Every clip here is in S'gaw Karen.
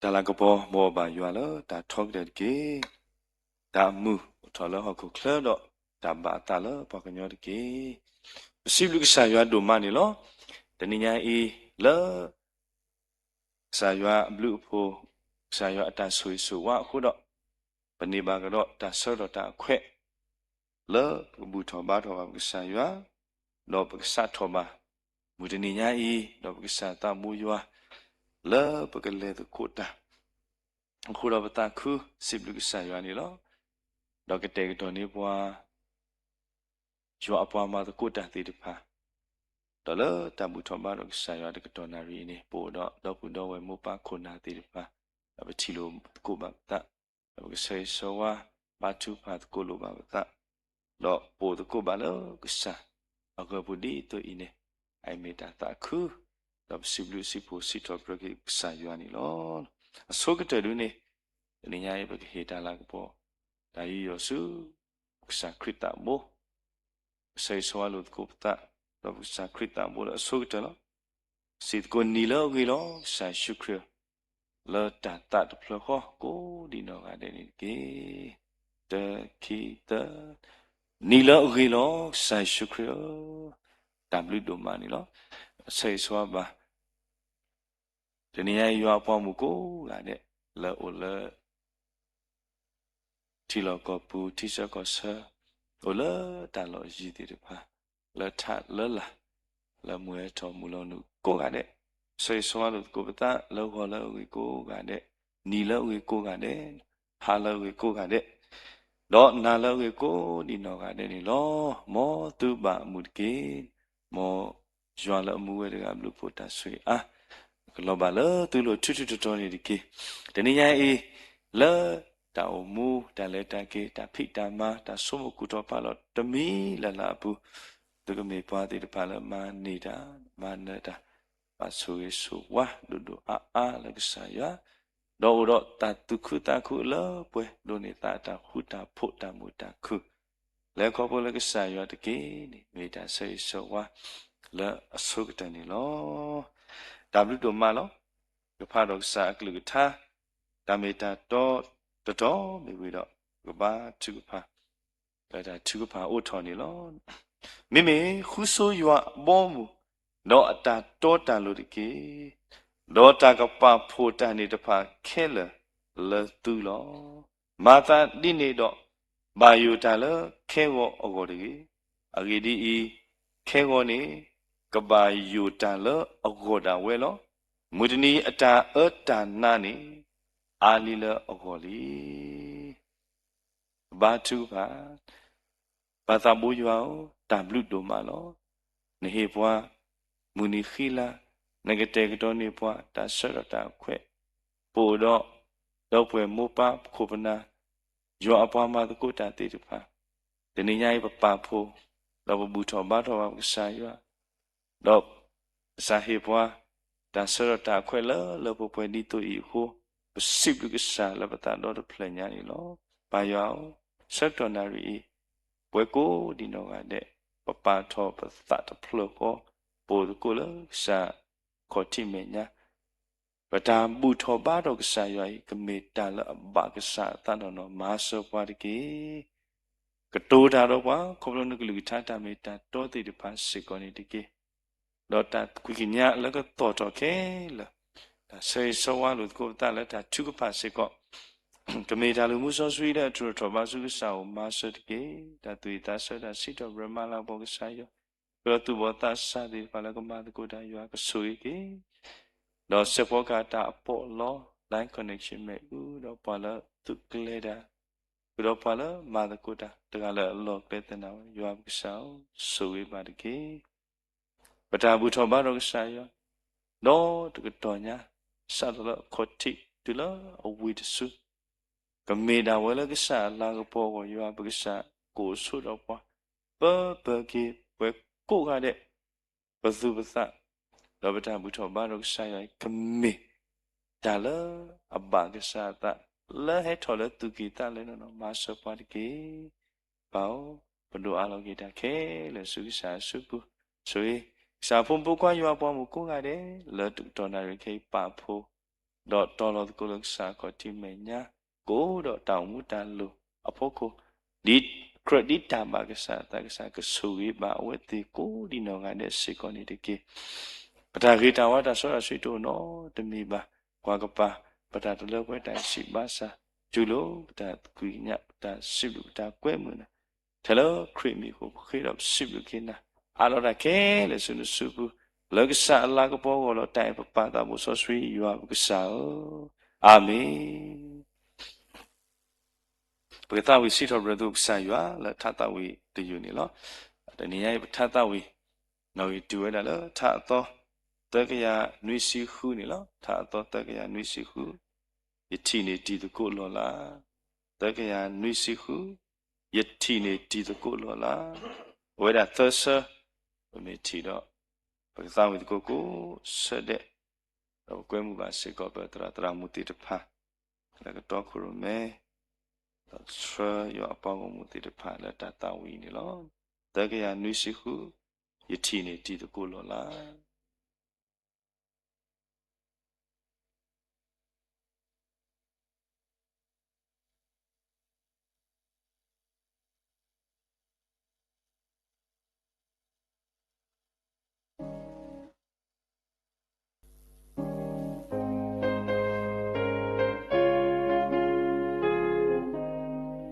တၢ်လၤကပီၤ မ်အဘၣ်ယွၤလၢတၢ်ထီကတၢၢ်တက့ၢ်. တၢ်အမုာ်အိၣ်ထီၣ်လၢဟီၣ်ခိၣ်ချၢဒီး တၢ်ဘၣ်အသးလၢပှၤကညီတက့ၢ်. ပစံးဘျုးကစၢ်ယွၤဒိၣ်မးန့ၣ်လီၤ. တနံၤညါအံၤ လၢ ကစၢ်ယွၤအဘျုးအဖှိၣ်, ကစၢ်ယွၤအတၢ်ဆိၣ်ဂ့ၤဆိၣ်ဝါအဃိဒီး ပန့ၢ်ဘၣ်ကဒီးတၢ်ဆၢကတီၢ်တၢ်အခွဲး လၢပကဘူၣ်ထီၣ်ဘါထီၣ်ဘၣ်ပကစၢ်ယွၤ, ဒီးပကစးထီၣ်ဘၣ် မုၢ်တနံၤညါအံၤ, ဒီးပကစၢ်သးဘိယွၤ လၢပကလဲၤသကိးတၢ် အဃိဒီးပသးခုစံးဘျုးကစၢ်ယွၤန့ၣ်လီၤ. ဒီးကတဲာ်ကတီၤန့ၢ်ပှၤ ယွၤအပှၤမၤသကိးတၢ်သ့ၣ်တဖၣ်, ဒီးလၢတၢ်ဘူၣ်ထီၣ်ဘါထီၣ်ကစၢ်ယွၤတကတီၢ်နၣ်ရံၣ်အံၤန့ၣ် ပအိၣ်ဒီးဒီပုၢ်ဒီဝဲၢ်မိၢ်ပၢ်ခိၣ်နၢ်သ့ၣ်တဖၣ်, ဒီးပထံၣ်လိာ်သကိးဘၣ်ပသး, ဒီးပကဆၢဂ့ၤဆၢဝါ ဘါထုကဖၣ်သကိးလိာ်ဘၣ်ပသး, ဒီးပအိၣ်သကိးဘၣ်လၢကစၢ်အဂီၢ်ပူၤဒ်သိးအံၤန့ၣ်, အအံၤမ့ၢ်တၢ်သးခု, ဒီးပစံးဘျုးစံးဖှိၣ်စံးထီၣ်ပတြၢၤက့ၤကစၢ်ယွၤန့ၣ်လီၤ. အဆိကတၢၢ်ဒုန့ၣ်, တနံၤညါအံၤပကဟ့ၣ်တၢ်လၤကပီၤ တၢ်ယူးယီၣ်ဆူ ကစၢ်ခရံာ်သးဘိ, ပဆၢဂ့ၤဆၢဝါလိာ်သကိးပသး, ဒီးပကစၢ်ခရံာ်သးဘိလၢအဆိကတၢၢ်လီၤ. စံးသကိးနံၤလၢအဂ့ၤလီၤ ကစၢ်ယ့ၣ်ၡူးခရံာ်ဧၢ, လၢတၢ်သးတဖျၢၣ်ဃီကိးဒံးနီၢ်ဂၤဒဲးန့ၣ်တက့ၢ်. တၢ ခံ သၢ, နံၤလၢအဂ့ၤလီၤ ကစၢ်ယ့ၣ်ၡူးခရံာ်ဧၢ, တၢ်ဘျုးဒိၣ်မးန့ၣ်လီၤ. ဆၢဂ့ၤဆၢဝါဘၣ် တနံၤညါအံၤယွၤအပှၤမုၣ်ကိးဂၤဒဲး လၢအိၣ်လၢ ထံလီၢ်ကီၢ်ပူၤ ထံဆၢကီၢ်ဆၢ, အိၣ်လၢတၢ်လီၢ်ယံၤသ့ၣ်တဖၣ်, လၢထးလၢလာ်, လၢမုၢ်ဟဲထီၣ်မုၢ်လီၤနုာ်ကိးဂၤဒဲး, ဆၢဂ့ၤဆၢဝါလိာ်သကိးပသး လၢဂီၤလၢအဂ့ၤကိးဂၤဒဲး, နံၤလၢအဂ့ၤကိးဂၤဒဲး, ဟါလၢအဂ့ၤကိးဂၤဒဲး, ဒီးနၤလၢအဂ့ၤကိးဒံးနီၢ်ဂၤဒဲးန့ၣ်လီၤ. မ်သုဘၣ်အမုာ်တက့ၢ်. မ်ယွၤလၢအမူဝဲတဂၤအဘျုးအဖှိၣ်တၢ်ဆိၣ်ဂ့ၤအါ ကလီၤဘၣ်လၢသုလိၤထူထူတီတီန့ၣ်တက့ၢ်. တနံၤညါအံၤ လၢတၢ်အိၣ်မူ တၢ်လဲၤတၢ်က့ၤ တၢ်ဖံးတၢ်မၤ တၢ်ဆိကမိၣ်ကူၣ်ထီၣ်ဖးလီၤတမံၤလၢ်လၢ်အပူၤ, သုကမ့ၢ်ပှၤသ့ၣ်တဖၣ်လၢမၤန့ၢ်တၢ် မၤနၢၤတၢ် ဘၣ်ဆိၣ်ဂ့ၤဆိၣ်ဝါဒိၣ်ဒိၣ်အါအါလၢကစၢ်ယွၤ, ဒီးအိၣ်ဒီးတၢ်သူၣ်ခုသးခုလၢပှဲၤဒိးန့ၢ်သးအတၢ်ဃူတၢ်ဖိး တၢ်မုာ်တၢ်ခုၣ် လဲၤခီဖျိလၢကစၢ်ယွၤတက့ၢ်န့ၣ် မ့ၢ်တၢ်ဆၢဂ့ၤဆၢဝါလၢအဆိကတၢၢ်န့ၣ်လီၤ. တၢ်ဘျုးဒိၣ်မးလီၤ. ကဖးဒီးကစၢ်အကလုၢ်ကထါ တၢ်မ့ၢ်တၢ်တီတတီၤမ့ၢ်ဝံၤဒီး ကဘါထုကဖၣ် လၢတၢ်ထုကဖၣ်အိးထီၣ်န့ၣ်လီၤ. မ့မ့ၢ်ဃုဆိယွၤအဘီအမုၢ် ဒီးအတၢ်တီတၢ်လိၤတက့ၢ်. ဒီးတၢ်ကပာ်ဖှိၣ်တၢ်န့ၣ်တဖၣ်ခဲလၢာ်လၢသုလီၤ. မၤသးဒ်န့ၣ်ဒီး ဘၣ်ယိၣ်တၢ်လၢခဲဂီၤအဂီၢ်တဂ့ၤ. အဂ့ၢ်ဒ်အံၤ, ခဲဂီၤန့ၣ် ကဘၣ်ယိၣ်တၢ်လၢအဂီၢ်ဒၣ်ဝဲလီၤ. မုၢ်တနံၤအတၢ်အၢတၢ်နးန့ၣ် အါလံလၢအဂီၢ်လံ. ကဘါထုကဖၣ်, ပၢ်သးဘိယွၤဧၢ, တၢ်ဘျုးဒိၣ်မးလီၤ. နဟ့ၣ်ပှၤ မုၢ်နံၤဃံလၤ, နကတဲာ်ကတီၤန့ၢ်ပှၤ တၢ်ဆၢကတီၢ်တၢ်အခွဲး, ပအိၣ်ဒီး ဒီပုၢ်ဝဲၢ်မိၢ်ပၢ်ခိၣ်ပနၢ်, ယွၤအပှၤမၤသကိးတၢ်သ့ၣ်တဖၣ်, တနံၤညါအံၤပပာ်ဖှိၣ်, ဒီးပဘူၣ်ထီၣ်ဘါထီၣ်ဘၣ်ပကစၢ်ယွၤ ဒီး ကစၢ်ဟ့ၣ်ပှၤ တၢ်ဆၢကတီၢ်တၢ်အခွဲးလၢလၢပှဲၤပှဲၤဒ်သိးအံၤအဃိ, ပစံးဘျုးကစၢ်လၢပသးဒီတဖျၢၣ်ညါန့ၣ်လီၤ. ပၢ်ယွၤဧၢ, ဆၢကတီၢ်နၣ်ရံၣ်အံၤ, ပှၤကိးဒံးနီၢ်ဂၤဒဲး, ပပာ်ထီၣ်ပသးတဖျၢၣ်ဃီ, ပအိၣ်သကိးလၢကစၢ်ခီၣ်ထံးမဲာ်ညါ ပတၢ်ဘူၣ်ထီၣ်ဘါထီၣ်ကစၢ်ယွၤအံၤ ကမ့ၢ်တၢ်လၢအဘၣ်ကစၢ်အသးနီၢ်နီၢ် မၤစၢၤပှၤတက့ၢ်. ကတိၤတၢ်ဒီးပှၤ ခီဖျိနကလုၢ်ကထါတၢ်မ့ၢ်တၢ်တီသ့ၣ်တဖၣ်စ့ၢ်ကီးန့ၣ်တက့ၢ်. ဒီးတၢ်ကွံာ်ကညးလၢကသီၣ်ထီၣ်ခဲလၢာ်, တၢ်ဆၢဂ့ၤဆၢဝါလိာ်သကိးပသးလၢတၢ်ထုကဖၣ်စ့ၢ်ကီး ကမ့ၢ်တၢ်လုၢ်မူစီဆှံလၢအထူးထီၣ်ဘၣ်ဆူကစၢ်အအိၣ် မၤစၢၤတက့ၢ်. တၢ်သူၣ်ဝံၣ်သးဆၢ တၢ်စံးထီၣ်ပတြၢၤမၤလၤကပီၤကစၢ်ယွၤ, ဒီးသူၣ်ဘီၣ်သးစၢ်သ့ၣ်တဖၣ်လၢကမၤသကိးတၢ် ယွၤကဆိၣ်ဂ့ၤက့ၤ, ဒီးစဲးဖီကဟၣ်တၢ်အပီးအလီ line connection မ့ၢ်အူဒီးပှၤလၢသုးကျဲၤတၢ်, ဃုာ်ဒီးပှၤလၢမၤသကိးတၢ် တဂၤလၢ်လၢ်အလီၢ်ကျဲသနာ်ဝဲ ယွၤပကစၢ်ဧၢ, ဆိၣ်ဂ့ၤဘၣ်တက့ၢ်. ပတၢ်ဘူၣ်ထီၣ်ဘါထီၣ်ကစၢ်ယွၤ, ဒီးတကတီၢ်ညါ စးထီၣ်လၢအခီၣ်ထံးတုၤလၢအဝံၤတစု, ကမ့ၢ်ဒၣ်ဝဲလၢကစၢ်အလၤကပီၤအဂီၢ် ယွၤပကစၢ်ကအိၣ်ဆိးဒီးပှၤ, ပၢပၢၤက့ၤပှၤကိးဂၤဒဲး, ပသူၣ်ပသး, ဒီးပတၢ်ဘူၣ်ထီၣ်ဘါထီၣ်ကစၢ်ယွၤအံၤ ကမ့ၢ်တၢ်လၢအဘၣ်ကစၢ်အသး လၢဟဲထီၣ်လၢသူၣ်ကံၢ်သးလဲနီၢ်နီၢ် မၤစၢၤပှၤတက့ၢ်. ပၢ်ဧၢ, ပဒိးအးလီၤက့ၤတၢ်ခဲလၢာ်ဆူကစၢ်အစုပူၤ, ဆိၣ်ဂ့ၤ ကစၢ်ဖိမုၣ်ဖိခွါယွၤအပှၤမုၣ်ကိးဂၤဒဲး လၢတကတီၢ်နၣ်ရံၣ်ခဲအံၤပာ်ဖှိၣ် ဒီးတီၤလီၤသကိးလၢကစၢ်အခီၣ်ထံးမဲာ်ညါ, ကအိၣ်ဒီးတၢ်အိၣ်မူတၢ်လိၣ်အဖီခိၣ်, ဒ်ကြၢးဒ်တၢ်ဘၣ်ကစၢ်အသး ကစၢ်ကဆိၣ်ဂ့ၤဘၣ်အဝဲသ့ၣ်ကိးဒ်နီၢ်ဂၤဒဲးစ့ၢ်ကီးန့ၣ်တက့ၢ်. ပတၢ်ဂ့ၤတၢ်ဝါတၢ်စီတၢ်ဆှံတအိၣ်နီတမံၤဘၣ်. ကွၢ်ကပၤ ပတၢ်တလၢပှဲၤတၢ်စံးဘၣ်ဆၣ်, တူၢ်လိာ်ပတၢ်သ့ၣ်ညါ ပတၢ်စံးဘျုး ပတၢ်ကွဲမုာ်နၤ, ထဲလၢခရံာ်မံၤအဃိ ပဃ့ဒီးပစံးဘျုးက့ၤနၤ, အးလီၤတၢ်ခဲလၢာ်ဆူနစုပူၤ, လၢကစၢ်အလၤကပီၤအဂီၢ်လီၤ. တၢ်အဲၣ်ပပၢ်သးဘိစီဆှံ ယွၤပကစၢ်ဧၢ, အၤမ့ၣ်. ပကသးဝံၣ်စံးထီၣ်ပတြၢၤသကိးကစၢ်ယွၤလၢထါသးဝံၣ်တယုၢ်န့ၣ်လီၤ. တနံၤညါအံၤ ပထါသးဝံၣ် နီၣ်ဂံၢ်တုၤဝဲဒၣ်လၢထါအသီ သၢကယၤနွံဆံဃုန့ၣ်လီၤ. ထါအသီ သၢကယၤနွံဆံဃု, ယထံၣ်န့ၢ်တံၤသကိးလီၢ်လၤ, သၢကယၤနွံဆံဃု, ယထံၣ်န့ၢ်တံၤသကိးလီၢ်လၤ. အဝဲဒၣ်သၢဆၢ ပမ့ၢ်ထံၣ်ဒီး ပကသးဝံၣ်သကိးကိးဆၢဒဲး, ဒီးပကွဲမုာ်ဘၣ်စ့ၢ်ကီးပသရၣ်သရၣ်မုၣ်သ့ၣ်တဖၣ် လၢကတီခိၣ်ရိၣ်မဲ, ဒီးဆှၢယွၤအပှၤဂီၢ်မုၢ်သ့ၣ်တဖၣ်လၢတၢ်သးဝံၣ်အံၤ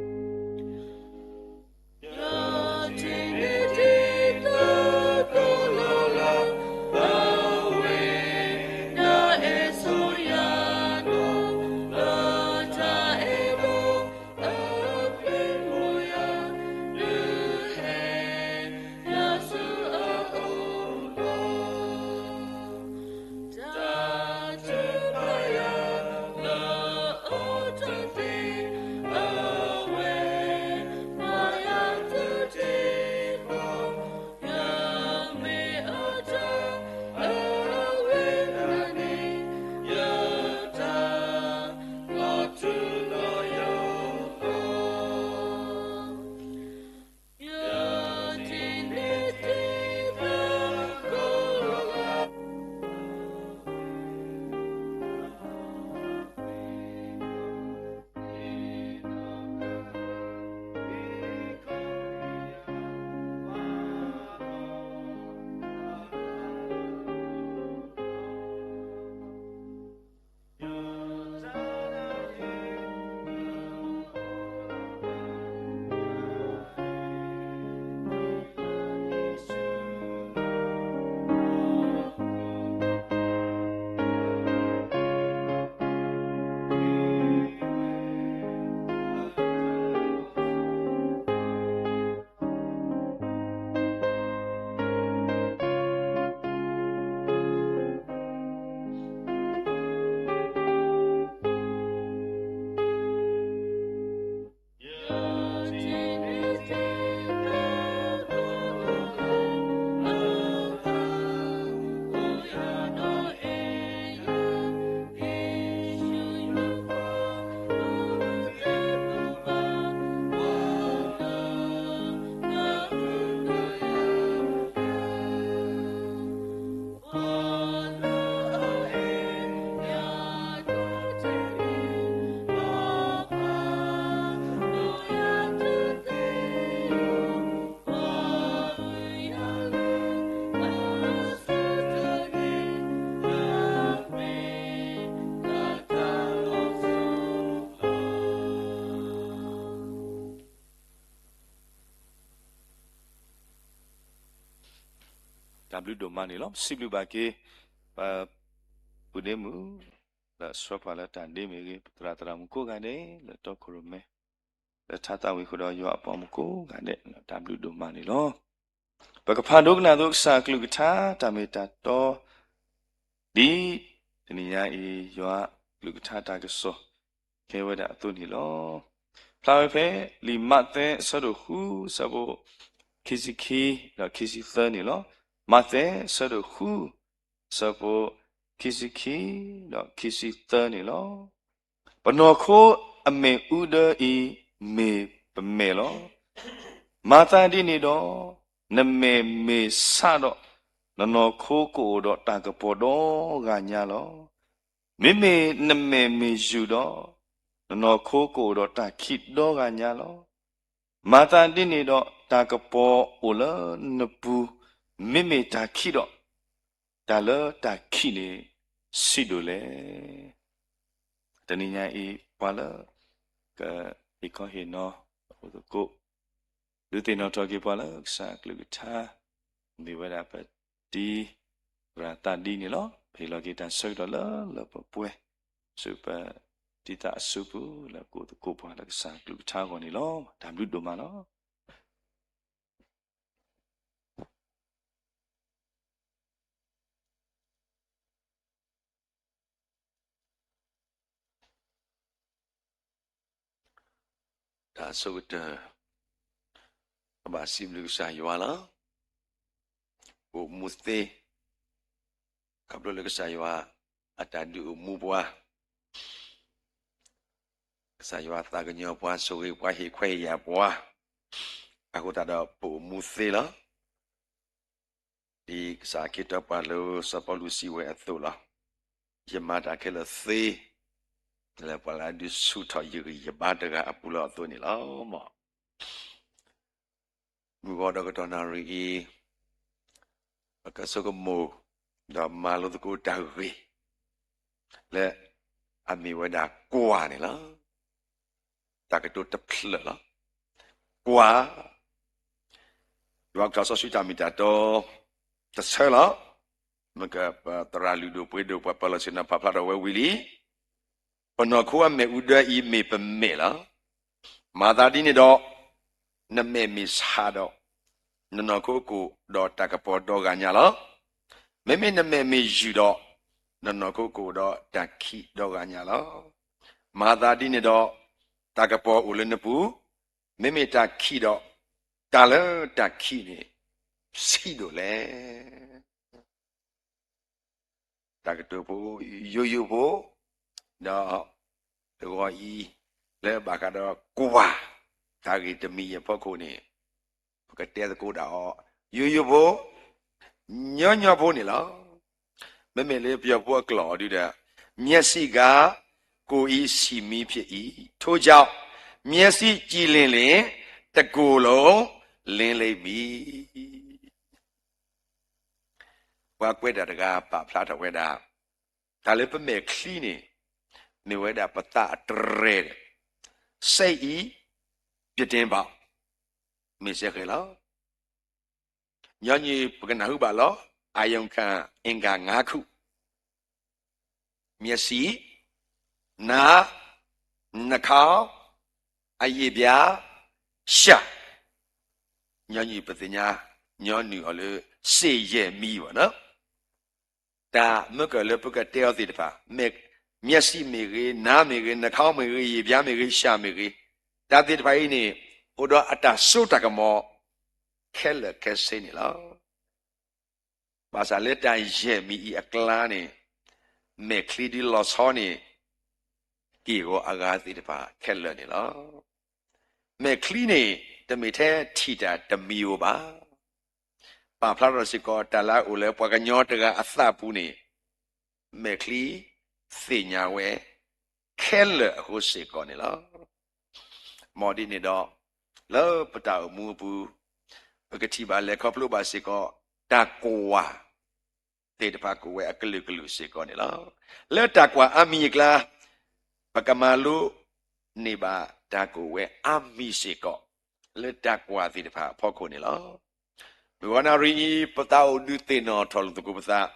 န့ၣ်လီၤ. သၢကယၤနွံဆံဃု, ယထံၣ်န့ၢ်တံၤသကိးလီၢ်လၤ. တၢ်ဘျုးဒိၣ်မးန့ၣ်လီၤ. စံးဘျုးဘၣ်က့ၤ ပပုၢ်ဒ့မုၣ် လၢအဆှၢပှၤလၢတၢ်ဒ့မ့ၢ်ဂ့ၤ, ပသရၣ်သရၣ်မုၣ်ကိးဂၤဒဲး လၢတီခိၣ်ရိၣ်မဲ လၢထါသးဝံၣ်ဃုာ်ဒီးယွၤအပှၤမုၣ်ကိးဂၤဒဲး တၢ်ဘျုးဒိၣ်မးန့ၣ်လီၤ. ပကဖးဒိကနၣ်သကိးကစၢ်အကလုၢ်ကထါ တၢ်မ့ၢ်တၢ်တီ ဒ်တနံၤညါအံၤ ယွၤအကလုၢ်ကထါတၢ်ကစီၣ် ကဲဝဲဒၣ်အသိးန့ၣ်လီၤ. ဖျါဝဲဖဲ လံာ်မးသဲ အဆၢဒိၣ်ဃု အဆၢဖိ ခံဆံခံ ဒီးခံဆံသၢန့ၣ်လီၤ. မးသဲ အဆၢဒိၣ်ဃု အဆၢဖိ ခံဆံခံ ဒီးခံဆံသၢန့ၣ်လီၤ. ပနီၢ်ခိအမ့ၣ်အူဒၢအံၤ မ့ၢ်ပမဲာ်လီၤ. မၤသးဒ်န့ၣ်ဒီး နမဲာ်မ့ၢ်ဆးဒီး နနီၢ်ခိကအိၣ်ဒီးတၢ်ကပီၤဒီဂၤညါလီၤ. မ့မ့ၢ်နမဲာ်မ့ၢ်ယူာ်ဒီး, နနီၢ်ခိကအိၣ်ဒီးတၢ်ခံးဒီဂၤညါလီၤ. မၤသးဒ်န့ၣ်ဒီး တၢ်ကပီၤအိၣ်လၢနပူၤ, မ့မ့ၢ်တၢ်ခံးဒီး, တၢ်လၢတၢ်ခံးန့ၣ်ဆံးဒိၣ်လဲၣ်. တနံၤညါအံၤ ပှၤလၢကဟ့ၣ်ခီဟ့ၣ်နီၤအအိၣ်သကိး, ဒုးသ့ၣ်နီၣ်ထီၣ်က့ၤပှၤလၢကစၢ်အကလုၢ်ကထါ, မ့ၢ်ဝဲဒၣ်ပတံၤရၣ်သးဒ်န့ၣ်လီၤ. ပဟ့ၣ်လီၤက့ၤတၢ်ဆၢကတီၢ်လၢလၢပှဲၤပှဲၤ, ဆူပတံၤသကိးအစုပူၤ လၢကအိၣ်သကိးပှၤလၢကစၢ်အကလုၢ်ကထါအဂီၢ်န့ၣ်လီၤ. တၢ်ဘျုးဒိၣ်မးလီၤ. တၢ်ဆိကတၢၢ်, ပဘၣ်စံးဘျုးကစၢ်ယွၤလီၤ. ပအိၣ်မူသ့, ခီဖျိလၢကစၢ်ယွၤအတၢ်ဒုးအိၣ်မူပှၤ, ကစၢ်ယွၤသးကညီၤပှၤ, ဆိၣ်ဂ့ၤပှၤ, ဟ့ၣ်ခွဲးဟ့ၣ်ယာ်ပှၤ, အဃိသတးဒီးပအိၣ်မူသ့လီၤ. ဒ်ကစၢ်ခ့တီပှၤလၢစီၤပီလူးစံးဝဲအသိးလီၤ. ယမၤတၢ်ခဲလၢာ်သ့, လၢပှၤလၢအဒုးဆူၣ်ထီၣ်ယဂံၢ်ယဘါတဂၤအပူၤလီၤအသိးန့ၣ်လီၤ. မုၢ်ဂီၤဒီးကတီၢ်နၣ်ရံၣ်အံၤ, ပကဆိကမိၣ်, ဒီးမၤလိသကိးတၢ်ဂ့ၢ်, လၢအမ့ၢ်ဝဲဒၣ်ကွၢ်န့ၣ်လီၤ. တၢ်ကတိၤတဖျၢၣ်လီၤ. ကွၢ်, ယွၤကထီၣ်စီဆှံတၢ်မ့ၢ်တၢ်တီ တဆၢလီၤ. မ့ၢ်ကပသရၣ်လုၢ်ဒိၣ်ပှ့ၤဒိၣ်ပှၤပၢၤလီၢ်ဆ့ၣ်နီၤပာ်ဖျါထီၣ်ဝဲဝံၤလံ. ပနီၢ်ခိအမဲာ်အူဒၢအံၤမ့ၢ်ပမဲာ်လီၤ. မၤသးဒ်န့ၣ်ဒီး, နမဲာ်မ့ၢ်ဆါဒီး, နနီၢ်ခိကအိၣ်ဒီးတၢ်ကပီၤဒီဂၤညါလီၤ. မ့မ့ၢ်နမဲာ်မ့ၢ်ယူာ်ဒီး, နနီၢ်ခိကအိၣ်ဒီးတၢ်ခံးဒီဂၤညါလီၤ. မၤသးဒ်န့ၣ်ဒီး, တၢ်ကပီၤအိၣ်လၢနပူၤ, မ့မ့ၢ်တၢ်ခံးဒီး, တၢ်လၢတၢ်ခံးန့ၣ် ဆံးဒိၣ်လဲၣ်. တၢ်ကတိၤဖိ, ယိယိဖိ, ဒီးတဂီၤအံၤ, လၢဘၣ်ဃးဒီးကွၢ်, တၢ်ဂ့ၢ်တမံၤအံၤအဖီခိၣ်န့ၣ်, ပကတဲသကိးဒၣ်အီၤ, ယိယိဖိ, ညီညီဖိန့ၣ်လီၤ. မ့မ့ၢ်လၢပယီၤဖိအကျိာ်အီၤဒုဒီး, မျက်စိက ကိုယ်အဆံမီးဖြစ်၏, ထို့ကြောင့် မျက်စိကြည်လင်လျှင် တစ်ကိုယ်လုံးလင်းလိမ့်မည်. ပှၤကွဲးတၢ်တဂၤပာ်ဖျါထီၣ်ဝဲဒၣ်, တၢ်လၢပမဲာ်ချံန့ၣ်, မ့ၢ်ဝဲဒၣ်ပသးအတြဲၤ, စိတ်အံၤ ပြတင်းပေါက်, မ့ၢ်စ့ၢ်ကီးလီၤ. ညီနုၢ်ပကနၢ်ဟူဘၣ်လီၤ, အာရုံခံအင်္ဂါငါးခု, မျက်စိ, နား, နှာခေါင်း, အရေပြား, လျှာ, ညီနုၢ်ပသ့ၣ်ညါ, ညီနုၢ်အီၤလၢ စ့ယဲၢ်မံဘၣ်နီၤ. တၢ်မ့ၢ်ကလၢပကတဲအီၤသ့ၣ်တဖၣ်, မျက်စိမ့ၢ်ဂ့ၤ, နားမ့ၢ်ဂ့ၤ, နှာခေါင်းမ့ၢ်ဂ့ၤ, အရေပြားမ့ၢ်ဂ့ၤ, လျှာမ့ၢ်ဂ့ၤ, တၢ်သ့ၣ်တဖၣ်အံၤန့ၣ်, အိၣ်ဒီးအတၢ်စိတၢ်ကမီၤ ခဲလၢာ်ခဲဆ့န့ၣ်လီၤ. ဘၣ်ဆၣ်လၢတၢ်ယဲၢ်မံၤအံၤအကျါန့ၣ်, မဲာ်ချံဒ်လီၤဆီန့ၣ်, က့ၢ်ဂီၤအဂၤသ့ၣ်တဖၣ်ခဲလၢာ်န့ၣ်လီၤ. မဲာ်ချံန့ၣ် တမ့ၢ်ထဲထံၣ်တၢ်တမံၤဧိၤဘၣ်. ပာ်ဖျါထီၣ်စ့ၢ်ကီး တၢ်လၢအအိၣ်လၢပှၤကညီတဂၤအသးပူၤန့ၣ်, မဲာ်ချံသ့ၣ်ညါဝဲ ခဲလၢာ်အဃိစ့ၢ်ကီးန့ၣ်လီၤ. မ်ဒ်န့ၣ်ဒီး, လၢပတၢ်အိၣ်မူအပူၤ, ပကထံၣ်ဘၣ်လဲၤခီဖျိဘၣ်စ့ၢ်ကီး, တၢ်ကွၢ်သ့ၣ်တဖၣ်ကအိၣ်ဝဲအကလုာ်ကလုာ်စ့ၢ်ကီးန့ၣ်လီၤ. လၢတၢ်ကွၢ်အါမံၤအကျါ, ပကမၤလိန့ၢ်ဘၣ်တၢ်ကအိၣ်ဝဲအါမံၤစ့ၢ်ကီး, လၢတၢ်ကွၢ်သ့ၣ်တဖၣ်အဖီခိၣ်န့ၣ်လီၤ. မုၢ်ဂီၤနၣ်ရံၣ်အံၤ ပသးအိၣ်ဒုးသ့ၣ်နီၣ်ထီၣ်လိာ်သကိးပသး,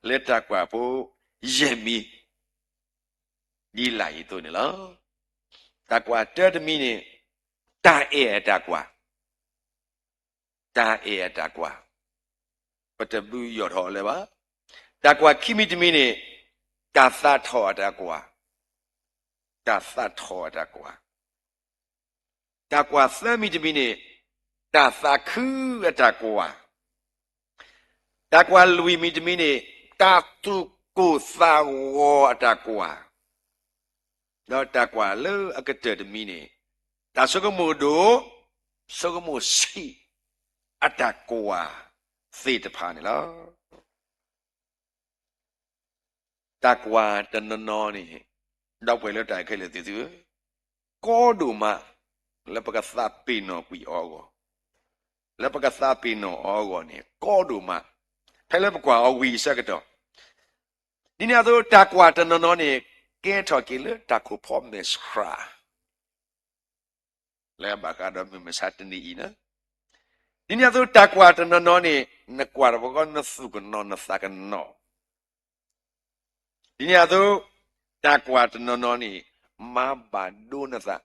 လၢတၢ်ကွၢ်ဖိယဲၢ်မံၤ ဒ်လာ်အံၤအသိးန့ၣ်လီၤ. တၢ်ကွၢ်တၢတမံၤန့ၣ်, တၢ်အဲၣ်အတၢ်ကွၢ်, တၢ်အဲၣ်အတၢ်ကွၢ်, ပတဘုးယိာ်ထီၣ်အီၤလၢၤဘၣ်. တၢ်ကွၢ်ခံမံၤတမံၤန့ၣ်, တၢ်သးထီၣ်အတၢ်ကွၢ်, တၢ်သးထီၣ်အတၢ်ကွၢ်. တၢ်ကွၢ်သၢမံၤတမံၤန့ၣ်, တၢ်သးခုအတၢ်ကွၢ်. တၢ်ကွၢ်လွံၢ်မံၤတမံၤန့ၣ်, တၢ်သူၣ်ကိၢ်သးဂီၤအတၢ်ကွၢ်. ဒီးတၢ်ကွၢ်လၢအကတၢၢ်တမံၤန့ၣ်, တၢ်ဆိကမိၣ်ဒိၣ်, ဆိကမိၣ်ဆံးအတၢ်ကွၢ်သ့ၣ်တဖၣ်န့ၣ်လီၤ. တၢ်ကွၢ်တနီၤနီၤန့ၣ်, ဒီပုၢ်ဝဲၢ်လၢတၢ်ခဲလၢာ်သ့ၣ်သုဧၢ, ကီဒိၣ်မး လၢပကသးပ့ၤနီၣ်ကွံာ်အီၤအဂီၢ်, လၢပကသးပ့ၤနီၣ်အီၤအဂီၢ်န့ၣ် ကီဒိၣ်မး, ဖဲလၢပကွၢ်အီၤဝံၤအဆၢကတီၢ်, ဒ်န့ၣ်အသိးတၢ်ကွၢ်တနီၤနီၤန့ၣ် ကဲထီၣ်က့ၤလၢတၢ်ခိၣ်ဖီမဲာ်ဆှး လၢအဘၣ်ဃးဒီးမုၢ်မဆါတနံၤအံၤန့ၣ်, ဒ်န့ၣ်အသိးတၢ်ကွၢ်တနီၤနီၤန့ၣ် နကွၢ်တဘျီဃီနသူၣ်ကနီၤနသးကနီၤ, ဒ်န့ၣ်အသိး တၢ်ကွၢ်တနီၤနီၤန့ၣ် မၤဘၣ်ဒိနသး,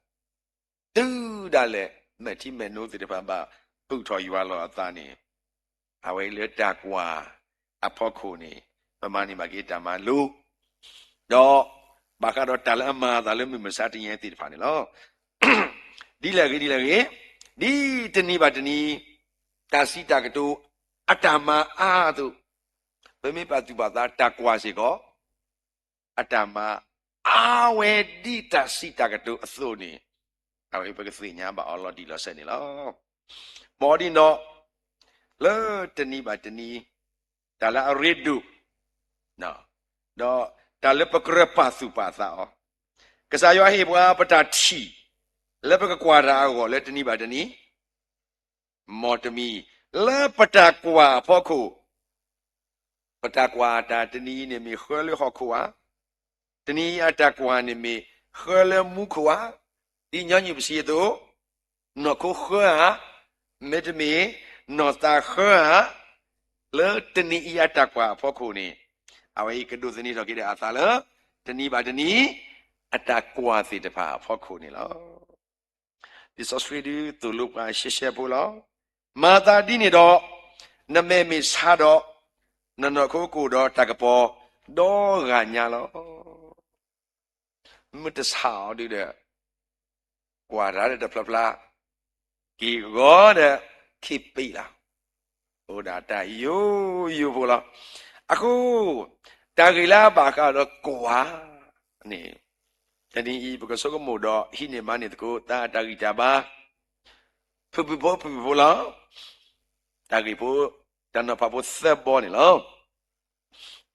တုၤဒၣ်လဲာ် မဲာ်ထံမဲာ်နိသ့ၣ်တဖၣ်ဘၣ်ပုာ်ထီၣ်ယွၤလီၤအသးန့ၣ်, အဝဲအံၤလၢတၢ်ကွၢ်အဖီခိၣ်န့ၣ် ပမၤန့ၢ်ဘၣ်က့ၤတၢ်မၤလိ, ဒီးဘၣ်ဃးဒီးတၢ်လၢအမၤအသးလၢမုၢ်မဆါတနံၤအံၤသ့ၣ်တဖၣ်န့ၣ်လီၤ. ဒ်လဲၣ်ဂ့ၤဒ်လဲၣ်ဂ့ၤ, ဒ်တနံၤဘၣ်တနံၤ တၢ်စံးတၢ်ကတိၤ အတၢ်မၤအါအသိး, ပမ့ၢ်ပာ်သူၣ်ပာ်သးတၢ်ကွၢ်စ့ၢ်ကီး, အတၢ်မၤအါဝဲဒ်တၢ်စံးတၢ်ကတိၤအသိးန့ၣ်, အဝဲပကသ့ၣ်ညါဘၣ်အီၤလီၤတံၢ်လီၤဆဲးန့ၣ်လီၤ. မ်ဒ်န့ၣ်, လၢတနံၤဘၣ်တနံၤ တၢ်လၢအရ့ဒိၣ်, ဒီးတၢ်လၢပကြၢးပာ်သူၣ်ပာ်သးအီၤ, ကစၢ်ယွၤဟ့ၣ်ပှၤပတၢ်ထံၣ် လၢပကကွၢ်တၢ်အဂီၢ်လၢတနံၤဘၣ်တနံၤ, မ်တမံၤ လၢပတၢ်ကွၢ်အဖီခိၣ်, ပတၢ်ကွၢ်အတၢ်တနံၤအံၤန့ၣ်မ့ၢ်ဃၢလၢဟီၣ်ခိၣ်ဧါ, တနံၤအံၤအတၢ်ကွၢ်န့ၣ်မ့ၢ်ဃၢလၢမူခိၣ်ဧါ, ဒ်ညီနုၢ်ပစံးအသိး, နီၢ်ခိဃၢဧါ, မ့တမ့ၢ် နီၢ်သးဃၢဧါ, လၢတနံၤအံၤအတၢ်ကွၢ်အဖီခိၣ်န့ၣ်, အဝဲအံၤကဒိးသန့ၤထီၣ်က့ၤဒီးအသးလၢ တနံၤဘၣ်တနံၤ အတၢ်ကွၢ်သ့ၣ်တဖၣ်အဖီခိၣ်န့ၣ်လီၤ. လံာ်စီဆှံဒုးသိၣ်လိပှၤရှဲရှဲဖိလီၤ. မၤသးဒ်န့ၣ်ဒီး, နမဲာ်မ့ၢ်ဆါဒီး, နနီၢ်ခိကအိၣ်ဒီးတၢ်ကပီၤဒီဂၤညါလီၤ. မ့ၢ်တဆါအီၤဒုးဒီး, ကွၢ်တၢ်ဒီးတဖျါဖျါ, က့ၤဂီၤဒီး ခံပ့လီၤ. အိၣ်ဒၣ်တၢ်ယိယိဖိလီၤ. အဃိ, တၢ်ဂ့ၢ်လၢအဘၣ်ဃးဒီးကွၢ်န့ၣ်, တနံၤအံၤ ပကဆိကမိၣ်ဒီးဟံးန့ၢ်မၤန့ၢ်သကိး သးတၢ်ဂံၢ်တၢ်ဘါ, ဖုၣ်ဖုၣ်ဖိဖုၣ်ဖုၣ်ဖိလီၤ. တၢ်ဂ့ၢ်ဖိ, တၢ်နီၤဖးဖိသၢဘီန့ၣ်လီၤ.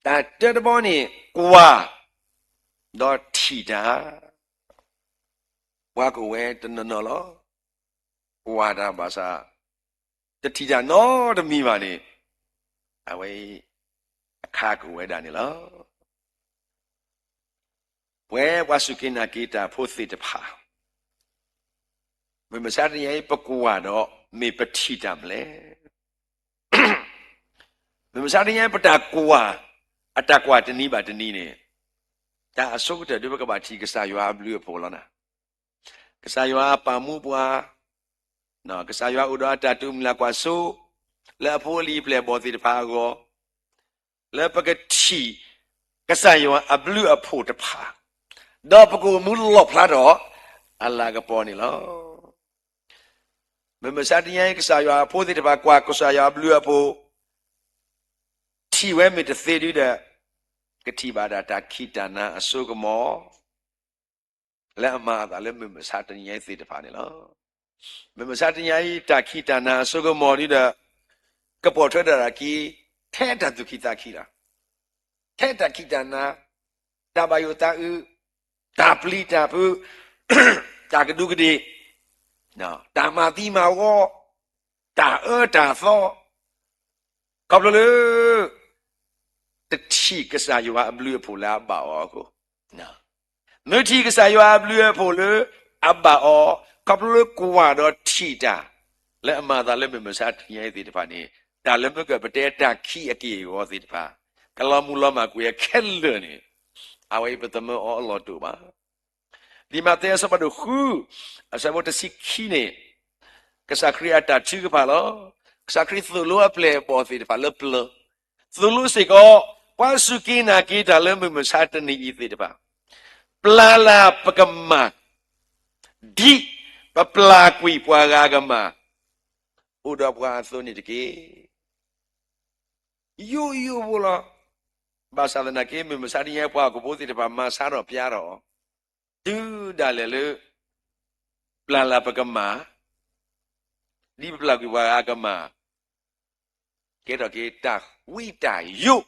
တၢ်တၢတဘီန့ၣ် ကွၢ်, ဒီးထံၣ်တၢ်, ပှၤကအိၣ်ဝဲတနီၤနီၤလီၤ. ကွၢ်တၢ်ဘၣ်ဆၣ်, တထံၣ်တၢ်နီတမံၤဘၣ်န့ၣ်, အဝဲအံၤ အခါကအိၣ်ဝဲဒၣ်န့ၣ်လီၤ. ပဝဲပှၤစူၢ်က့ၤနာ်က့ၤတၢ်ဖိသ့ၣ်တဖၣ်, မုၢ်မဆါတနံၤအံၤ ပကွၢ်ဒီးမ့ၢ်ပထံၣ်တၢ်မနုၤလဲၣ်. မုၢ်မဆါတနံၤအံၤ ပတၢ်ကွၢ်, အတၢ်ကွၢ်တနံၤဘၣ်တနံၤန့ၣ်, တၢ်အဆိကတၢၢ်ဒုးပကဘၣ်ထံၣ်ကစၢ်ယွၤအဘျုးအဖှိၣ်လီၤနၤ. ကစၢ်ယွၤပာ်မူပှၤ, ကစၢ်ယွၤအိၣ်ဒီးအတၢ်တိၢ်မုၢ်လၢ်ကွၢ်စိ, လၢအဖိအလံၤအပျဲၢ်အဘီၣ်သ့ၣ်တဖၣ်အဂီၢ်, လၢပကထံၣ်ကစၢ်ယွၤအဘျုးအဖှိၣ်တဖၣ်, ဒီးပကအိၣ်မူလီၣ်ဖျါထီၣ် အလၤကပီၤန့ၣ်လီၤ. မုၢ်မဆါတနံၤအံၤ ကစၢ်ယွၤအဖိသ့ၣ်တဖၣ် ကွၢ်ကစၢ်ယွၤအဘျုးအဖှိၣ်, ထံၣ်ဝဲမ့ၢ်တသ့ဒုဒီး, ကထံၣ်ဘၣ်ဒၣ်တၢ်ခံးတၢ်နၤအစိကမီၤ လၢအမၤအသးလၢမုၢ်မဆါတနံၤအံၤသ့ၣ်တဖၣ်န့ၣ်လီၤ. မုၢ်မဆါတနံၤအံၤ တၢ်ခံးတၢ်နၤအစိကမီၤဒုဒီး, ကပိာ်ထွဲဒၣ်တၢ်ခံး, ထဲတၢ်သူၣ်ခံသးခံလီၤ. ထဲတၢ်ခံးတၢ်နၤ, တၢ်ဘၣ်ယိၣ်သးအုး, တၢ်ပျံၤတၢ်ဖုး, တၢ်ကဒူးကဒ့ၣ်, တၢ်မၤသံမၤဝီ, တၢ်အၢတၢ်သီ, ခီဖျိလၢ တထံၣ်ကစၢ်ယွၤအဘျုးအဖှိၣ်လၢအဘၣ်အီၤအဃိ, မ့ၢ်ထံၣ်ကစၢ်ယွၤအဘျုးအဖှိၣ်လၢအဘၣ်အီၤ, ခီဖျိလၢကွၢ်ဒီးထံၣ်တၢ် လၢအမၤအသးလၢမုၢ်မဆါတနံၤအံၤသ့ၣ်တဖၣ်န့ၣ်, တၢ်လၢမုၢ်ကပတဲတၢ်ခံးအက့ၢ်အဂီၤသ့ၣ်တဖၣ်, ကလီၤမုၢ်လီၤမၢ်ကွံာ်အခဲလၢာ်န့ၣ်, အဝဲအံၤပသမၢအီၤအလီၢ်တအိၣ်ဘၣ်. လံာ်မးသဲအဆၢဖးဒိၣ်ဃု, အဆၢဖိတဆံခံန့ၣ်, ကစၢ်ခရံာ်အတၢ်ထုကဖၣ်လီၤ. ကစၢ်ခရံာ်သိၣ်လိအပျဲၢ်အဘီၣ်သ့ၣ်တဖၣ်လၢပျၢၤ, သိၣ်လိစ့ၢ်ကီး ပှၤစူၢ်က့ၤနာ်က့ၤတၢ်လၢမုၢ်မဆါတနံၤအံၤသ့ၣ်တဖၣ်, ပျၢ်လၢ်ပကမၢ်, ဒ်ပပျၢ်ကွံာ်ပှၤဂၤအကမၢ်, အိၣ်ဒီးပှၤအသိးန့ၣ်တက့ၢ်. ယိယိဖိလီၤ. ဘၣ်ဆၣ်သနာ်က့ မုၢ်မဆါတနံၤအံၤ ပှၤဟီၣ်ခိၣ်ဖိသ့ၣ်တဖၣ်မၤဆါထီၣ်ပျၢ်ထီၣ်အီၤ, တုၤဒၣ်လဲာ်လၢ ပျၢ်လၢ်ပကမၢ်, ဒ်ပပျၢ်ကွံာ်ပှၤဂၤအကမၢ်, ကဲထီၣ်က့ၤတၢ်ဝံတၢ်ယိး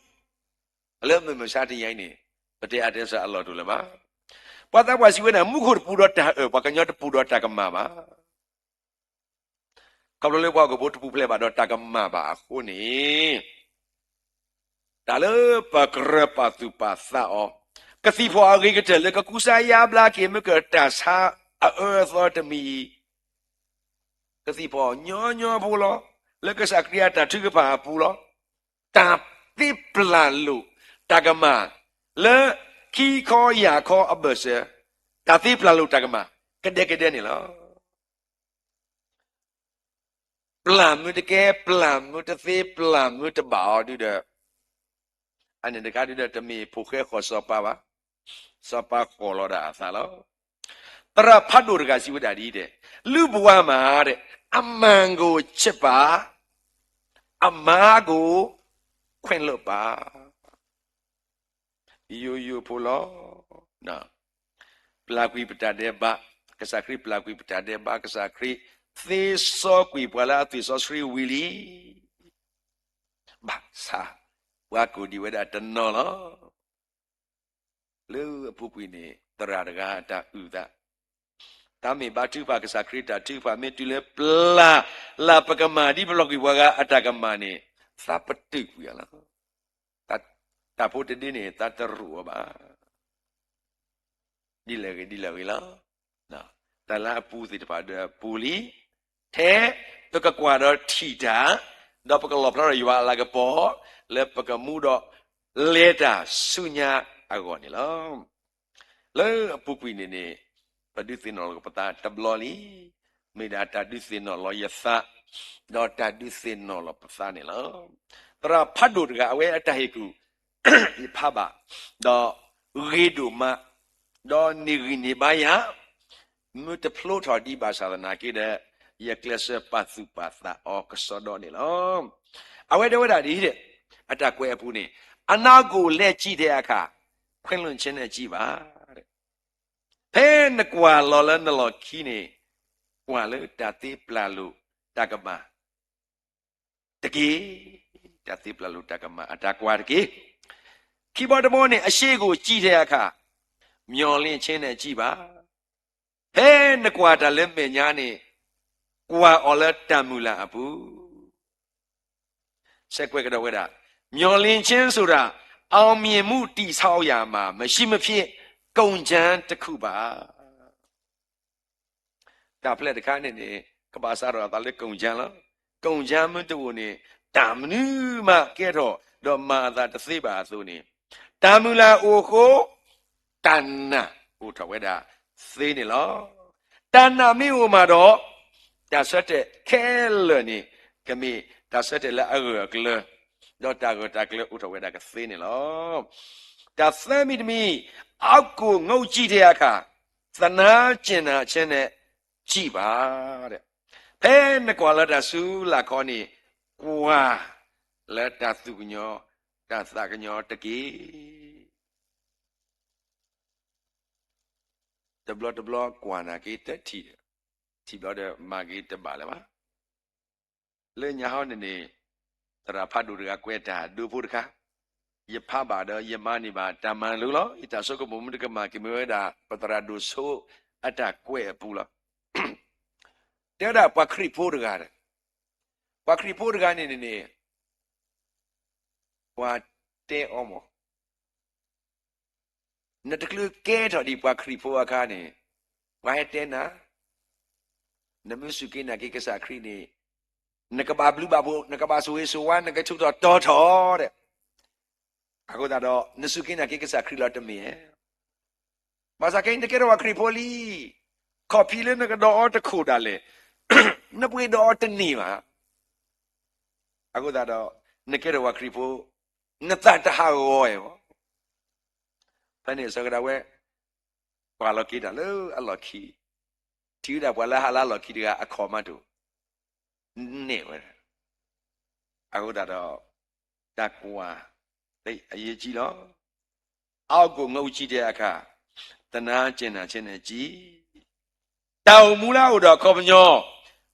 လၢမုၢ်မဆါတနံၤအံၤန့ၣ် ပတဲအါတဲစှၤအလီၢ်တအိၣ်လၢၤဘၣ်. ပှၤသးပှၢ်စံးဝဲဒၣ် မူခိၣ်တပူၤဒီးတၢ်အၢၣ်, ပှၤကညီတပူၤဒီးတၢ်ကမၣ်ဘၣ်. ခီဖျိလၢပှၤဟီၣ်ခိၣ်ဖိတပူၤဖျဲးဘၣ်ဒီးတၢ်ကမၣ်ဘၣ်အဃိန့ၣ်, တၢ်လၢပကြၢးပာ်သူၣ်ပာ်သးအီၤ, ကသံၣ်ဖီၣ်အဂ့ၤကတၢၢ်လၢကကူစါယါဘျါက့ၤ မ့ၢ်ကတၢ်ဆါအအၢအသီတမံၤအံၤ, ကသံၣ်ဖီၣ်ညီညီဖိလီၤ. လၢကစၢ်ခရံာ်အတၢ်ထုကဖၣ်အပူၤလီၤ. တၢ်သ့ပျၢ်လိာ်တၢ်ကမၣ် လၢခံခီယာ်ခီအဘၢၣ်စၢၤ, တၢ်သ့ပျၢ်လိာ်တၢ်ကမၣ် ကဒဲကဒဲန့ၣ်လီၤ. ပျၢ်မ့ၢ်တကဲ, ပျၢ်မ့ၢ်တသ့, ပျၢ်မ့ၢ်တဘၣ်အီၤဒုဒီး, အန့ၣ်တခါဒုဒီး တမ့ၢ်ဖိၣ်ဃဲဃီၤစီၤပၤဘၣ်. စီၤပၤဃီၤလီၤဒၣ်အသးလီၤ. သရၣ်ဖးဒိၣ်တဂၤစံးဝဲဒၣ်ဒ်အံၤ, လူၢ်ဘဝါမး, အမှန်ကိုချစ်ပါ, အမှားကိုခွင့်လွှတ်ပါ. ယိယိဖိလီၤ. ပျၢ်ကွံာ်ပတၢ်ဒဲးဘး, ကစၢ်ခရံာ်ပျၢ်ကွံာ်ပတၢ်ဒဲးဘး, ကစၢ်ခရံာ်သ့စီကွံာ်ပှၤလၢအသွံၣ်စီဆှံဝံၤလံ. ဘၣ်ဆၣ်, ပှၤကိၢ်ဒံးဝဲဒၣ်တနီၤလီၤ. လၢအပူၤကွံာ်န့ၣ် သရၣ်တဂၤအတၢ်အုၣ်သး, တၢ်မ့ၢ်ဘါထုကဖၣ်ကစၢ်ခရံာ်တၢ်ထုကဖၣ် မ့ၢ်တုၤလၢပျၢ်လၢ်ပကမၣ်ဒ်ပလီၢ်ကွံာ်ပှၤဂၤအတၢ်ကမၣ်န့ၣ်, သးပတုာ်ကွံာ်အီၤလီၤ. တၢ်ဖိတဒ့န့ၣ် သးတရူးအီၤဘၣ်. ဒ်လဲၣ်ဂ့ၤဒ်လဲၣ်ဂ့ၤလီၤ. တၢ်လၢအပူၤသ့ၣ်တဖၣ်ဒီးပူၤလံ, ထဲပကကွၢ်ဒီးထံၣ်တၢ်, ဒီးပကလီၣ်ဖျါထီၣ်ယွၤအလၤကပီၤ, လၢပကမူဒီးလဲၤတၢ်ဆူညါအဂီၢ်န့ၣ်လီၤ. လၢအပူၤကွံာ်န့ၣ်န့ၣ်, ပဒုးသ့ၣ်နီၣ်လီၤပသးတဘျီလံ. မ့ၢ်ဒၣ်တၢ်ဒုးသ့ၣ်နီၣ်လီၤယသး, ဒီးတၢ်ဒုးသ့ၣ်နီၣ်လီၤပသးန့ၣ်လီၤ. သရၣ်ဖးဒိၣ်တဂၤ အဝဲအတၢ်ဟ့ၣ်ကူၣ် ယဖးဘၣ်, ဒီးဂ့ၤဒိၣ်မး, ဒီးန့ၢ်ဂံၢ်န့ၢ်ဘါယၤ, မ့ၢ်တဖျိထီၣ်ဒံးဘၣ်ဆၣ်သနာ်က့ဒီး, ယကျဲးစၢးပာ်သူၣ်ပာ်သးအီၤကစီဒီန့ၣ်လီၤ. အဝဲတဲဝဲဒၣ်ဒ်အံၤ, အတၢ်ကွဲးအပူၤန့ၣ်, အနောက်ကိုလှည့်ကြည့်တဲ့အခါ, ခွင့်လွှတ်ခြင်းနဲ့ကြည့်ပါ. ဖဲနကွၢ်လီၤလၢနလီၢ်ခံန့ၣ်, ကွၢ်လၢတၢ်သ့ပျၢ်လိာ်တၢ်ကမၣ်တက့ၢ်. တၢ်သ့ပျၢ်လိာ်တၢ်ကမၣ်အတၢ်ကွၢ်တက့ၢ်. ခံဘီတဘီန့ၣ်, အရှေ့ကိုကြည့်တဲ့အခါ, မျှော်လင့်ခြင်းနဲ့ကြည့်ပါ. ဖဲနကွၢ်တၢ်လၢမဲာ်ညါန့ၣ်, ကွၢ်အီၤလၢတၢ်မုၢ်လၢ်အပူၤ. ဆဲးကွဲးကဒီးဝဲဒၣ်, မျှော်လင့်ခြင်းဆိုတာ, အောင်မြင်မှုတည်ဆောက်ရာမှာ မရှိမဖြစ် ကုန်ကြမ်းတစ်ခုပါ. တၢ်ဖျဲၣ်တခါန့ၣ်န့ၣ်, ကဘၣ်စးထီၣ်အသးလၢ ကုန်ကြမ်း လီၤ. ကုန်ကြမ်း မ့ၢ်တအိၣ်န့ၣ်, တၢ်မနုၤမးကဲထီၣ်, ဒီးမၤအသးတသ့ဘၣ်အသိးန့ၣ်, တၢ်မုၢ်လၢ်အိၣ်အဃိ, တၢ်နာ်အိၣ်ထီၣ်ဝဲဒၣ်သ့န့ၣ်လီၤ. တၢ်နာ်မ့ၢ်အိၣ်မးဒီး, တၢ်ဆၢတဲာ်ခဲလၢာ်န့ၣ်, ကမ့ၢ်တၢ်ဆၢတဲာ်လၢအဂၢၢ်အကျၢၤ, ဒီးတၢ်ဂၢၢ်တၢ်ကျၢၤအိၣ်ထီၣ်ဝဲဒၣ်ကသ့န့ၣ်လီၤ. တၢ်သၢမံၤတမံၤ, အောက်ကိုငုံကြည့်တဲ့အခါ, သနားကျင်နာခြင်းနဲ့ကြည့်ပါ. ဖဲနကွၢ်လၢတၢ်ဆူလာ်ခီန့ၣ်, ကွၢ်လၢတၢ်သူၣ်ကညီၤ, တၢ်သးကညီၤတက့ၢ်. တဘျီတဘျီကွၢ်နာ်က့တထံၣ်, ထံၣ်ဘျီဒီးမၤက့ၤတဘၣ်လၢၤဘၣ်. လၢညါဟီန့ၣ်န့ၣ်, သရၣ်ဖးဒိၣ်တဂၤကွဲးတၢ်ဒိဖိတခါ, ယဖးဘၣ်ဒီးယမၤန့ၢ်ဘၣ်တၢ်မၤလိလီၤ. ယတၢ်ဆိကမိၣ်မ့ၢ်တကမၣ်က့ၤမ့ၢ်ဝဲဒၣ် ပသရၣ်ဒိၣ်ဆိအတၢ်ကွဲးအပူၤလီၤ. တဲဝဲဒၣ်ပှၤခရံာ်ဖိတဂၤဒီး, ပှၤခရံာ်ဖိတဂၤန့ၣ်န့ၣ်န့ၣ်, ပှၤတဲအီၤမး နတချုးကဲထီၣ်ဒံးပှၤခရံာ်ဖိအခါန့ၣ်, ပှၤဟဲတဲနၤ, နမ့ၢ်စူၢ်က့ၤနာ်က့ၤကစၢ်ခရံာ်န့ၣ်, နကဘၣ်ဘျုးဘၣ်ဖှိၣ်, နကဘၣ်ဆိၣ်ဂ့ၤဆိၣ်ဝါ, နကထူးထီၣ်တီၤထီၣ်ဒီး, အဃိသတးဒီး နစူၢ်က့ၤနာ်က့ၤကစၢ်ခရံာ်လီၤတမ့ၢ်ဧါ. ဘၣ်ဆၣ်ခဲအံၤနကဲထီၣ်ပှၤခရံာ်ဖိလံ, ခီၣ်ဖံးလၢနကဒီးအီၤတခိၣ်ဒၣ်လဲာ်, နပှ့ၤဒီးအီၤတန့ၢ်ဘၣ်. အဃိသတးဒီး နကဲထီၣ်ပှၤခရံာ်ဖိ, နသးတဟးဂီၤဧါ. ဖဲန့ၣ်အဆၢကတီၢ်ဝဲ, ကွၢ်လီၤက့ၤတၢ်လၢအလီၢ်ခံ, ထံၣ်ဝဲဒၣ်ပှၤလၢဟးလၢအလီၢ်ခံတဂၤအခီၣ်မးတအိၣ်, နဲၣ်ဝဲဒၣ်. အဃိသတးဒီး, တၢ်ကွၢ်, အရေးကြီးလီၤ. အောက်ကိုငုံကြည့်တဲ့အခါ, သနားကျင်နာခြင်းနဲ့ကြည့်. တၢ်အိၣ်မူလၢအအိၣ်ဒီးအခီပညီ,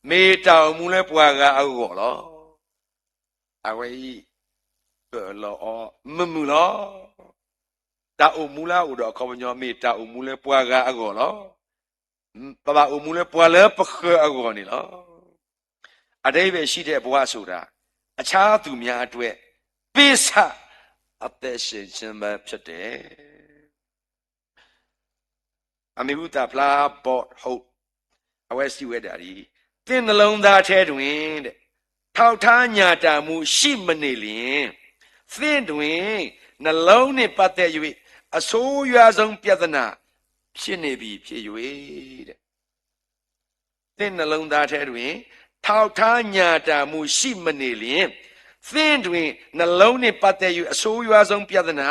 မ့ၢ်တၢ်အိၣ်မူလၢပှၤဂၤအဂီၢ်လီၤ. အဝဲအံၤ, ပၢၢ်လီၤအီၤမုာ်မုာ်လီၤ. တၢ်အိၣ်မူလၢအအိၣ်ဒီးအခီပညီ မ့ၢ်တၢ်အိၣ်မူလၢပှၤဂၤအဂီၢ်လီၤ. ပဘၣ်အိၣ်မူလၢပှၤလၢပဃၢၤအဂီၢ်န့ၣ်လီၤ. အတၢ်ဟ့ၣ်ဘဲၣ်ဆံးထဲအပှၤအစိၤတၢ်, အခြားသူများအတွက် ပေးဆပ်အသက်ရှင်ခြင်းပဲဖြစ်တယ်. အမံၤဟူသၣ်ဖျါ Bob Hope အဝဲစံးဝဲဒၣ်ဒ်အံၤ, သင့်နှလုံးသားထဲတွင် ထောက်ထားညှာတာမှုရှိမနေလျှင် သင့်တွင် နှလုံးနဲ့ပတ်သက်၍ အဆိုးရွားဆုံးပြဿနာ ဖြစ်နေပြီဖြစ်၍ သင့်နှလုံးသားထဲတွင် ထောက်ထားညှာတာမှုရှိမနေလျှင် သင့်တွင် နှလုံးနဲ့ပတ်သက်၍ အဆိုးရွားဆုံးပြဿနာ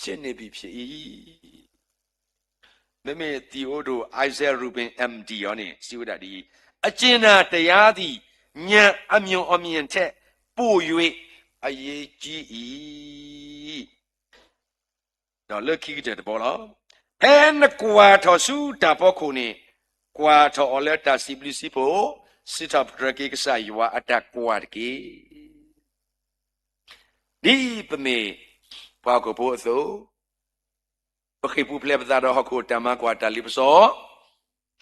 ဖြစ်နေပြီဖြစ်၏. မ့မ့ၢ် Theodore Isaac Rubin M D အီၤန့ၣ် စံးဝဲဒၣ်ဒ်အံၤ, အကျဉ်းနာ်တရားသည် ဉာဏ်အမြော်အမြင်ထက် ပို၍အရေးကြီး၏. ဒီးလၢခံကတၢၢ်တဘီလီၤ. ဖဲနကွၢ်ထီၣ်ဆူတၢ်ဖီခိၣ်န့ၣ်, ကွၢ်ထီၣ်အီၤလၢတၢ်စံးဘျုးစံးဖှိၣ်, စံးထီၣ်ပတြၢၤက့ၤကစၢ်ယွၤအတၢ်ကွၢ်တက့ၢ်. ဒ်ပမ့ၢ်ပှၤဟီၣ်ခိၣ်ဖိအသိး, ပဃ့ၢ်ပူၤဖျဲးပသးဒီးဟီၣ်ခိၣ်တၢ်မၤကွၢ်တၢ်လ့ပစီ,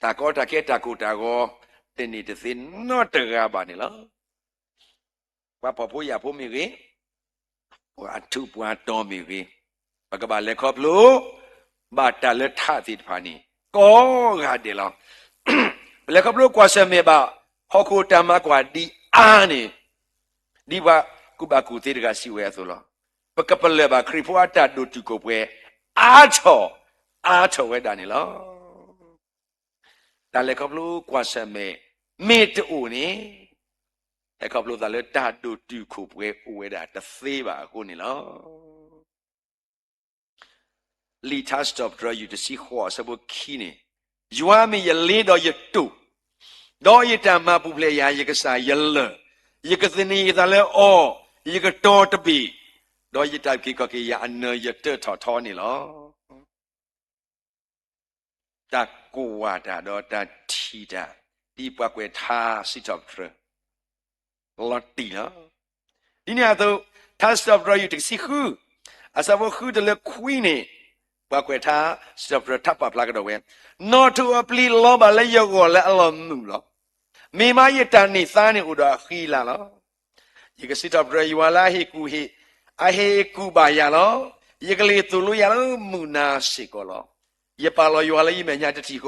တၢ်ကီတၢ်ခဲတၢ်ကိၢ်တၢ်ဂီၤ တန့ၢ်တသ့နီတဂၤဘၣ်န့ၣ်လီၤ. ပှၤဖှီၣ်ဖိယာ်ဖိမ့ၢ်ဂ့ၤ, ပှၤထူးပှၤတီၤမ့ၢ်ဂ့ၤ, ပကဘၣ်လဲၤခီဖျိဘၣ်တၢ်လၢထးသ့ၣ်တဖၣ်န့ၣ် ကိးဂၤဒဲးလီၤ. ပလဲၤခီဖျိကွၢ်ဆၢၣ်မဲာ်ဘၣ် ဟီၣ်ခိၣ်တၢ်မၤကွၢ်ဒ်အါန့ၣ်, ဒ်ပှၤကူၣ်ဘၣ်ကူၣ်သ့တဂၤစံးဝဲအသိးလီၤ. ပကပလၢၢ်ဘၣ်ခရံာ်ဖိအတၢ်ဒိၣ်တုာ်ခိၣ်ပှဲၤ အါထီၣ်အါထီၣ်ဝဲဒၣ်န့ၣ်လီၤ. တၢ်လဲၤခီဖျိကွၢ်ဆၢၣ်မဲာ် မ့ၢ်တအိၣ်န့ၣ်, ဟဲခီဖျိသးလၢတၢ်ဒိၣ်တုာ်ခိၣ်ပှဲၤအိၣ်ဝဲဒၣ်တသ့ဘၣ်အဃိန့ၣ်လီၤ. လံာ်ထါစံးထီၣ်ပတြၢၤ ယူၢ်တဆံဃိး အဆၢဖိခံန့ၣ်, ယွၤမ့ၢ်ယလ့ဒီးယတိၢ်, ဒီးယတၢ်မၤပူၤဖျဲးယၤ, ယကစၢ်ယလၢၢ်, ယကသန့ၤယသးလၢအီၤ, ယကတီၤတဘ့ၣ်, ဒီးယတၢ်အုၣ်က့ၤခီၣ်က့ၤယၤအနၢၤ ယတၢၢ်ထီၣ်ထီန့ၣ်လီၤ. တၢ်ကွၢ်တၢ်ဒီးတၢ်ထံၣ်တၢ် ဒ်ပှၤကွဲးထါစံးထီၣ်ပတြၢၤ လီၤတံၢ်လီၤ. ဒ်န့ၣ်အသိး, ထါစံးထီၣ်ပတြၢၤ ယူၢ်တဆံဃု, အဆၢဖိဃုတုၤလၢခွံန့ၣ်, ပှၤကွဲးထါစံးထီၣ်ပတြၢၤ ထါပာ်ဖျါကဒီးဝဲ, နီၣ်ထိးအပျံၤလီၤဘၣ်လၢယဂီၢ်လၢအလီၢ်မုာ်လီၤ. မ့ၢ်မးယတၢ်န့ၢ်သါန့ၣ်အိၣ်ဒီးအဃံအလၤလီၤ. ယကစံးထီၣ်ပတြၢၤယွၤလၢအဟ့ၣ်ကူၣ်ဟ့ၣ်, အဟ့ၣ်ကူၣ်ဘၣ်ယၤလီၤ. ယကလ့ၢ်သိၣ်လိယၤလၢမုၢ်နၤစ့ၢ်ကီးလီၤ. ယပာ်လီၤယွၤလၢယမဲာ်ညါတထံၣ်ဃီလီၤ.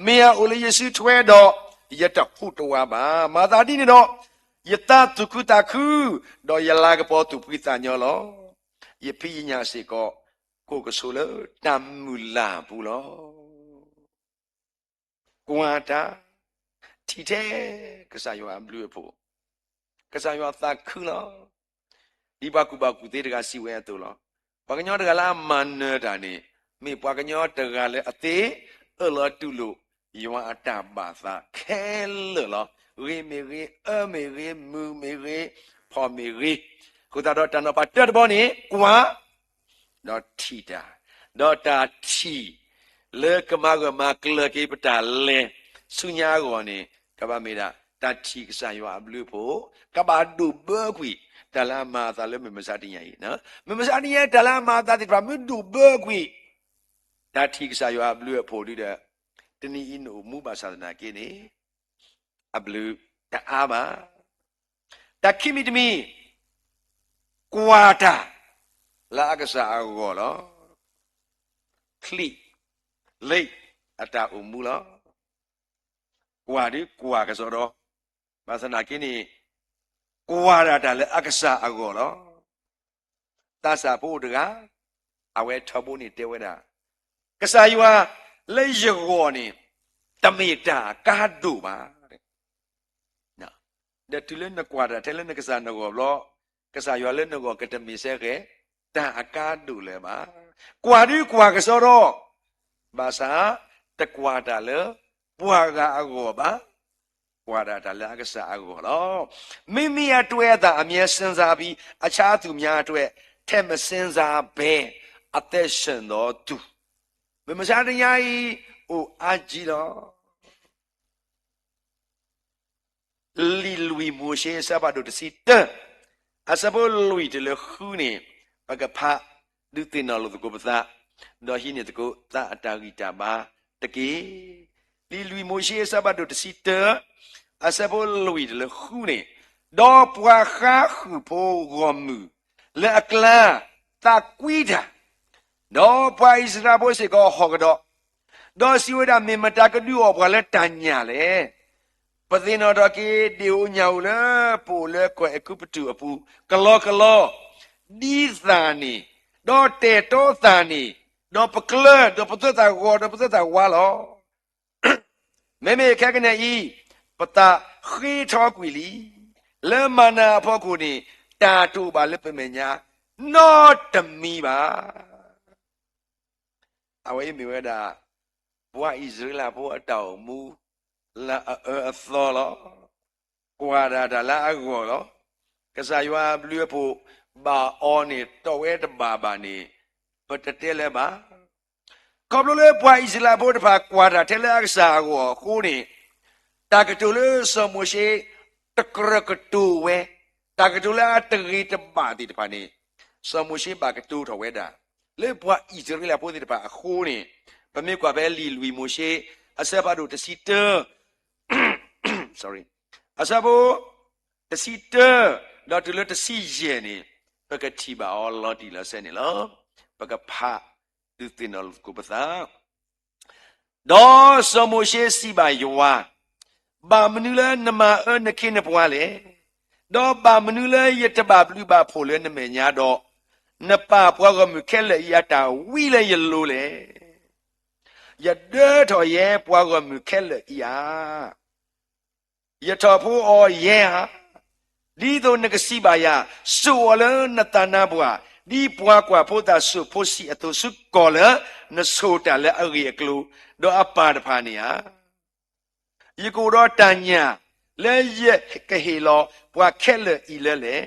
မ့ၢ်အအိၣ်လၢယစုထွဲဒီး ယတဟူးတဝးဘၣ်. မၤသးဒ်န့ၣ်ဒီး, ယသးသူၣ်ခုသးခု, ဒီးယလၤကပီၤသူၣ်ဖှံသးညီလီၤ. ယဖံးယညၣ်စ့ၢ်ကီး ကိးကဆိးလၢတၢ်မုၢ်လၢ်အပူၤလီၤ. ကွၢ်တၢ်, ထံၣ်ထဲကစၢ်ယွၤအဘျုးအဖှိၣ်, ကစၢ်ယွၤသးခုလီၤ. ဒ်ပှၤကူၣ်ဘၣ်ကူၣ်သ့တဂၤစံးဝဲအသိးလီၤ. ပှၤကညီတဂၤလၢအမၤနၢၤတၢ်န့ၣ်, မ့ၢ်ပှၤကညီတဂၤလၢအသ့အၢၣ်လီၤတူၢ်လိာ် ယွၤအတၢ်ဘၣ်သးခဲလၢာ်လီၤ. ဂ့ၤမ့ၢ်ဂ့ၤ, အၢမ့ၢ်ဂ့ၤ, မုာ်မ့ၢ်ဂ့ၤ, ဖှီၣ်မ့ၢ်ဂ့ၤ, အဃိသတးဒီးတၢ်နီၤဖးတၢတဘီန့ၣ် ကွၢ် ဒီးထံၣ်တၢ်, ဒီးတၢ်ထံၣ်လၢကမၤဂၢၢ်မၤကျၢၤက့ၤပတၢ်လဲၤဆူညါအဂီၢ်န့ၣ်, ကဘၣ်မ့ၢ်ဒၣ် တၢ်ထံၣ်ကစၢ်ယွၤအဘျုးအဖှိၣ်, ကဘၣ်ဒိၣ်ဘၢကွံာ် တၢ်လၢအမၤအသးလၢမုၢ်မဆါတနံၤအံၤ, မုၢ်မဆါတနံၤအံၤ တၢ်လၢအမၤအသးသ့ၣ်တဖၣ် မ့ၢ်ဒိၣ်ဘၢကွံာ် တၢ်ထံၣ်ကစၢ်ယွၤအဘျုးအဖှိၣ်ဒုဒီး, တနံၤအံၤနအိၣ်မူဘၣ်ဆၣ်သနာ်က့န့ၣ် အဘျုးတအါဘၣ်. တၢ်ခံမံၤတမံၤ, ကွၢ်တၢ်လၢအကစၢ်အဂီၢ်လီၤ. ချံးလ့အတၢ်အိၣ်မူလီၤ. ကွၢ်ဒုကွၢ်ကစီဒီ, ဘၣ်ဆၣ်သနာ်က့န့ၣ် ကွၢ်ဒၣ်တၢ်လၢအကစၢ်အဂီၢ်လီၤ. သးစၢ်ဖိအိၣ်တဂၤ, အဝဲထီဘိန့ၣ်တဲဝဲဒၣ်, ကစၢ်ယွၤလၢယဂီၢ်န့ၣ် တမ့ၢ်တၢ်အကါဒိၣ်ဘၣ်. ဒီးတုၤလၢနကွၢ်တၢ်ထဲလၢနကစၢ်နဂီၢ်ဘျီ, ကစၢ်ယွၤလၢနဂီၢ်ကတမ့ၢ်စ့ၢ်ကီး တၢ်အကါဒိၣ်လၢၤဘၣ်. ကွၢ်ဒုကွၢ်ကစီဒီ, ဘၣ်ဆၣ်တကွၢ်တၢ်လၢပှၤဂၤအဂီၢ်ဘၣ်. ကွၢ်ဒၣ်တၢ်လၢအကစၢ်အဂီၢ်လီၤ. မိမိအတွက်အသး အမြဲစဉ်းစားပြီး အခြားသူများအတွက် ထည့်မစဉ်းစားဘဲ အသက်ရှင်သောသူ မုၢ်မဆါတနံၤအံၤ အိၣ်အါကံလီၤ. လံာ်လွံၢ်မိၤၡ့ အဆၢဖးဒိၣ်တဆံတၢ, အဆၢဖိလွံၢ်တုၤလၢဃုန့ၣ် ပကဖး ဒုးသ့ၣ်နီၣ်လိာ်သကိးပသး, ဒီးဟံးန့ၢ်သကိးသးအတၢ်ဂံၢ်တၢ်ဘါတက့ၢ်. လံာ်လွံၢ်မိၤၡ့အဆၢဖးဒိၣ်တဆံတၢ, အဆၢဖိလွံၢ်တုၤလၢဃုန့ၣ်, ဒီးပှၤဃါဃုာ်ဖိဂီၢ်မုၢ်လၢအကျါ သးကွံတၢ်, ဒီးပှၤအံၣ်စရ့လးဖိစ့ၢ်ကီးဟီၣ်ကဒီး, ဒီးစံးဝဲဒၣ်, မ့ၢ်မတၤကဒုးအီၣ်ပှၤလၢတၢ်ညၣ်လဲၣ်. ပသ့ၣ်နီၣ်ထီၣ်က့ၤဒ့ၣ်ဧိၤညၣ်ဧိၤလၢပအိၣ်လၢကီၢ်အဲၤကူပတူးအပူၤ ကလီကလီ, ဒ်သၣ်န့ၣ်, ဒီးတဲာ်တီသၣ်န့ၣ်, ဒီးပကျၢၤ, ဒီးပသၢသၣ်ဂီၤ, ဒီးပသၢသၣ်ဝါလီၤ. မ့မ့ၢ်ခဲကနံၣ်အံၤ, ပသးဃ့ထီကွံာ်လံ, လၢမၤနၤအဖီခိၣ်န့ၣ်, တၢ်တအိၣ်ဘၣ်လၢပမဲာ်ညါ နီတမံၤဘၣ်. အဝဲအံၤမ့ၢ်ဝဲဒၣ် ပှၤအံၣ်စရ့လးဖိအတၢ်အိၣ်မူ လၢအအၢအသီလီၤ. ကွၢ်တၢ်တၢ်လၢအဂီၢ်လီၤ. ကစၢ်ယွၤအဘျုးအဖှိၣ် ဘၣ်အီၤန့ၣ် တီၢ်ဝဲတဘၣ်ဘၣ်န့ၣ် ပတတဲလၢၤဘၣ်. ခီဖျိလၢပှၤအံၣ်စရ့လးဖိတဖၣ်ကွၢ်တၢ်ထဲလၢအကစၢ်အဂီၢ်အဃိန့ၣ်, တၢ်ကတိၤလၢစီၤမိၤၡ့ တကြၢးကတိၤဝဲ, တၢ်ကတိၤလၢအတဂ့ၤတဘၣ်သ့ၣ်တဖၣ်န့ၣ်, စီၤမိၤၡ့ဘၣ်ကတိၤထီၣ်ဝဲဒၣ် လၢပှၤအံၣ်စရ့လးဖိသ့ၣ်တဖၣ်အဃိန့ၣ်, ပမ့ၢ်ကွၢ်ဖဲလံာ်လွံၢ်မိၤၡ့ အဆၢဖးဒိၣ်တဆံတၢ sorry, အဆၢဖိ တဆံတၢ ဒီးတုၤလၢတဆံယဲၢ်န့ၣ်, ပကထံၣ်ဘၣ်အီၤလီၤတံၢ်လီၤဆဲးန့ၣ်လီၤ. ပကဖးဒုးသ့ၣ်နီၣ်လိာ်သကိးပသး. ဒီးစီၤမိၤၡ့စံးဘၣ်ယွၤ, ဘၣ်မနုၤလၢနမၤအၢနခ့နပှၤလဲၣ်. ဒီးဘၣ်မနုၤလၢယတဘၣ်ဘျုးဘၣ်ဖှိၣ်လၢနမဲာ်ညါဒီး, နပာ်ပှၤဂီၢ်မုၢ်ခဲလၢာ်အံၤအတၢ်ဝံလၢယလိၤလဲၣ်. ယဒၢထီၣ်ယဲပှၤဂီၢ်မုၢ်ခဲလၢာ်အံၤဧါ. ယထီၣ်ဖိအီၤယဲဧါ. ဒ်သိးနကစံးဘၣ်ယၤ, စိာ်အီၤလၢနသးနါပှၢ်, ဒ်ပှၤကွၢ်ဖိသၣ်စိာ်ဖိဆံးအသိးဆူကီၢ်လၢနဆိၣ်တၢ်လၢအဂ့ၢ်အကျိၤ, ဒီးအပၢ်တဖၣ်န့ၣ်ဧါ. ယကအိၣ်ဒီးတၢ်ညၣ် လၢယကဟ့ၣ်လီၤပှၤခဲလၢာ်အံၤလၢလဲၣ်.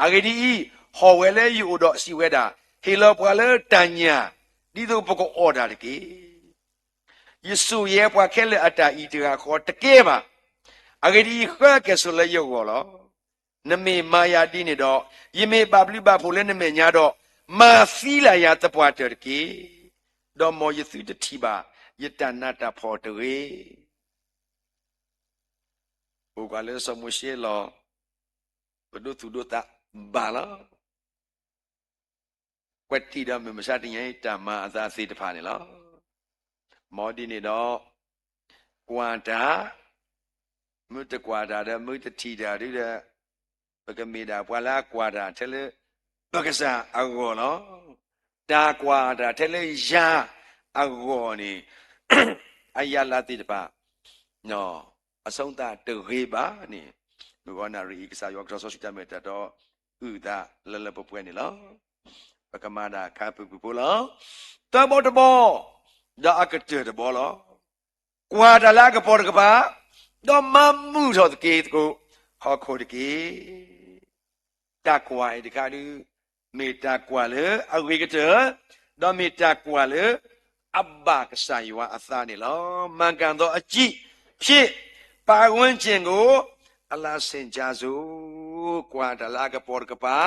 အဂ့ၢ်ဒ်အံၤ, ဟီၣ်ဝဲလၢယအိၣ်ဒီးစံးဝဲဒၣ်, ဟ့ၣ်လီၤပှၤလၢတၢ်ညၣ်, ဒ်သိးပကအီၣ်တၢ်တက့ၢ်. ယစိာ်ယဲပှၤခဲလၢာ်အတၢ်အံၤတဂၤဃီတကဲဘၣ်. အဂ့ၢ်ဒ်အံၤ, ဃၢကဲၣ်ဆိးလၢယဂီၢ်လီၤ. နမ့ၢ်မၤယၤဒ်န့ၣ်ဒီး, ယမ့ၢ်ဘၣ်ဘျုးဘၣ်ဖှိၣ်လၢနမဲာ်ညါဒီး, မၤသံလၢ်ယၤသပှၢ်တၢၢ်တက့ၢ်. ဒီးမ်ယသုတထံၣ်ဘၣ်ယတၢ်နးတၢ်ဖှီၣ်တဂ့ၤ. အိၣ်ကွၢ်လၢစီၤမိၤၡ့လီၤ, ပဒိသူၣ်ဒိသးဘၣ်လီၤ. ကွဲးတံၢ်ဒီးမုၢ်မဆါတနံၤအံၤ တၢ်မၤအသးသ့ၣ်တဖၣ်န့ၣ်လီၤ. မ်ဒ်န့ၣ်ဒီး, ကွၢ်တၢ်, မ့ၢ်တကွၢ်တၢ်ဒီး မ့ၢ်တထံၣ်တၢ်ဒုဒီး, ပကမ့ၢ်ဒၣ်ပှၤလၢအကွၢ်တၢ်ထဲလၢပကစၢ်အဂီၢ်လီၤ. တၢ်ကွၢ်တၢ်ထဲလၢယၤအဂီၢ်န့ၣ်, အယၤလၢသ့ၣ်တဖၣ် အဆိသးတဂ့ၤဘၣ်န့ၣ်, မုၢ်ဂီၤနၣ်ရံၣ်အံၤ ကစၢ်ယွၤကထီၣ်စီဆှံတၢ်မ့ၢ်တၢ်တီအုၣ်သးလၢလၢပှဲၤပှဲၤန့ၣ်လီၤ. ပကမၤဒၣ်ခါပူၤပူၤဖိလီၤ. သၢဘီတဘီ, ဒီးအကတၢၢ်တဘီလီၤ. ကွၢ်တၢ်လၢအကပီၤတကပၤ, ဒီးမၤမုာ်ထီၣ်က့ၤသကိးဟီၣ်ခိၣ်တက့ၢ်. တၢ်ကွၢ်အံၤတခါဒု မ့ၢ်တၢ်ကွၢ်လၢအဂ့ၤကတၢၢ်, ဒီးမ့ၢ်တၢ်ကွၢ်လၢအဘၣ်ကစၢ်ယွၤအသးန့ၣ်လီၤ. မၤကၣ်သီအစံး, ဖြစ်, ပတ်ဝန်းကျင်ကို အလၢဆင်ခြားစို့. ကွၢ်တၢ်လၢအကပီၤတကပၤ,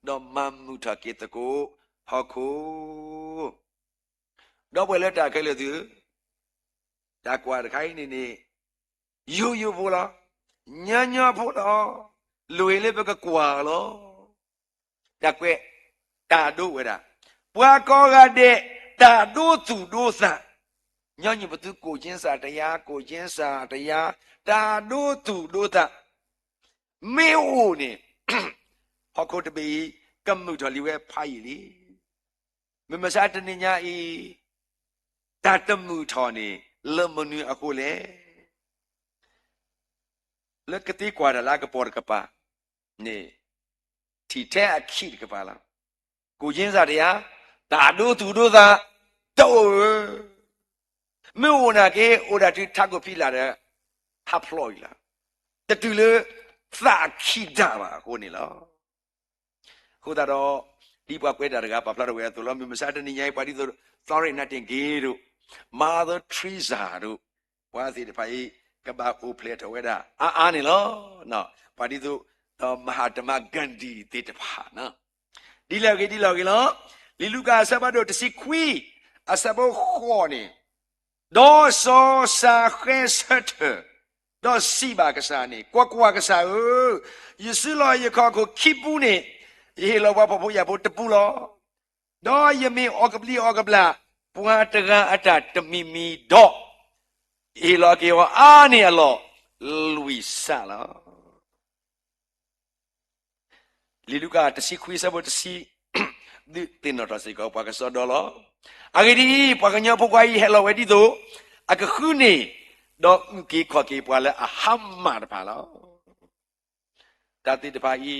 ဒီးမၤမုာ်ထီၣ်က့ၤသကိးဟီၣ်ခိၣ် ဒီပုၢ်ဝဲၢ်လၢတၢ်ခဲလၢာ်သ့ၣ်ဧၢ, တၢ်ကွၢ်တခါအံၤန့ၣ်န့ၣ်, ယိယိဖိလီၤ, ညီညီဖိလီၤ, လွံၢ်လၢပကကွၢ်လီၤ. တၢ်ကွဲး, တၢ်ဒိဝဲဒၣ်, ပှၤကိးဂၤဒဲး တၢ်ဒိသူၣ်ဒိသး, ညီနုၢ်ပသုကိၣ်ကၠ့စၢ်တယါ, ကိၣ်ကၠ့စၢ်တယါ, တၢ်ဒိသူၣ်ဒိသး, မ့ၢ်အိၣ်န့ၣ်, ဟီၣ်ခိၣ်တဘ့ၣ်အံၤ ကမုာ်ထီၣ်လံဝဲဖးယံာ်လံ. မုၢ်မဆါတနံၤညါအံၤ, တၢ်တမုာ်ထီၣ်န့ၣ် လၢမနုၤအဃိလဲၣ်. လၢကသ့ကွၢ်တၢ်လၢအကပီၤတကပၤန့ၣ်, ထံၣ်ထဲအခံးတကပၤလီၤ. ကိၣ်ကၠ့စၢ်တယါ, တၢ်ဒိသူၣ်ဒိသး, တအိၣ်ဧၢ. မ့ၢ်အိၣ်နာ်က့ အိၣ်ဒၣ်တုၤထးခိၣ်ဖံးလာ်ဒီး ဟးဖျိးအံၤလီၤ. တတုၤလၢသးအခံးဒၣ်ဘၣ်အဃိန့ၣ်လီၤ. အဃိသတးဒီး, ဒ်ပှၤကွဲးတၢ်တဂၤပာ်ဖျါထီၣ်ဝဲအသိးလီၤ. မုၢ်မဆါတနံၤညါအံၤ ပှၤဒ်သိး Florence Nightingale ဒိၣ်, Mother Teresa ဒိၣ်, ပှၤသ့ၣ်တဖၣ်အံၤ ကဘၣ်အိၣ်ဖျဲၣ်ထီၣ်ဝဲဒၣ်အါအါန့ၣ်လီၤ. ပှၤဒ်သိး Mahatma Gandhi သ့ၣ်တဖၣ်, ဒ်လဲၣ်ဂ့ၤဒ်လဲၣ်ဂ့ၤလီၤ. လံာ်လူၤကၣ်အဆၢဖးဒိၣ်တဆံခွံ အဆၢဖိဃိးန့ၣ်, ဒီးစီၤၡၤဃဲဆၢထၢၣ်, ဒီးစံးဘၣ်ကစၢ်န့ၣ်, ကွၢ်ကွၢ်, ကစၢ်ဧၢ, ယစုလီၤယခီၣ်ခိၣ်ခံပူန့ၣ်, ယဟ့ၣ်လီၤပှၤဖှီၣ်ဖိယာ်ဖိတပူလီၤ. ဒီးယမ့ၢ်အီၣ်ကဘျံးအီၣ်ကဘျၣ်ပှၤတဂၤအတၢ်တမံၤမံၤဒီး, ယဟ့ၣ်လီၤက့ၤအီၤအါန့ၢ်အလီၢ်လွံၢ်စးလီၤ. လံာ်လူၤကၣ်တဆံခွံအဆၢဖိတဆံ, ဒုးသ့ၣ်နီၣ်ထီၣ်စ့ၢ်ကီးပှၤကစီဒီလီၤ. အဂ့ၢ်ဒ်အံၤ, ပှၤကညီဖိခွါအံၤဟဲလီၤဝဲဒ်သိးအကဃုန့ၣ်, ဒီးအုၣ်က့ၤခီၣ်က့ၤပှၤလၢအဟါမၢ်တဖၣ်လီၤ. တၢ်သ့ၣ်တဖၣ်အံၤ,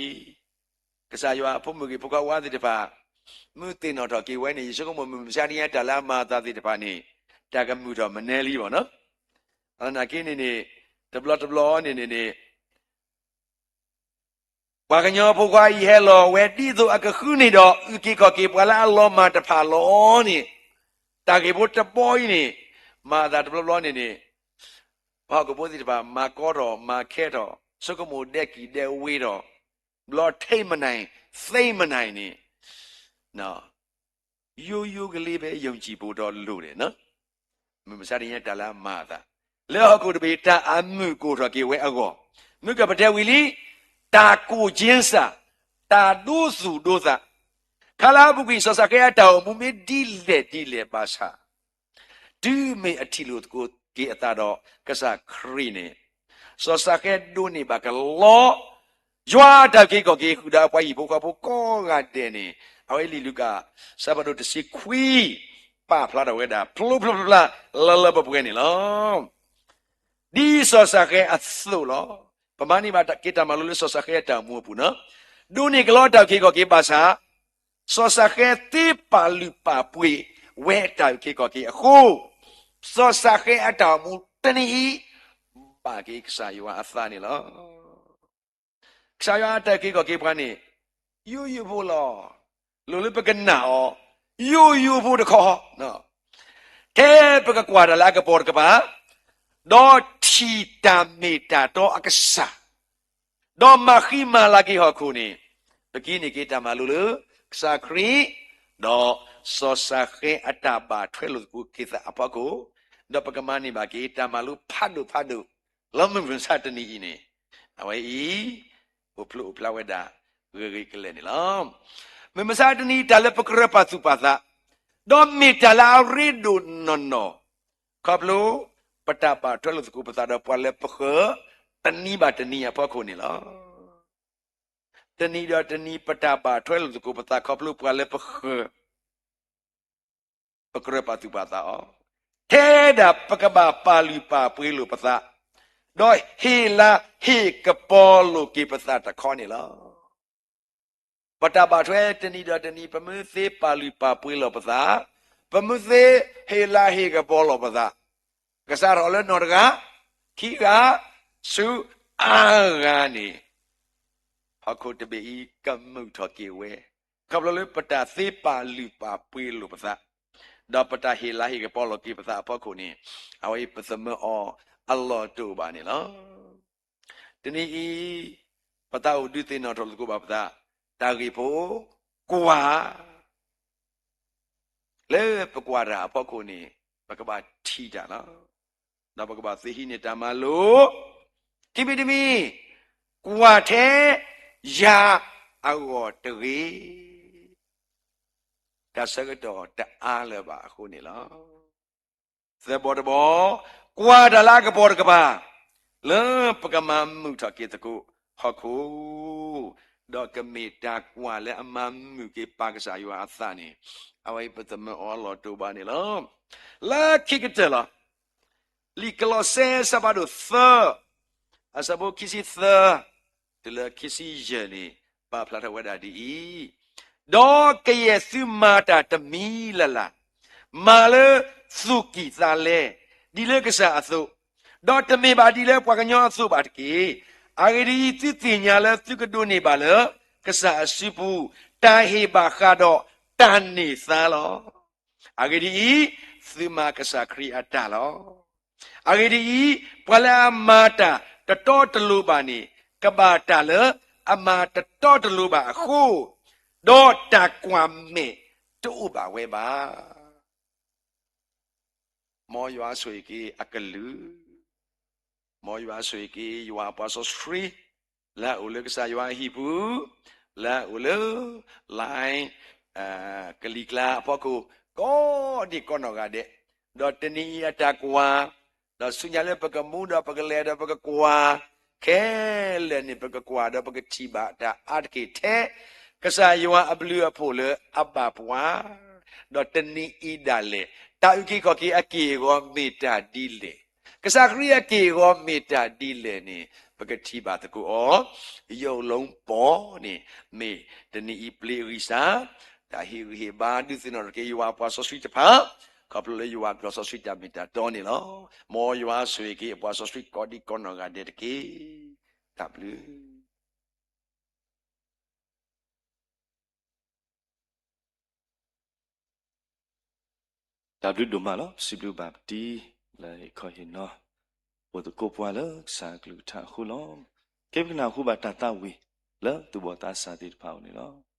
ကစၢ်ယွၤအဖိမုၣ်ဂ့ၤဖိခွါဝါသ့ၣ်တဖၣ်, မုၢ်သ့ၣ်နီၣ်ထီၣ်က့ၤဝဲန့ၣ်, ယဆိကမိၣ်မုၢ်မဆါတနံၤညါတၢ်လၢအမၤအသးသ့ၣ်တဖၣ်န့ၣ်, တၢ်ကမုာ်ထီၣ်မနုၤလံဘၣ်နီၤ. သနာ်က့န့ၣ်န့ၣ်, တဘျီတဘျီန့ၣ်န့ၣ်န့ၣ် ပှၤကညီဖိခွါအံၤဟဲလီၤဝဲဒ်သိးအကဃုန့ၣ်ဒီး အုၣ်က့ၤခီၣ်က့ၤပှၤလၢအလီၤမၢ်တဖၣ်လီၤန့ၣ်, တၢ်ဂ့ၢ်ဖိတဘီအံၤန့ၣ်, မၤအသးတဘျီဘျီန့ၣ်န့ၣ်, ပှၤဟီၣ်ခိၣ်ဖိသ့ၣ်တဖၣ် မၤကီထီၣ်မၤခဲထီၣ်, ဆိကမိၣ်ဒဲကံၣ်ဒဲဝ့ၤထီၣ်, ဘျီထဲမနၤ, သ့မနၤန့ၣ် ယိယိကလ့ဖဲယုံကြည်ဖို့ဒီးလိၤန့ၣ်, မုၢ်မဆါတနံၤညါတၢ်လၢအမၤအသး, လၢဟီၣ်ခိၣ်တဘ့ၣ်တၢ်အမုာ်ကအိၣ်ထီၣ်က့ၤဝဲအဂီၢ်, မုၢ်ကပတဲဝံၤလံ, တၢ်ကိၢ်က့စၢ်, တၢ်ဒိသူၣ်ဒိသး, ခါလၢအပူၤကွံာ်စီၤၡၤဃဲအတၢ်အိၣ်မူမ့ၢ်ဒ်လဲၣ်ဒ်လဲၣ်ဘၣ်ဆၣ် တုၤမ့ၢ်အထံၣ်လိာ်သကိးက့ၤအသးဒီးကစၢ်ခရံာ်န့ၣ်, စီၤၡၤဃဲဒိးန့ၢ်ဘၣ်ကလီ ယွၤအတၢ်အုၣ်က့ၤခီၣ်က့ၤဃုာ်ဒီးအပှၤဟံၣ်ဖိဃီဖိကိးဂၤဒဲးန့ၣ်, အဝဲလံာ်လူၤကၣ် ဆၢဖးဒိၣ်တဆံခွံ ပာ်ဖျါထီၣ်ဝဲဒၣ် ဖျိဖျိဖျါဖျါလၢလၢပှဲၤပှဲၤန့ၣ်လီၤ. ဒ်စီၤၡၤဃဲအသိးလီၤ. ပမၤန့ၢ်ဘၣ်က့ၤတၢ်မၤလိလၢစီၤၡၤဃဲအတၢ်အိၣ်မူအပူၤန့ၣ်, ဒိးန့ၢ်ကလီတၢ်အုၣ်က့ၤခီၣ်က့ၤဘၣ်ဆၣ်, စီၤၡၤဃဲသ့ပာ်လုၢ်ပာ်ပှ့ၤဝဲတၢ်အုၣ်က့ၤခီၣ်က့ၤအဃိ, စီၤၡၤဃဲအတၢ်အိၣ်မူတနံၤအံၤ ဘၣ်က့ၤကစၢ်ယွၤအသးန့ၣ်လီၤ. ကစၢ်ယွၤအတၢ်အုၣ်က့ၤခီၣ်က့ၤပှၤန့ၣ်, ယိယိဖိလီၤ. လိၣ်လၢပကနာ်အီၤ, ယိယိဖိတခီ, ထဲပကကွၢ်တၢ်လၢအကပီၤတကပၤ, ဒီးထံၣ်တၢ်မ့ၢ်တၢ်တီအကစၢ်, ဒီးမၤဃံမၤလၤက့ၤဟီၣ်ခိၣ်န့ၣ်, ပကဟံးန့ၢ်က့ၤတၢ်မၤလိလၢကစၢ်ခရံာ်, ဒီးစီၤၡၤဃဲအတၢ်ဘၣ်ထွဲလိာ်သကိးက့ၤသးအဖီခိၣ်, ဒီးပကမၤန့ၢ်ဘၣ်က့ၤတၢ်မၤလိဖးဒိၣ်ဖးဒိၣ် လၢမုၢ်မဆါတနံၤအံၤန့ၣ်, အဝဲအံၤ အိၣ်ဖျိအိၣ်ဖျါဝဲဒၣ် ဂ့ၤဂ့ၤကလဲာ်န့ၣ်လီၤ. မုၢ်မဆါတနံၤတၢ်လၢပကြၢးပာ်သူၣ်ပာ်သး, ဒီးမ့ၢ်တၢ်လၢအရ့ဒိၣ်နီၢ်နီၢ်, ခီဖျိ ပတၢ်ဘၣ်ထွဲလိာ်သကိးပသးဒီးပှၤလၢပဃၢၤ တနံၤဘၣ်တနံၤအဖီခိၣ်န့ၣ်လီၤ. တနံၤဒီးတနံၤ ပတၢ်ဘၣ်ထွဲလိာ်သကိးပသးခီဖျိပှၤလၢပဃၢၤ ပကြၢးပာ်သူၣ်ပာ်သးအီၤ, ထဲဒၣ်ပကဘၣ်ပာ်လုၢ်ပာ်ပှ့ၤလိာ်ပသး, ဒီးဟ့ၣ်လၤဟ့ၣ်ကပီၤလိာ်က့ၤပသးတခီန့ၣ်လီၤ. ပတၢ်ဘၣ်ထွဲတနံၤဒီးတနံၤ ပမ့ၢ်သ့ပာ်လုၢ်ပာ်ပှ့ၤလိာ်ပသး, ပမ့ၢ်သ့ဟ့ၣ်လၤဟ့ၣ်ကပီၤလိာ်ပသး, ကစးထီၣ်လၢနီၢ်တဂၤ, ခံဂၤ, ဆူအါဂၤန့ၣ် ဟီၣ်ခိၣ်တဘ့ၣ်အံၤကမုာ်ထီၣ်က့ၤဝဲ, ခီဖျိလၢပတၢ်သ့ပာ်လုၢ်ပာ်ပှ့ၤလိာ်ပသး, ဒီးပတၢ်ဟ့ၣ်လၤဟ့ၣ်ကပီၤလိာ်က့ၤပသးအဖီခိၣ်န့ၣ်, အဝဲအံၤပသမၢအီၤအလီၢ်တအိၣ်ဘၣ်န့ၣ်လီၤ. တနံၤအံၤ, ပသးအိၣ်ဒုးသ့ၣ်နီၣ်ထီၣ်လိာ်သကိးဘၣ်ပသး, တၢ်ဂ့ၢ်ဖိ, ကွၢ် လၢပကွၢ်တၢ်အဖီခိၣ်န့ၣ်, ပကဘၣ်ထံၣ်တၢ်လီၤ. ဒီးပကဘၣ်သ့ဟံးန့ၢ်တၢ်မၤလိာ်, ခံမံၤတမံၤ, ကွၢ်ထဲယၤအဂီၢ်တဂ့ၤ, တၢ်ဆၢကတီၢ်တအါလၢၤဘၣ်အဃိန့ၣ်လီၤ. သၢဘီတဘီ, ကွၢ်တၢ်လၢအကပီၤတကပၤ, လၢပကမၤမုာ်ထီၣ်က့ၤသကိးဟီၣ်ခိၣ်, ဒီးကမ့ၢ်တၢ်ကွၢ်လၢအမၤမုာ်က့ၤပၢ်ကစၢ်ယွၤအသးန့ၣ်, အဝဲအံၤပသမၢအီၤအလီၢ်တအိၣ်ဘၣ်န့ၣ်လီၤ. လၢခံကတၢၢ်လီၤ. လံာ်ကလီးစဲအဆၢဖးဒိၣ်သၢ, အဆၢဖိခံဆံသၢ, တုၤလၢခံဆံယဲၢ်န့ၣ်, ပာ်ဖျါထီၣ်ဝဲဒၣ်ဒ်အံၤ, ဒီးကယဲၢ်သုမၤတၢ်တမံၤလၢ်လၢ်, မၤလၢသူၣ်ကံၢ်သးလဲ, ဒ်လၢကစၢ်အသိး, ဒီးတမ့ၢ်ဘၣ်ဒ်လၢပှၤကညီအသိးဘၣ်တက့ၢ်. အဂ့ၢ်ဒ်အံၤ, သုသ့ၣ်ညါလၢသုကဒိးန့ၢ်ဘၣ်လၢကစၢ်အစုပူၤ, တၢ်ဟ့ၣ်ဘၣ်ဃးဒီးတၢ်န့ၢ်သါလီၤ. အဂ့ၢ်ဒ်အံၤ, သုမၤကစၢ်ခရံာ်အတၢ်လီၤ. အဂ့ၢ်ဒ်အံၤ, ပှၤလၢအမၤတၢ်တတီတလိၤဘၣ်န့ၣ်, ကဘၣ်တၢ်လၢအမၤတတီတလိၤဘၣ်အဃိ, ဒီးတၢ်ကွၢ်မဲာ် တအိၣ်ဘၣ်ဝဲဘၣ်. မ်ယွၤဆိၣ်ဂ့ၤက့ၤအကလုၢ်, မ်ယွၤဆိၣ်ဂ့ၤက့ၤယွၤအပှၤစီဆှံ လၢအအိၣ်လၢကစၢ်ယွၤအဟံၣ်ပူၤ, လၢအအိၣ်လၢ line ကလံၤကျါအဖီခိၣ် ကိးဒံးကိးနီၢ်ဂၤဒဲး, ဒီးတနံၤအံၤအတၢ်ကွၢ်, ဒီးဆူညါလၢပကမူဒီးပကလဲၤဒီးပကကွၢ်, ခဲလၢာ်န့ၣ် ပကကွၢ်ဒီးပကထံၣ်ဘၣ်တၢ်အါတက့ၢ်ထဲ ကစၢ်ယွၤအဘျုးအဖှိၣ်လၢအဘၣ်ပှၤ, ဒီးတနံၤအံၤဒၣ်လဲာ် တၢ်အုၣ်က့ၤခီၣ်က့ၤအက့ၢ်အဂီၤမ့ၢ်တၢ်ဒ်လဲၣ်, ကစၢ်ခရံာ်အက့ၢ်အဂီၤမ့ၢ်တၢ်ဒ်လဲၣ်န့ၣ် ပကထံၣ်ဘၣ်သကိးအီၤ, ယိၣ်လူပီၢ်န့ၣ် မ့ၢ်တနံၤအံၤပျ့ၤအဂံၢ်စၢ်, တၢ်ဟ့ၣ်ဂံၢ်ဟ့ၣ်ဘါဒုးသ့ၣ်နီၣ်ထီၣ်က့ၤယွၤအပှၤစီဆှံတဖၣ်, ခီဖျိလၢယွၤအပှၤစီဆှံတၢ်မ့ၢ်တၢ်တီန့ၣ်လီၤ. မ်ယွၤဆိၣ်ဂ့ၤက့ၤအပှၤစီဆှံကိးဒံးကိးနီၢ်ဂၤဒဲးတက့ၢ်. တၢ်ဘျုး တၢ်ဘျုးဒိၣ်မးလီၤ. စံးဘျုးဘၣ်ပတံၤလၢဟ့ၣ်ခီဟ့ၣ်နီၤ အိၣ်သကိးပှၤလၢကစၢ်အကလုၢ်ကထါအဃိလီၤ. က့ၤပကနၢ်ဟူဘၣ်တၢ်သးဝံၣ်လၢသူၣ်ဘီၣ်သးစၢ်သ့ၣ်တဖၣ်အအိၣ်န့ၣ်လီၤ.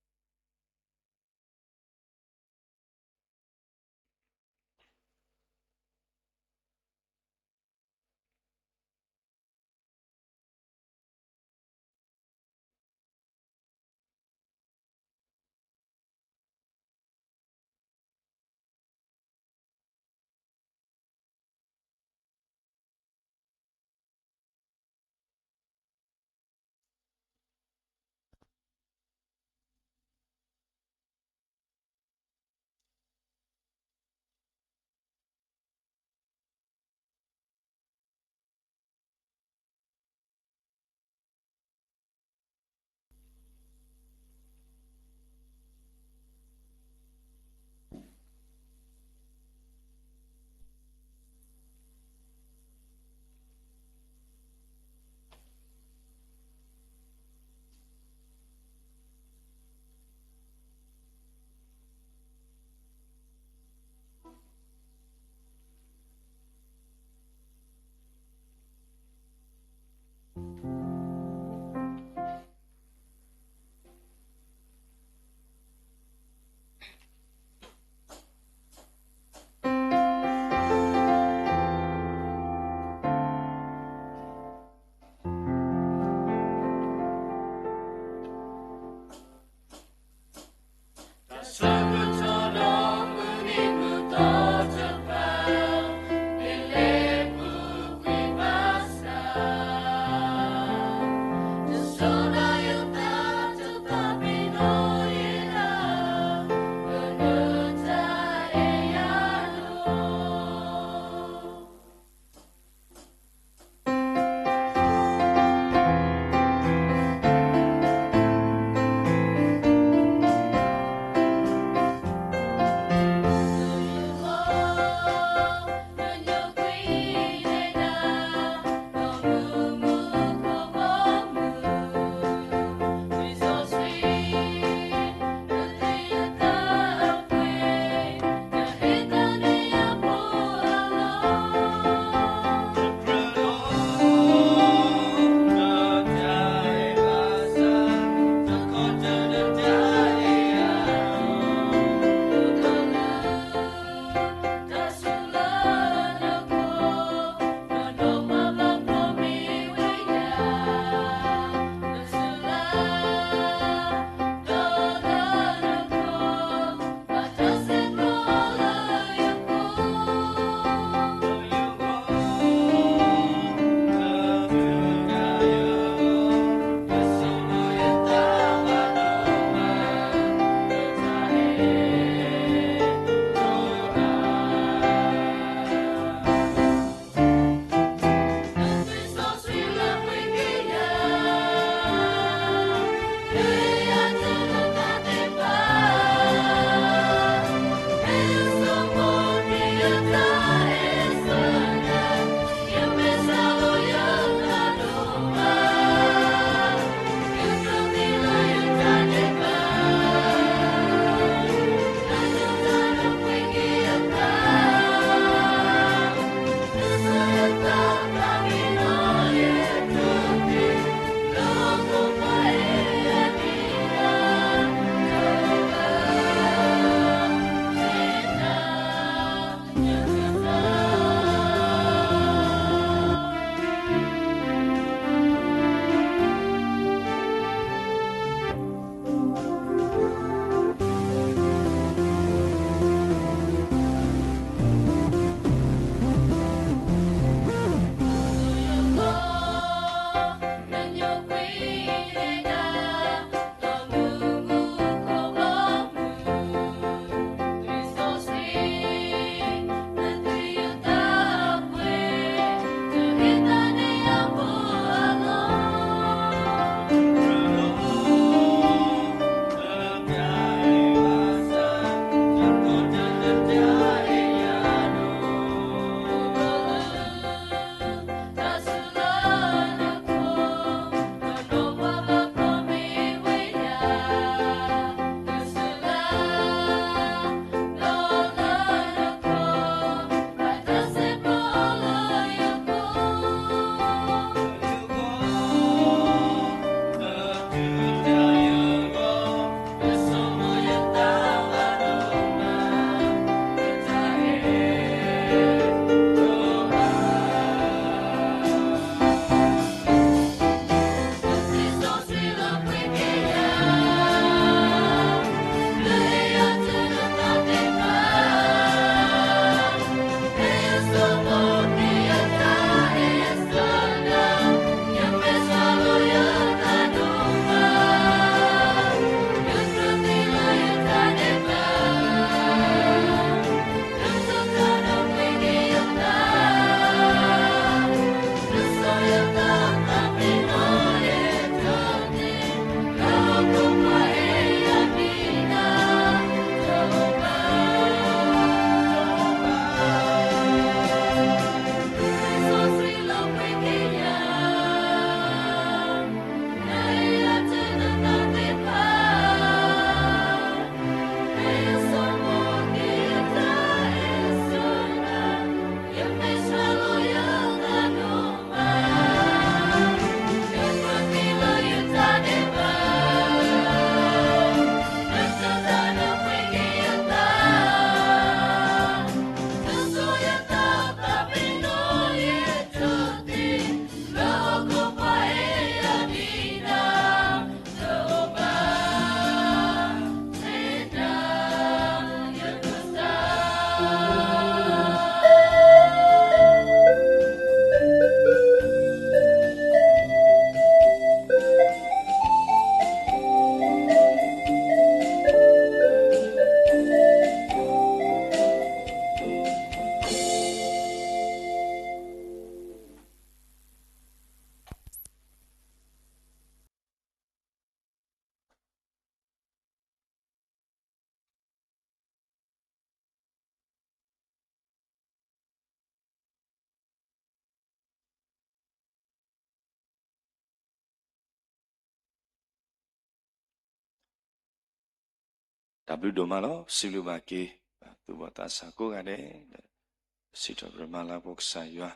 တၢ်ဘျုးဒိၣ်မးလီၤ. စံးဘျုးဘၣ်က့ၤ သူၣ်ဘီၣ်သးစၢ်ကိးဂၤဒဲး ဒီး စံးထီၣ်ပတြၢၤမၤလၤကပီၤကစၢ်ယွၤ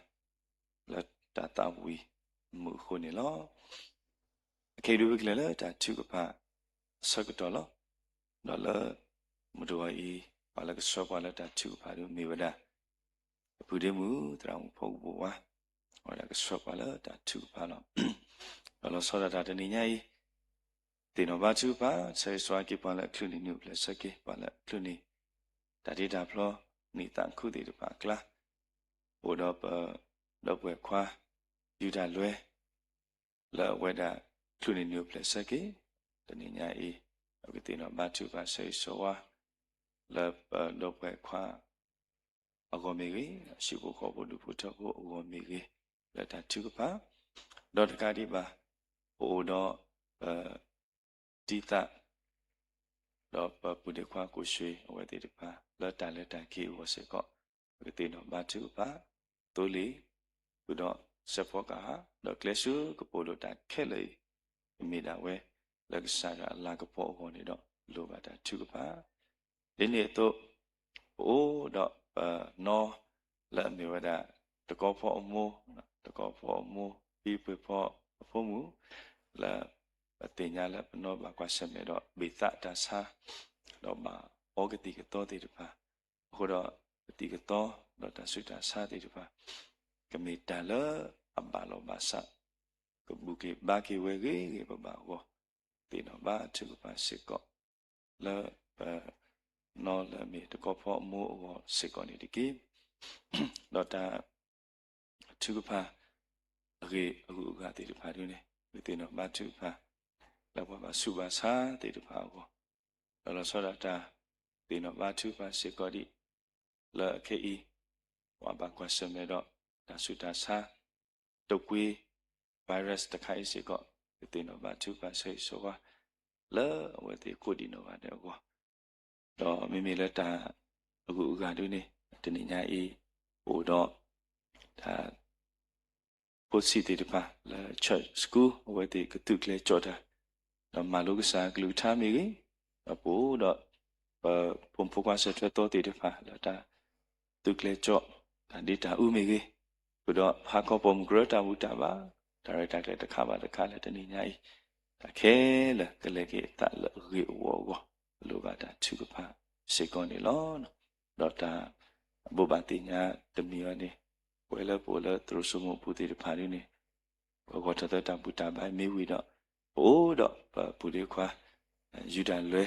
လၢတၢ်သးဝံၣ်မုာ်အဃိန့ၣ်လီၤ. အခဲအံၤဒုးပကလဲၤလၢတၢ်ထုကဖၣ်အဆၢကတီၢ်လီၤ. ဒီးလၢ မုၢ်တဂီၤအံၤ ပှၤလၢကဆှၢပှၤလၢတၢ်ထုကဖၣ်ဒုးမ့ၢ်ဝဲဒၣ် အဖုဒ့မုၣ် သရၣ်မုၣ်ဖီကဘိၣ်ဝါ အဝဲဒၣ်ကဆှၢပှၤလၢတၢ်ထုကဖၣ်လီၤ. ဒီးလီၤဆီဒၣ်တၢ်တနံၤညါအံၤ သ့ၣ်နီၣ်ဘါထုကဖၣ် ဆၢဂ့ၤဆၢဝါက့ၤပှၤလၢအချုးန့ၢ်နုာ်အိၣ်ဖျဲၣ်ဆၢက့ၤ ပှၤလၢအချုးန့ၢ် တၢ်တ့တၢ်ဖျီ နံၣ်သးခူသ့ၣ်တဖၣ်အကျါ အိၣ်ဒီးပ ဒီပုၢ်ဝဲၢ်ခွါ ယူဒၤလွဲ လၢအဝဲဒၣ်ချုးန့ၢ်နုာ်အိၣ်ဖျဲၣ်ဆၢက့ၤ တနံၤညါအံၤ ပကသ့ၣ်နီၣ်ဘါထုကဖၣ်ဆၢဂ့ၤဆၢဝါ လၢပဒီပုၢ်ဝဲၢ်ခွါ အဂီၢ်မ့ၢ်ဂ့ၤ, ဟံၣ်ဖိဃီဖိဒူၣ်ဖိထၢဖိအဂီၢ်မ့ၢ်ဂ့ၤ, လၢတၢ်ထုကဖၣ်, ဒီးတကးဒံးဘၣ် ပအိၣ်ဒီး ပတံၤသကိး ဒီးပပုၢ်ဒ့ခွါကိၣ်ၡ့ အဝဲသ့ၣ်တဖၣ် လၢတၢ်လဲၤတၢ်က့ၤအဂီၢ်စ့ၢ်ကီး ပကသ့ၣ်နီၣ်ဘါထုကဖၣ်, သိလ့ၣ် ဃုာ်ဒီးစဲးဖီကဟၣ် ဒီးကျဲဆူကပိာ်လိာ်တၢ်ခဲလၢာ်အံၤ ကမ့ၢ်ဒၣ်ဝဲ လၢကစၢ်ယွၤအလၤကပီၤအဂီၢ်န့ၣ်ဒီး လိၣ်ဘၣ်တၢ်ထုကဖၣ် ဒ်န့ၣ်အသိး ပအိၣ်ဒီးပနီၢ် လၢအမ့ၢ်ဝဲဒၣ် တကီဖီအမိၢ်, တကီဖီအမိၢ် ဖံပှ့ၤဖီအဖိမုၣ် လၢပသ့ၣ်ညါလၢပနီၢ်ဘၣ်ကွၢ်ဆၢၣ်မဲာ်ဒီး ဘ့ၣ်သးတၢ်ဆါ ဒီးဘၣ်အီကသံၣ်ကသီသ့ၣ်တဖၣ်, အဃိဒီး ကသံၣ်ကသီ ဒီးတၢ်ဆူးတၢ်ဆါသ့ၣ်တဖၣ် ကမ့ၢ်တၢ်လၢအဘၣ်လီၤဘၣ်စး ကဘူၣ်က့ၤဘါက့ၤဝဲဂ့ၤဂ့ၤဘၣ်ဘၣ်အဂီၢ်, သ့ၣ်နီၣ်ဘါထုကဖၣ်စ့ၢ်ကီး လၢပနီၢ်လၢအမ့ၢ်တကီဖီအမိၢ်အဂီၢ်စ့ၢ်ကီးန့ၣ်တက့ၢ်. ဒီးတၢ်ထုကဖၣ် အဂ့ၢ်အဂုၤအဂၤသ့ၣ်တဖၣ်ဒ်န့ၣ် ပသ့ၣ်နီၣ်ဘါထုကဖၣ် လၢပှၤဘၣ်ဆူးဘၣ်ဆါသ့ၣ်တဖၣ်အဂီၢ်, ဒီးလီၤဆီဒၣ်တၢ်သ့ၣ်နီၣ်ဘါထုကဖၣ်စ့ၢ်ကီးဒ် လၢအခဲအံၤ ပှၤဘၣ်ကွၢ်ဆၢၣ်မဲာ်ဒီး တၢ်ဆူးတၢ်ဆါ တကွ့ virus တခါအံၤစ့ၢ်ကီး ပသ့ၣ်နီၣ်ဘါထုကဖၣ်ဆၢဂ့ၤဆၢဝါ လၢအဝဲသ့ၣ်ကိးဒံးနီၢ်ဂၤဒဲးအဂီၢ်, ဒီးမ့မ့ၢ်လၢတၢ်အဂုၤအဂၤဒ်န့ၣ် တနံၤညါအံၤ ပအိၣ်ဒီး တၢ် ဖိဆံးသ့ၣ်တဖၣ်လၢ church school အဝဲသ့ၣ်ကသုးကျဲၤကၠီၣ်တၢ်, ဒီးမၤလိကစၢ်ကလုၢ်ကထါမ့ၢ်ဂ့ၤ, ဒီးပအိၣ်ဒီး ပဖိမုၣ်ဖိခွါဆၢထၢၣ်သီသ့ၣ်တဖၣ်လၢတၢ်သုးကျဲၤကၠီၣ် တၢ်ဒ့တၢ်အူမ့ၢ်ဂ့ၤ, ဃုာ်ဒီးဟါခီပိာ်မုၣ်ကရၢတၢ်ဘူၣ်တၢ်ဘါ တၢ်ရဲၣ်တၢ်ကျဲၤတခါဘၣ်တခါလၢတနံၤညါအံၤ, တၢ်ခဲလၢာ်ကလဲၤက့ၤအသးလၢအဂ့ၤအဝီအဂီၢ်, လိၣ်ဘၣ်တၢ်ထုကဖၣ်စ့ၢ်ကီးန့ၣ်လီၤ. ဒီးတၢ်ဘိးဘၣ်သ့ၣ်ညါတမံၤအံၤန့ၣ် ပဝဲလၢပအိၣ်လၢသရိာ်စိမိၢ်ပူၤသ့ၣ်တဖၣ်ဒ်န့ၣ် ပဂီၢ်ထီၣ်သၢတၢ်ဘူၣ်တၢ်ဘါမ့ၢ်ဝံၤဒီး ပအိၣ်ဒီးပပုၢ်ဒ့ခွါ ယူဒၤလွဲ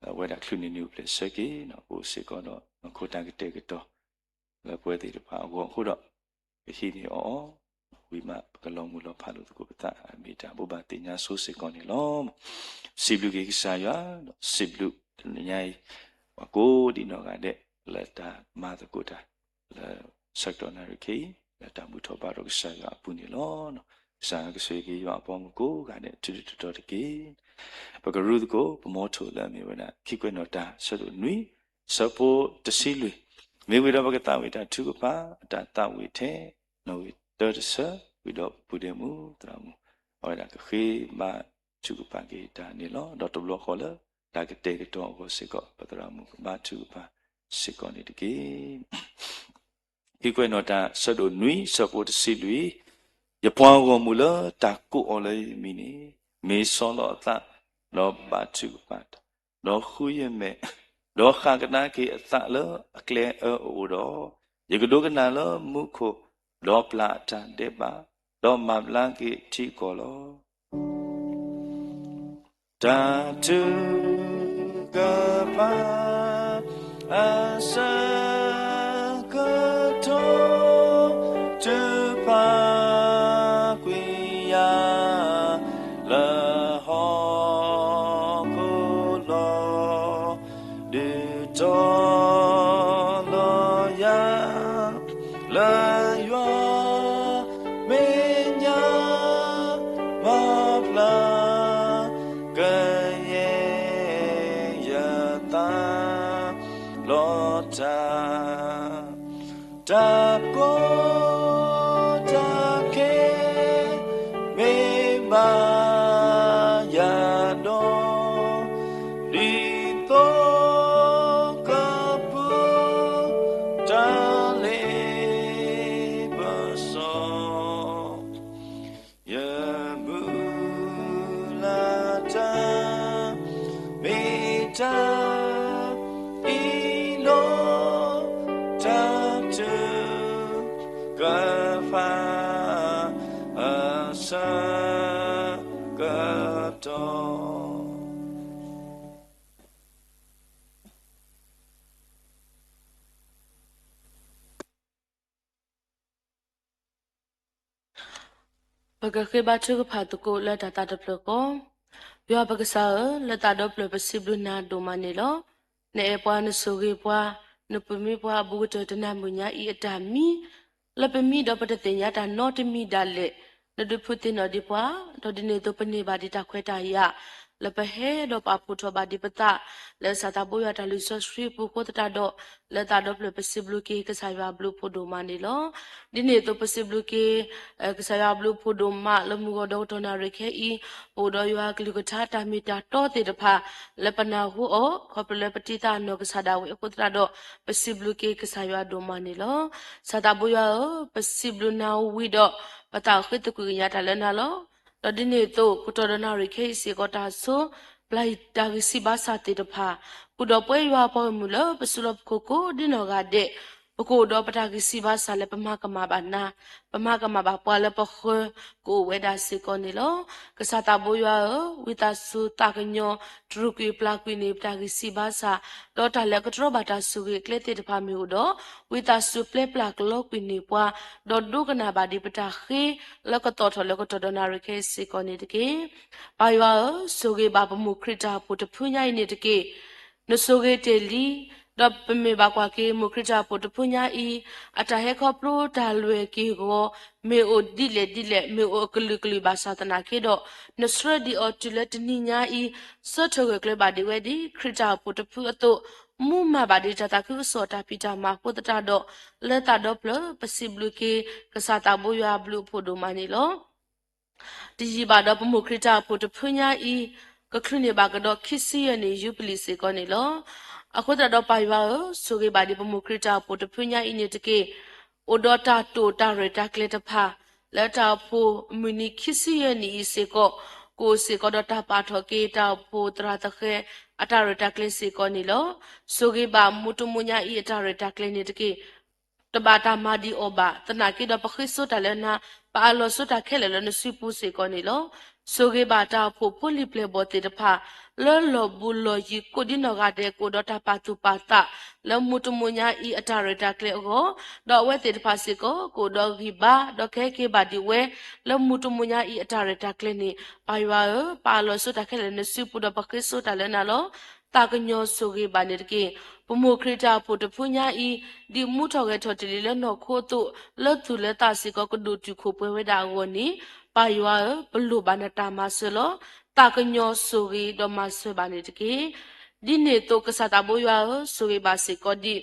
အဝဲဒၣ်ချုးန့ၢ်နုာ်အိၣ်ဖျဲၣ်ဆၢက့ၤ ပအိၣ်စ့ၢ်ကီးဒီးမူခိၣ်တၢ်ကတဲာ်ကတီၤ လၢပဝဲသ့ၣ်တဖၣ်အဂီၢ်အဃိဒီး ပဟံးန့ၢ်အီၤအီၤ ဝံၤမးပကလီၤမုၢ်လီၤဖးလိာ်သကိးပသး မ့ၢ်တၢ်ဘိးဘၣ်သ့ၣ်ညါဆိစ့ၢ်ကီးန့ၣ်လီၤ. စံးဘျုးက့ၤကစၢ်ယွၤ ဒီးစံးဘျုးတနံၤညါအံၤ ပှၤကိးဒံးနီၢ်ဂၤဒဲး လၢတၢ်မၤသကိးတၢ် လၢဆၢကတီၢ်နၣ်ရံၣ်ခဲအံၤ လၢတၢ်ဘူၣ်ထီၣ်ဘါထီၣ်ကစၢ်ယွၤအပူၤန့ၣ်လီၤ. ကစၢ်ယွၤကဆိၣ်ဂ့ၤက့ၤယွၤအပှၤမုၣ်ကိးဂၤဒဲး ထုးထီၣ်တတီၤတက့ၢ်. ပကရူၢ်သကိး ပမီထိၣ်လၢအမ့ၢ်ဝဲဒၣ် ခံကွဲးနီၣ်တၢ် ဆၢဒိၣ်နွံ ဆၢဖိတဆံလွံၢ်, မ့ၢ်ဝံၤဒီးပကသးဝံၣ်တၢ်ထုကဖၣ် အတၢ်သးဝံၣ်ထဲ နီၣ်ဂံၢ်တၢတဆၢ ဝံၤဒီးပပုၢ်ဒ့မုၣ်သရၣ်မုၣ် အဝဲဒၣ်ကဃ့ဘါထုကဖၣ်က့ၤတၢ်န့ၣ်လီၤ. ဒီးတဘျီဃီလၢ တၢ်ကတဲာ်ကတီၤအဂီၢ်စ့ၢ်ကီး ပသရၣ်မုၣ်ကဘါထုကဖၣ်စ့ၢ်ကီးန့ၣ်တက့ၢ်. ခံကွဲးနီၣ်တၢ် ဆၢဒိၣ်နွံ ဆၢဖိတဆံလွံၢ်, ယပှၤဂီၢ်မုၢ်လၢတၢ်ကိးအီၤလၢယမံၤန့ၣ် မ့ၢ်ဆီလီၤအသး ဒီးဘါထုကဖၣ်တၢ်, ဒီးဃုယမဲာ်, ဒီးဃၣ်ကဒါက့ၤအသးလၢအကျဲအၢအအိၣ်ဒီး, ယကဒိကနၣ်လၢမူခိၣ်, ဒီးပျၢ်အတၢ်ဒဲးဘး, ဒီးမၤဘျါက့ၤထံကီၢ်လီၤ. တၢ်ထုကဖၣ် အဆၢကတီၢ် ထုကဖၣ်ကွံာ်ယၤ လၢဟီၣ်ခိၣ်လီၤ. ဒုးတီၤလီၤယၤ လၢယွၤမဲာ်ညါ မၤဘျါကယဲၢ်ယသး လီၤတၢ် တၢ်ကီတၢ်ခဲ မ့ၢ်ဘၣ်ယၤဒီး ဒ်သိး တၢ်ကစီၣ်လၢတၢ်ကစီၣ်တတီၤ ပကဃ့ဘါထုကဖၣ်သကိးလၢတၢ်သးတဖျၢၣ်ဃီ, ယွၤပကစၢ်ဧၢ, လၢသးဒီဖျၢၣ်ပစံးဘျုးနၤဒိၣ်မးန့ၣ်လီၤ. နအဲၣ်ပှၤနဆိၣ်ဂ့ၤပှၤ, နပာ်မံပှၤအဘူးကတၢၢ်တနၤမုၢ်ညါအံၤအတၢ်မံ လၢပမံဒီးပတသ့ၣ်ညါတၢ်နီတမံၤဒၣ်လဲာ်, နဒုးဖုးသ့ၣ်နီၣ်ဒံးပှၤ, ဒီးဒ်န့ၣ်အသိးပန့ၢ်ဘၣ်ဒံးတၢ်ခွဲးတၢ်ယာ်, လၢပဟဲဒီးပာ်ဖှိၣ်ထီၣ်ဘၣ်ဒံးပသး, လၢကစၢ်သးဘိယွၤတၢ်လုၢ်စီဆှံပူၤအဃိသတးဒီး, လၢသးဒီဖျၢၣ်ပစံးဘျုးက့ၤကစၢ်ယွၤအဘျုးအဖှိၣ်ဒိၣ်မးန့ၣ်လီၤ. ဒ်န့ၣ်အသိးပစံးဘျုးက့ၤ ကစၢ်ယွၤအဘျုးအဖှိၣ်ဒိၣ်မးလၢမုၢ်ဂီၤဒီးကတီၢ်နၣ်ရံၣ်ခဲအံၤ, ပအိၣ်ဒီးယွၤအကလုၢ်ကထါတၢ်မ့ၢ်တၢ်တီသ့ၣ်တဖၣ် လၢပနၢ်ဟူအီၤ, ခီဖျိလၢပတံၤသကိးနီၢ်ကစၢ်ဒၣ်ဝဲအဃိသတးဒီး, ပစံးဘျုးက့ၤကစၢ်ယွၤဒိၣ်မးန့ၣ်လီၤ. ကစၢ်သးဘိယွၤဧၢ, ပစံးဘျုးနၤဝံၤဒီး, ပသးအိၣ်ဃ့သကွံာ်ကညးတၢ်လၢနၤလီၤ. ဒီးဒ်န့ၣ်အသိး ကတီၢ်ဒီးနၣ်ရံၣ်ခဲအံၤစ့ၢ်ကီးတၢ်ဆိ, ပျၢ်တၢ်ဂံၢ်စၢ်ဘါစၢ်သ့ၣ်တဖၣ်, ဃုာ်ဒီးပဝဲယွၤအပှၤဂီၢ်မုၢ်လၢပစုလီၢ်ပခိၣ်ကိးဒ်နီၢ်ဂၤဒဲး, ပကအိၣ်ဒီးပတၢ်ဂံၢ်စၢ်ဘါစၢ်လၢပမၤကမၣ်ဘၣ်နၤ, ပမၤကမၣ်ဘၣ်ပှၤလၢပဃၢၤကအိၣ်ဝဲဒၣ်စ့ၢ်ကီးန့ၣ်လီၤ. ကစၢ်သးဘိယွၤဧၢ, ဝံသးစူၤသးကညီၤတြူာ်ကွံာ်ပျၢ်ကွံာ်န့ၢ်ပတၢ်ဂံၢ်စၢ်ဘါစၢ်, ဒီးတၢ်လၢအကတြီဘၣ်တၢ်ဆိၣ်ဂ့ၤအကျဲသ့ၣ်တဖၣ်မ့ၢ်အိၣ်ဒီး, ဝံသးစူၤပျဲပျၢ်ကလီကွံာ်န့ၢ်ပှၤ, ဒီးဒိကနၣ်ဘၣ်ဒံးပတၢ်ဃ့လၢကသီၣ်ထီၣ်လၢကတီၢ်ဒီးနၣ်ရံၣ်ခဲအံၤစ့ၢ်ကီးန့ၣ်တက့ၢ်. ပၢ်ယွၤဧၢ, ဆိၣ်ဂ့ၤဘၣ်ပမိၢ်ခရံာ်တၢ်အိၣ်ဖှိၣ်တဖုညါအံၤန့ၣ်တက့ၢ်. နဆိၣ်ဂ့ၤတ့ၢ်လံ, ဒီးပမ့ၢ်ဘၣ်ကွၢ်က့ၤမိၢ်ခရံာ်တၢ်အိၣ်ဖှိၣ်တဖုညါအံၤ, အတၢ်ဟဲခီဖျိတၢ်လဲၤက့ၤဂီၤ, မ့ၢ်အိၣ်ဒ်လဲၣ်ဒ်လဲၣ်, မ့ၢ်အိၣ်အကလုာ်ကလုာ်ဘၣ်ဆၣ်သနာ်က့ဒီး, နဆှၢဒံးအီၤတုၤလၢတနံၤညါအံၤ, ဆၢထၢၣ်ဂၢၢ်ကျၢၤဘၣ်ဒံးဝဲဒ်ခရံာ်တၢ်အိၣ်ဖှိၣ်တဖုအသိး, မူမၤဘၣ်ဒံးတၢ်သးခုကစီၣ်တၢ်ဖံးတၢ်မၤအဃိသတးဒီး, လၢသးဒီဖျၢၣ်ပစံးဘျုးက့ၤကစၢ်သးဘိယွၤအဘျုးအဖှိၣ်ဒိၣ်မးန့ၣ်လီၤ. တယံာ်ဘၣ်ဒီးပမိၢ်ခရံာ်တၢ်အိၣ်ဖှိၣ်တဖုညါအံၤ, ကချုးန့ၢ်ဘၣ်ကဒီးခံဆံယဲၢ်နံၣ်ယူဘလံၣ်စ့ၢ်ကီးန့ၣ်လီၤ. အဃိသတးဒီးပၢ်ယွၤဧၢ, ဆိၣ်ဂ့ၤဘၣ်ဒံးပမိၢ်ခရံာ်တၢ်အိၣ်ဖှိၣ်တဖုညါအံၤန့ၣ်တက့ၢ်. အိၣ်ဒီးတၢ်တိာ်တၢ်ရဲၣ်တၢ်ကျဲၤတဖၣ်, လၢတၢ်အိၣ်ဖှိၣ်မုၢ်နံၤခံဆံယဲၢ်နံၣ်အံၤစ့ၢ်ကီး, ကအိၣ်စ့ၢ်ကီးဒီးတၢ်ပာ်ထီၣ်က့ၤတၢ်အိၣ်ဖှိၣ်သရၣ်သဃဲၤအတၢ်ရဲၣ်တၢ်ကျဲၤစ့ၢ်ကီးန့ၣ်လီၤ. ဆိၣ်ဂ့ၤဘၣ်မူတမူညါအံၤအတၢ်ရဲၣ်တၢ်ကျဲၤန့ၣ်တက့ၢ်. တဘၣ်တၢ်မၤဒံးအီၤဘၣ်, သနာ်က့ဒီးပဃ့စိတၢ်လၢနၤ, ပအးလီၤစိတၢ်ခဲလၢာ်လၢနစုပူၤစ့ၢ်ကီးန့ၣ်လီၤ. ဆိၣ်ဂ့ၤဘၣ်တၢ်အိၣ်ဖှိၣ်ဖိလံၤပျဲၢ်ဘီၣ်သ့ၣ်တဖၣ်, လၢလီၢ်ဘူးလီၢ်ယံၤကိးဒ်နီၢ်ဂၤဒဲး ကအိၣ်ဒီးတၢ်ပာ်သူၣ်ပာ်သး, လၢမူတမူညါအံၤအတၢ်ရဲၣ်တၢ်ကျဲၤအဂီၢ်, ဒီးအဝဲသ့ၣ်တဖၣ်စ့ၢ်ကီး ကအိၣ်ဒီးဂံၢ်ဘါ, ဒီးကဟဲက့ၤဘၣ်ဒံးဝဲ, လၢမူတမူညါအံၤအတၢ်ရဲၣ်တၢ်ကျဲၤန့ၣ်, ပၢ်ယွၤဧၢ, ပအးလီၤစိတၢ်ခဲလၢာ်လၢနစုပူၤဒီးပဃ့စိတၢ်လၢနၤလီၤ. သးကညီၤဆိၣ်ဂ့ၤဘၣ်န့ၣ်တက့ၢ်. ပမိၢ်ခရံာ်တၢ်အိၣ်ဖှိၣ်တဖုညါအံၤ, ဒ်မူထီၣ်ဂဲၤထီၣ်တ့ၢ်လံလၢနီၢ်ခိအသိး, လၢသူၣ်လၢသးစ့ၢ်ကီးကဒိၣ်တုာ်ခိၣ်ပှဲၤဝဲဒၣ်အဂီၢ်န့ၣ်, ပၢ်ယွၤဧၢ, ပလိၣ်ဘၣ်နတၢ်မၤစၢၤလီၤ. သးကညီၤဆိၣ်ဂ့ၤဒီးမၤစၢၤဘၣ်န့ၣ်တက့ၢ်. ဒ်န့ၣ်အသိးကစၢ်သးဘိယွၤဧၢ, ဆိၣ်ဂ့ၤဘၣ်စ့ၢ်ကီးဒံး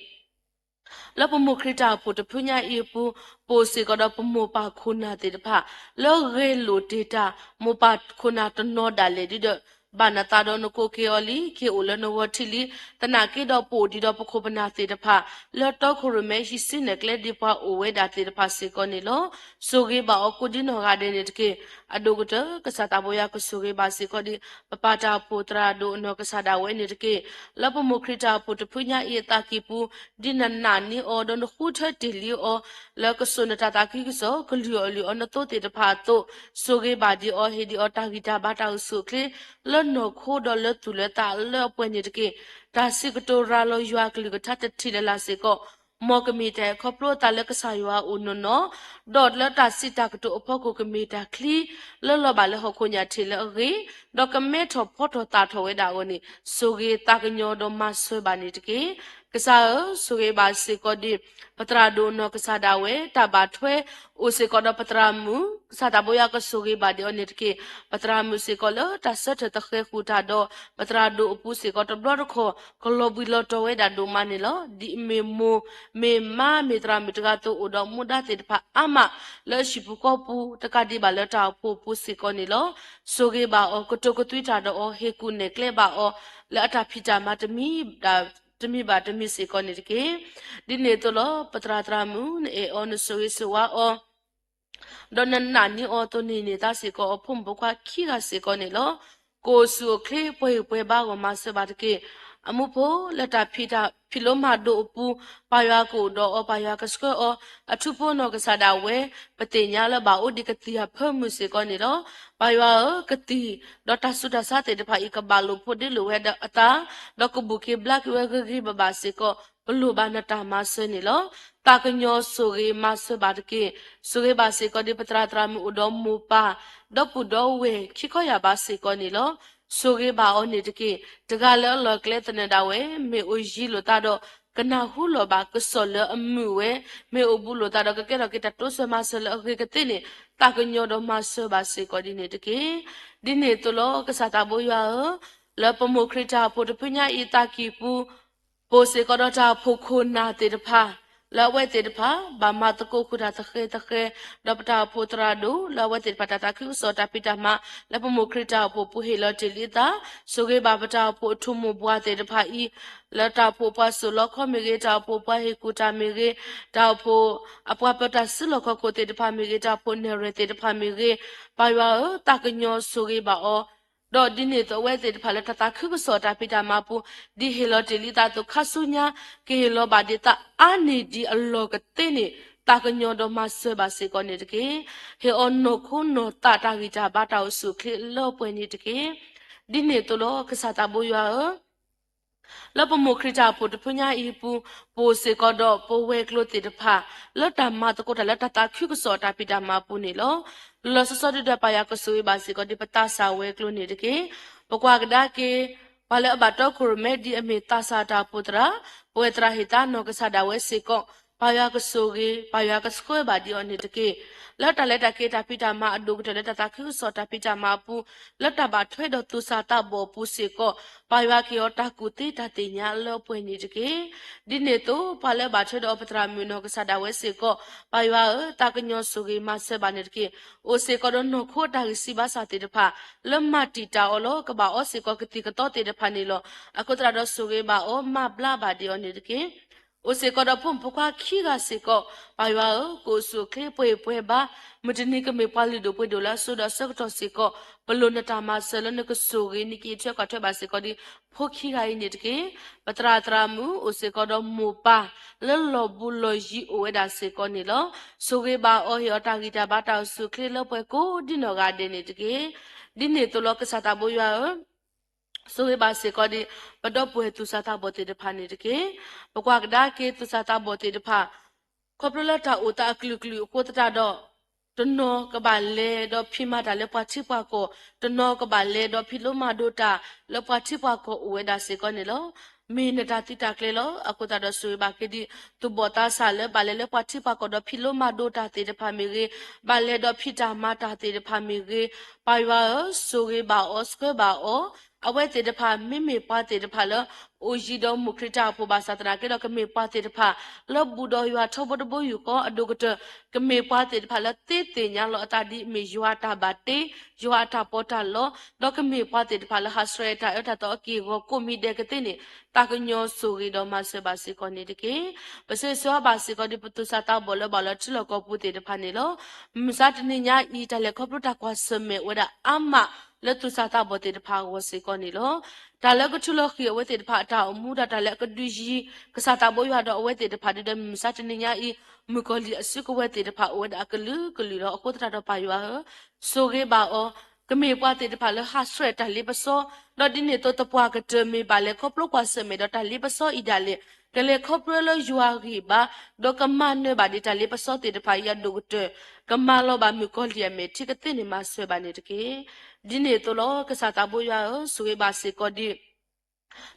လၢပမိၢ်ခရံာ်တၢ်အိၣ်ဖှိၣ်တဖုညါအံၤအပူၤ, ပအိၣ်စ့ၢ်ကီးဒီးပမိၢ်ပၢ်ခိၣ်နၢ်သ့ၣ်တဖၣ်, လၢဂဲၤလိာ်တ့ၢ်တၢ်, မိၢ်ပၢ်ခိၣ်နၢ်တနီၤဒၣ်လဲာ်ဒ်ဒီး, ဘၣ်နသးဒီးနကိးက့ၤအီၤလံ, က့ၤအိၣ်လၢနဂီၢ်ထံးလံ, သနာ်က့ဒီးပအိၣ်ဒံးဒီးပခိၣ်ပနၢ်သ့ၣ်တဖၣ်, လၢတီခိၣ်ရိၣ်မဲဟံးစုနဲၣ်ကျဲဒံးပှၤအိၣ်ဝဲဒၣ်သ့ၣ်တဖၣ်စ့ၢ်ကီးန့ၣ်လီၤ. ဆိၣ်ဂ့ၤဘၣ်အီၤကိးဒ်နီၢ်ဂၤဒဲးန့ၣ်တက့ၢ်. အဒိၣ်ကတၢၢ် ကစၢ်သးဘိယွၤကဆိၣ်ဂ့ၤဘၣ်စ့ၢ်ကီးဒံး ပပၢ်တၢ်အိၣ်ဖှိၣ်သရၣ်ဒိၣ်အနီၢ်ကစၢ်ဒၣ်ဝဲန့ၣ်တက့ၢ်. လၢပမိၢ်ခရံာ်တၢ်အိၣ်ဖှိၣ်တဖုညါအံၤအသးကံၢ်ပူၤ, ဒ်နနာ်န့ၢ်အီၤ ဒီးနဃုထၢတ့ၢ်လံအီၤ, လၢကစိာ်နတၢ်သးခုကစီၣ် ကလုၢ်အီၣ်လုၢ်အီနသိသ့ၣ်တဖၣ်အသိး, ဆိၣ်ဂ့ၤဘၣ်ဒံးအီၤ ဟ့ၣ်ဒံးအီၤတၢ်ဂံၢ်တၢ်ဘါတၢ်အိၣ်ဆူၣ်အိၣ်ချ့ လၢနီၢ်ခိဒီးလၢသူၣ်လၢသးလၢအပှဲၤန့ၣ်တက့ၢ်. တၢ်စံးကတိၤရၤလီၤယွၤအကလုၢ်ကထါတထံၣ်လၢ်လၢ်စ့ၢ်ကီး မ်ကမ့ၢ်တၢ်အဲၣ်ခီဖျိအသးလၢကစၢ်ယွၤအအိၣ်နီၢ်နီၢ်, ဒီးလၢတၢ်စံးတၢ်ကတိၤအဖီခိၣ်ကမ့ၢ်တၢ်ချံ လၢလီၤဘၣ်လၢဟီၣ်ခိၣ်ညၣ်ထံးလၢအဂ့ၤ, ဒီးကမဲထီၣ်ဖီထီၣ်သၣ်ထီၣ်ဝဲဒၣ်အဂီၢ်န့ၣ်, ဆိၣ်ဂ့ၤသးကညီၤဒီးမၤစၢၤဘၣ်န့ၣ်တက့ၢ်. ကစၢ်ဧၢ, ဆိၣ်ဂ့ၤဘၣ်စ့ၢ်ကီးဒံး ပသရၣ်ဒိၣ်အနီၢ်ကစၢ်ဒၣ်ဝဲ တၢ်ဘၣ်ထွဲအိၣ်စ့ၢ်ကီးဒီးပသရၣ်မုၣ်, ကစၢ်သးဘိယွၤကဆိၣ်ဂ့ၤဘၣ်ဒံးအီၤန့ၣ်တက့ၢ်. ပသရၣ်မုၣ်စ့ၢ်ကီးလၢတၢ်ဆၢထၢၣ်သဃဲၤဃုာ်တၢ်ဒီး ပသရၣ်ဒိၣ်အပူၤစ့ၢ်ကီးတဘျီတခီၣ် ကလီၤဘှံးလီၤတီၤဝဲဒၣ်ဒိၣ်မးန့ၣ်လီၤ. ဒ်အမ့ၢ်မိၢ် မ့ၢ်မါ မ့ၢ်သရၣ်မုၣ်တဂၤအသိး အိၣ်ဒီးမူဒါသ့ၣ်တဖၣ်အါမး လၢအဟံၣ်ပူၤဃီပူၤ တကးဒံးဘၣ်လၢတၢ်အိၣ်ဖှိၣ်အပူၤစ့ၢ်ကီးန့ၣ်လီၤ. ဆိၣ်ဂ့ၤဘၣ်အီၤ, ကတိၤကသွံတၢ်ဒီးအီၤ, ဟ့ၣ်ကူၣ်နဲၣ်ကျဲဘၣ်အီၤ လၢအတၢ်ဖံးတၢ်မၤတမံၤဘၣ်တမံၤစ့ၢ်ကီးန့ၣ်တက့ၢ်. ဒ်န့ၣ်အသိးလီၤ. ပသရၣ်သရၣ်မုၣ် နအဲၣ်အီၤ နဆိၣ်ဂ့ၤဆိၣ်ဝါအီၤ ဒီးနနာ်န့ၢ်အီၤအသိးန့ၣ်န့ၣ် သးစ့ၢ်ကီးအဖိမုၣ်ဖိခွါခံဂၤစ့ၢ်ကီးန့ၣ်လီၤ. ကအိၣ်ဆူၣ်အိၣ်ချ့ ပှဲၤဂံၢ်ပှဲၤဘါအဂီၢ် မၤစၢၤဘၣ်တက့ၢ်. အမူဖိလၢတၢ်ဖံးတၢ်ဖံးလိမၤဒိးအပူၤ, ပၢ်ယွၤကအိၣ်ဒီးအီၤ, ပၢ်ယွၤကဆှၢအီၤ, အထူဖိနီၢ်ကစၢ်ဒၣ်ဝဲ, ပသ့ၣ်ညါလၢဘၣ်အိၣ်ဒံးကသံၣ်အဖၢမုၢ်စ့ၢ်ကီးန့ၣ်လီၤ. ပၢ်ယွၤဧၢ, ကသံၣ်ဒီးတၢ်ဆူးတၢ်ဆါသ့ၣ်တဖၣ်အံၤ ကဘၣ်လိာ်ဖိးဒ့လိာ်ဝဲအသး, ဒီးကဘူၣ်က့ၤဘျါက့ၤဝဲဂ့ၤဂ့ၤဘၣ်ဘၣ်စ့ၢ်ကီး, ပလိၣ်ဘၣ်နတၢ်မၤစၢၤန့ၣ်လီၤ. သးကညီၤဆိၣ်ဂ့ၤမၤစၢၤဘၣ်တက့ၢ်. ဆိၣ်ဂ့ၤဘၣ်စ့ၢ်ကီးဒ်ပသရၣ်သရၣ်မုၣ်အိၣ်ဒီးမိၢ်ပၢ်, ဒီပုၢ်ဒီဝဲၢ်ခံခီယာ်ဘၣ်စ့ၢ်ကီးန့ၣ်လီၤ. ဆိၣ်ဂ့ၤဘၣ်အီၤန့ၣ်တက့ၢ်. တဂၤလၢအလီၢ်ကျဲသနၢၣ်ဒၣ်ဝဲ, မ့ၢ်အိၣ်ယံၤလိာ်သးဒီး ကနၢ်ဟူလီၤဘၣ်ကစီၣ်လၢအမုာ်ဝဲ, မ့ၢ်အိၣ်ဘူးလိာ်သးဒီးကကဲထီၣ်က့ၤတၢ်တိစၢၤမၤစၢၤလၢအဂ့ၤကသ့န့ၣ်, သးကညီၤဒီးမၤစၢၤဘၣ်စ့ၢ်ကီးဒ်န့ၣ်တက့ၢ်. ဒ်န့ၣ်အသိးလီၤ ကစၢ်သးဘိယွၤဧၢ, လၢပမိၢ်ခရံာ်တၢ်အိၣ်ဖှိၣ်တဖုညါအံၤသးကံၢ်ပူၤ ပအိၣ်စ့ၢ်ကီးဒီးတၢ်အိၣ်ဖှိၣ်ခိၣ်နၢ်သ့ၣ်တဖၣ်, လၢအဝဲသ့ၣ်တဖၣ် ဘၣ်မၤသကိးဃုာ်တၢ်သဃဲၤသဃဲၤ, ဒီးပတၢ်အိၣ်ဖှိၣ်သရၣ်ဒိၣ် လၢအဝဲသ့ၣ်တဖၣ်တၢ်သးခုကစီၣ်တၢ်ဖံးတၢ်မၤ လၢပမိၢ်ခရံာ်တၢ်အိၣ်ဖှိၣ်ပူၤဟ့ၣ်လီၤတ့ၢ်လံအသး, ဆိၣ်ဂ့ၤဘၣ်ပတၢ်အိၣ်ဖှိၣ်အထူၣ်မိၢ်ပှၢ်သ့ၣ်တဖၣ်အံၤ, လၢတၢ်အိၣ်ဖှိၣ်ပှၤစိာ်လီခီမ့ၢ်ဂ့ၤ, တၢ်အိၣ်ဖှိၣ်ပှၤဟ့ၣ်ကူၣ်တၢ်မ့ၢ်ဂ့ၤ, တၢ်အိၣ်ဖှိၣ်အပှၤပၢၤတၢ်စုလီၢ်ခီၣ်ခိၣ်သ့ၣ်တဖၣ်မ့ၢ်ဂ့ၤ, တၢ်အိၣ်ဖှိၣ်နဲၣ်ရွဲၣ်သ့ၣ်တဖၣ်မ့ၢ်ဂ့ၤ, ပၢ်ယွၤဧၢ, သးကညီၤဆိၣ်ဂ့ၤဘၣ်အီၤ ဒီးဒ်န့ၣ်အသိးအဝဲသ့ၣ်တဖၣ်လၢတၢ်သးခုကစီၣ်တၢ်ဖံးတၢ်မၤပူၤ, ဒ်ဟ့ၣ်လီၤတ့ၢ်လံသးအသိး ခါဆူညါ ကဟ့ၣ်လီၤဘၣ်ဒ်သးအါန့ၢ်ဒံးအလီၢ်ကသ့န့ၣ်, သးကညီၤဒီးမၤစၢၤဘၣ်စ့ၢ်ကီးန့ၣ်တက့ၢ်. ဟ့ၣ်အီၤနီၢ်ခိနီၢ်သးတၢ်ဂံၢ်တၢ်ဘါတၢ်အိၣ်ဆူၣ်အိၣ်ချ့လၢပှဲၤန့ၣ်တက့ၢ်. ဒ်န့ၣ်အသိးလီၤ ကစၢ်သးဘိယွၤဧၢ, လၢပမိၢ်ခရံာ်တၢ်အိၣ်ဖှိၣ်တဖုညါအံၤအပူၤ, ပအိၣ်စ့ၢ်ကီးဒီးပဝဲၤကျိၤသ့ၣ်တဖၣ်, လၢတၢ်မၤသကိးတၢ်လၢတၢ်သးခုကစီၣ်တၢ်ဖံးတၢ်မၤအပူၤန့ၣ်လီၤ. လီၤလီၤဆီဆီဒုဒီးပၢ်ယွၤကဆိၣ်ဂ့ၤဘၣ်စ့ၢ်ကီးဒ်ပသးစၢ်ဝဲၤကျိၤန့ၣ်တက့ၢ်. ပကွၢ်ကဒါက့ၤ ပှၤလၢအဘၣ်တီခိၣ်ရိၣ်မဲဒ်အမ့ၢ်သးစၢ်တၢ်အိၣ်ဖှိၣ်သရၣ်, ပဝဲသရၣ်ဟ့ၣ်သါနီၢ်ကစၢ်ဒၣ်ဝဲစ့ၢ်ကီး, ပၢ်ယွၤကဆိၣ်ဂ့ၤ, ပၢ်ယွၤကဆှၢဘၣ်ဒံးအီၤန့ၣ်တက့ၢ်. လၢတၢ်လဲၤတၢ်က့ၤတၢ်ဖံးတၢ်မၤအဒိၣ်ကတၢၢ်လၢတၢ်သးခုကစီၣ်တၢ်ဖံးတၢ်မၤအပူၤ, လၢတၢ်ဘၣ်ထွဲဒီးသူၣ်စၢ်သးဘီၣ်အပူၤစ့ၢ်ကီး, ပၢ်ယွၤက့ၤအီၤတၢ်ကူၣ်သ့တၢ်သ့ၣ်ညါလၢပှဲၤန့ၣ်တက့ၢ်. ဒ်န့ၣ်အသိး ပှၤလၢအဘၣ်ထွဲဒီးပသရၣ်မုၣ်နီၢ်ကစၢ်ဒၣ်ဝဲစ့ၢ်ကီး, ပၢ်ယွၤဧၢ, သးကညီၤဆိၣ်ဂ့ၤမၤစၢၤဘၣ်န့ၣ်တက့ၢ်. အိၣ်စ့ၢ်ကီးဒီးနီၢ်ခိအတၢ်ဂံၢ်စၢ်ဘါစၢ်သ့ၣ်တဖၣ်, လၢမၤတံာ်တာ်အီၤလီၤ, ကဘၣ်အီစ့ၢ်ကီးကသံၣ်ကသီသ့ၣ်တဖၣ်န့ၣ်လီၤ. အဃိသတးဒီးဆိၣ်ဂ့ၤဘၣ်အီၤ, မၤဘျါဘၣ်ဒံးအီၤန့ၣ်တက့ၢ်. အိၣ်စ့ၢ်ကီးဒီးဖိမုၣ်ဖိခွါခံဂၤစ့ၢ်ကီး, ပၢ်ယွၤဧၢ, ကအိၣ်ဆူၣ်အိၣ်ချ့ပှဲၤပှဲၤဘၣ်, မုၢ်တနံၤကမ့ၢ်ပှၤလုၢ်ဒိၣ်ပှ့ၤဒိၣ်လၢအစိၤဒီးအဆၢကတီၢ်စ့ၢ်ကီး, ပလိၣ်နတၢ်မၤစၢၤလၢနကဆိၣ်ဂ့ၤနက့ၤထွဲကွၢ်ထွဲဘၣ်စ့ၢ်ကီးဒ် ဖိခံဂၤအံၤန့ၣ်တက့ၢ်. ပသရၣ်သရၣ်မုၣ်အိၣ်စ့ၢ်ကီးဒီးမိၢ်ပၢ် လၢလီၢ်ဘူးလီၢ်ယံၤအိၣ်ဝဲဒၣ်စ့ၢ်ကီးန့ၣ်လီၤ. ဆိၣ်ဂ့ၤဘၣ်အီၤ, ဟ့ၣ်အီၤတၢ်ဂံၢ်တၢ်ဘါတၢ်အိၣ်ဆူၣ်အိၣ်ချ့လၢပှဲၤကိးဒ်နီၢ်ဂၤဒဲးန့ၣ်တက့ၢ်. ဒ်န့ၣ်အသိးလီၤ ကစၢ်သးဘိယွၤဧၢ, ဆိၣ်ဂ့ၤဘၣ်စ့ၢ်ကီးဒ် ပဒီပုၢ်ဝဲၢ်သူၣ်စၢ်သးဘီၣ်သ့ၣ်တဖၣ်န့ၣ်တက့ၢ်. ပကွၢ်ကဒါက့ၤသူၣ်စၢ်သးဘီၣ်သ့ၣ်တဖၣ်, ခီဖျိလၢတၢ်အိၣ်သးအကလုာ်ကလုာ်အဃိသတးဒီး, တနီၤကဘၣ်လဲၤဒီးဖံးမၤတၢ်လၢပှၤထံပှၤကီၢ်, တနီၤကဘၣ်လဲၤဒီးဖံးလိမၤဒိးတၢ်လၢပှၤထံပှၤကီၢ်အိၣ်ဝဲဒၣ်စ့ၢ်ကီးန့ၣ်လီၤ. မ့ၢ်နတၢ်သံတၢ်ကျဲလီၤ. အဃိသတးဒီးဆိၣ်ဂ့ၤဘၣ်က့ၤဒ် သူၣ်ဘီၣ်သးစၢ်လၢဘၣ်လဲၤလၢပှၤထံပှၤကီၢ်ဒီးဖံးလိမၤဒိးတၢ်သ့ၣ်တဖၣ်မ့ၢ်ဂ့ၤ, ဘၣ်လဲၤဒီးဖံးတၢ်မၤတၢ်သ့ၣ်တဖၣ်မ့ၢ်ဂ့ၤ, ပၢ်ယွၤဧၢ, ဆိၣ်ဂ့ၤဘၣ်အီၤ, ဆှၢဘၣ်အီၤ, အဝဲသ့ၣ်တဖၣ် မ့မ့ၢ်ပှၤသ့ၣ်တဖၣ်လၢ အိၣ်ယံၤဒီးမိၢ်ခရံာ်တၢ်အိၣ်ဖှိၣ်ဘၣ်ဆၣ်သနာ်က့ဒီး ကမ့ၢ်ပှၤသ့ၣ်တဖၣ် လၢဘူးဒီးယွၤထီဘိတဘိယူၢ်ဃီအဒိၣ်ကတၢၢ်, ကမ့ၢ်ပှၤသ့ၣ်တဖၣ်လၢသ့သ့ၣ်ညါလီၤအသးဒ်အမ့ၢ်ယွၤအတၢ်ဘၣ်တ့, ယွၤအတၢ်ပီးတၢ်လီ, ဒီးကမ့ၢ်ပှၤသ့ၣ်တဖၣ်လၢဟးဆှဲးတၢ်အၢတၢ်သီအက့ၢ်အဂီၤကိးမံၤဒဲးကသ့န့ၣ်, သးကညီၤဆိၣ်ဂ့ၤဒီးမၤစၢၤဘၣ်စ့ၢ်ကီးန့ၣ်တက့ၢ်. ပဆၢဂ့ၤဆၢဝါဘၣ်စ့ၢ်ကီးဒ်ပသူၣ်စၢ်သးဘီၣ်လၢဘၣ်လီၤထံလီၢ်ကီၢ်ပူၤသ့ၣ်တဖၣ်န့ၣ်လီၤ. မုၢ်မဆါတနံၤညါအံၤ တၢ်လဲၤခီဖျိတၢ်ကွၢ်ဆၢၣ်မဲာ်ဝဲဒၣ်အါမးလၢသူၣ်စၢ်သးဘီၣ်သ့ၣ်တဖၣ်အဂီၢ်စ့ၢ်ကီးန့ၣ်လီၤ. တၢ်လၢကထုးလီၤဃံၤအဝဲသ့ၣ်တဖၣ်အတၢ်အိၣ်မူဒီးတၢ်လၢအကဒုးယံၤ ကစၢ်သးဘိယွၤဒီးအဝဲသ့ၣ်တဖၣ်ဒ်ဒီး မုၢ်မဆါတနံၤညါအံၤ မုၣ်ကီၤလံၢ်အစုကဝဲၤသ့ၣ်တဖၣ်အိၣ်ဝဲဒၣ်အကလုာ်ကလုာ်လီၤ. အဃိသတးဒီးပၢ်ယွၤဧၢ, ဆိၣ်ဂ့ၤဘၣ်အီၤ, ကမ့ၢ်ပှၤသ့ၣ်တဖၣ်လၢဟးဆှဲးတၢ်လ့ပစီ, ဒီးဒ်န့ၣ်အသိးသပှၢ်ကတၢၢ်မ့ၢ်ဘၣ်လဲၤခီဖျိကွၢ်ဆၢၣ်မဲာ်ဒီးတၢ်လ့ပစီအံၤဒၣ်လဲာ်, ကလဲၤခီဖျိလၢယွၤဂံၢ်ဘါ, ဒီးကမၤနၢၤဘၣ်ဒံးတၢ်လ့ပစီသ့ၣ်တဖၣ်အံၤအဒိၣ်ကတၢၢ်, ကမၤလီၤဘၣ်မုၣ်ကီၤလံၢ်အမဲာ်ထံကသ့န့ၣ် မၤစၢၤဘၣ်န့ၣ်တက့ၢ်. ဒ်န့ၣ်အသိးလီၤ ကစၢ်သးဘိယွၤဧၢ, ဆိၣ်ဂ့ၤဘၣ်စ့ၢ်ကီးဒ်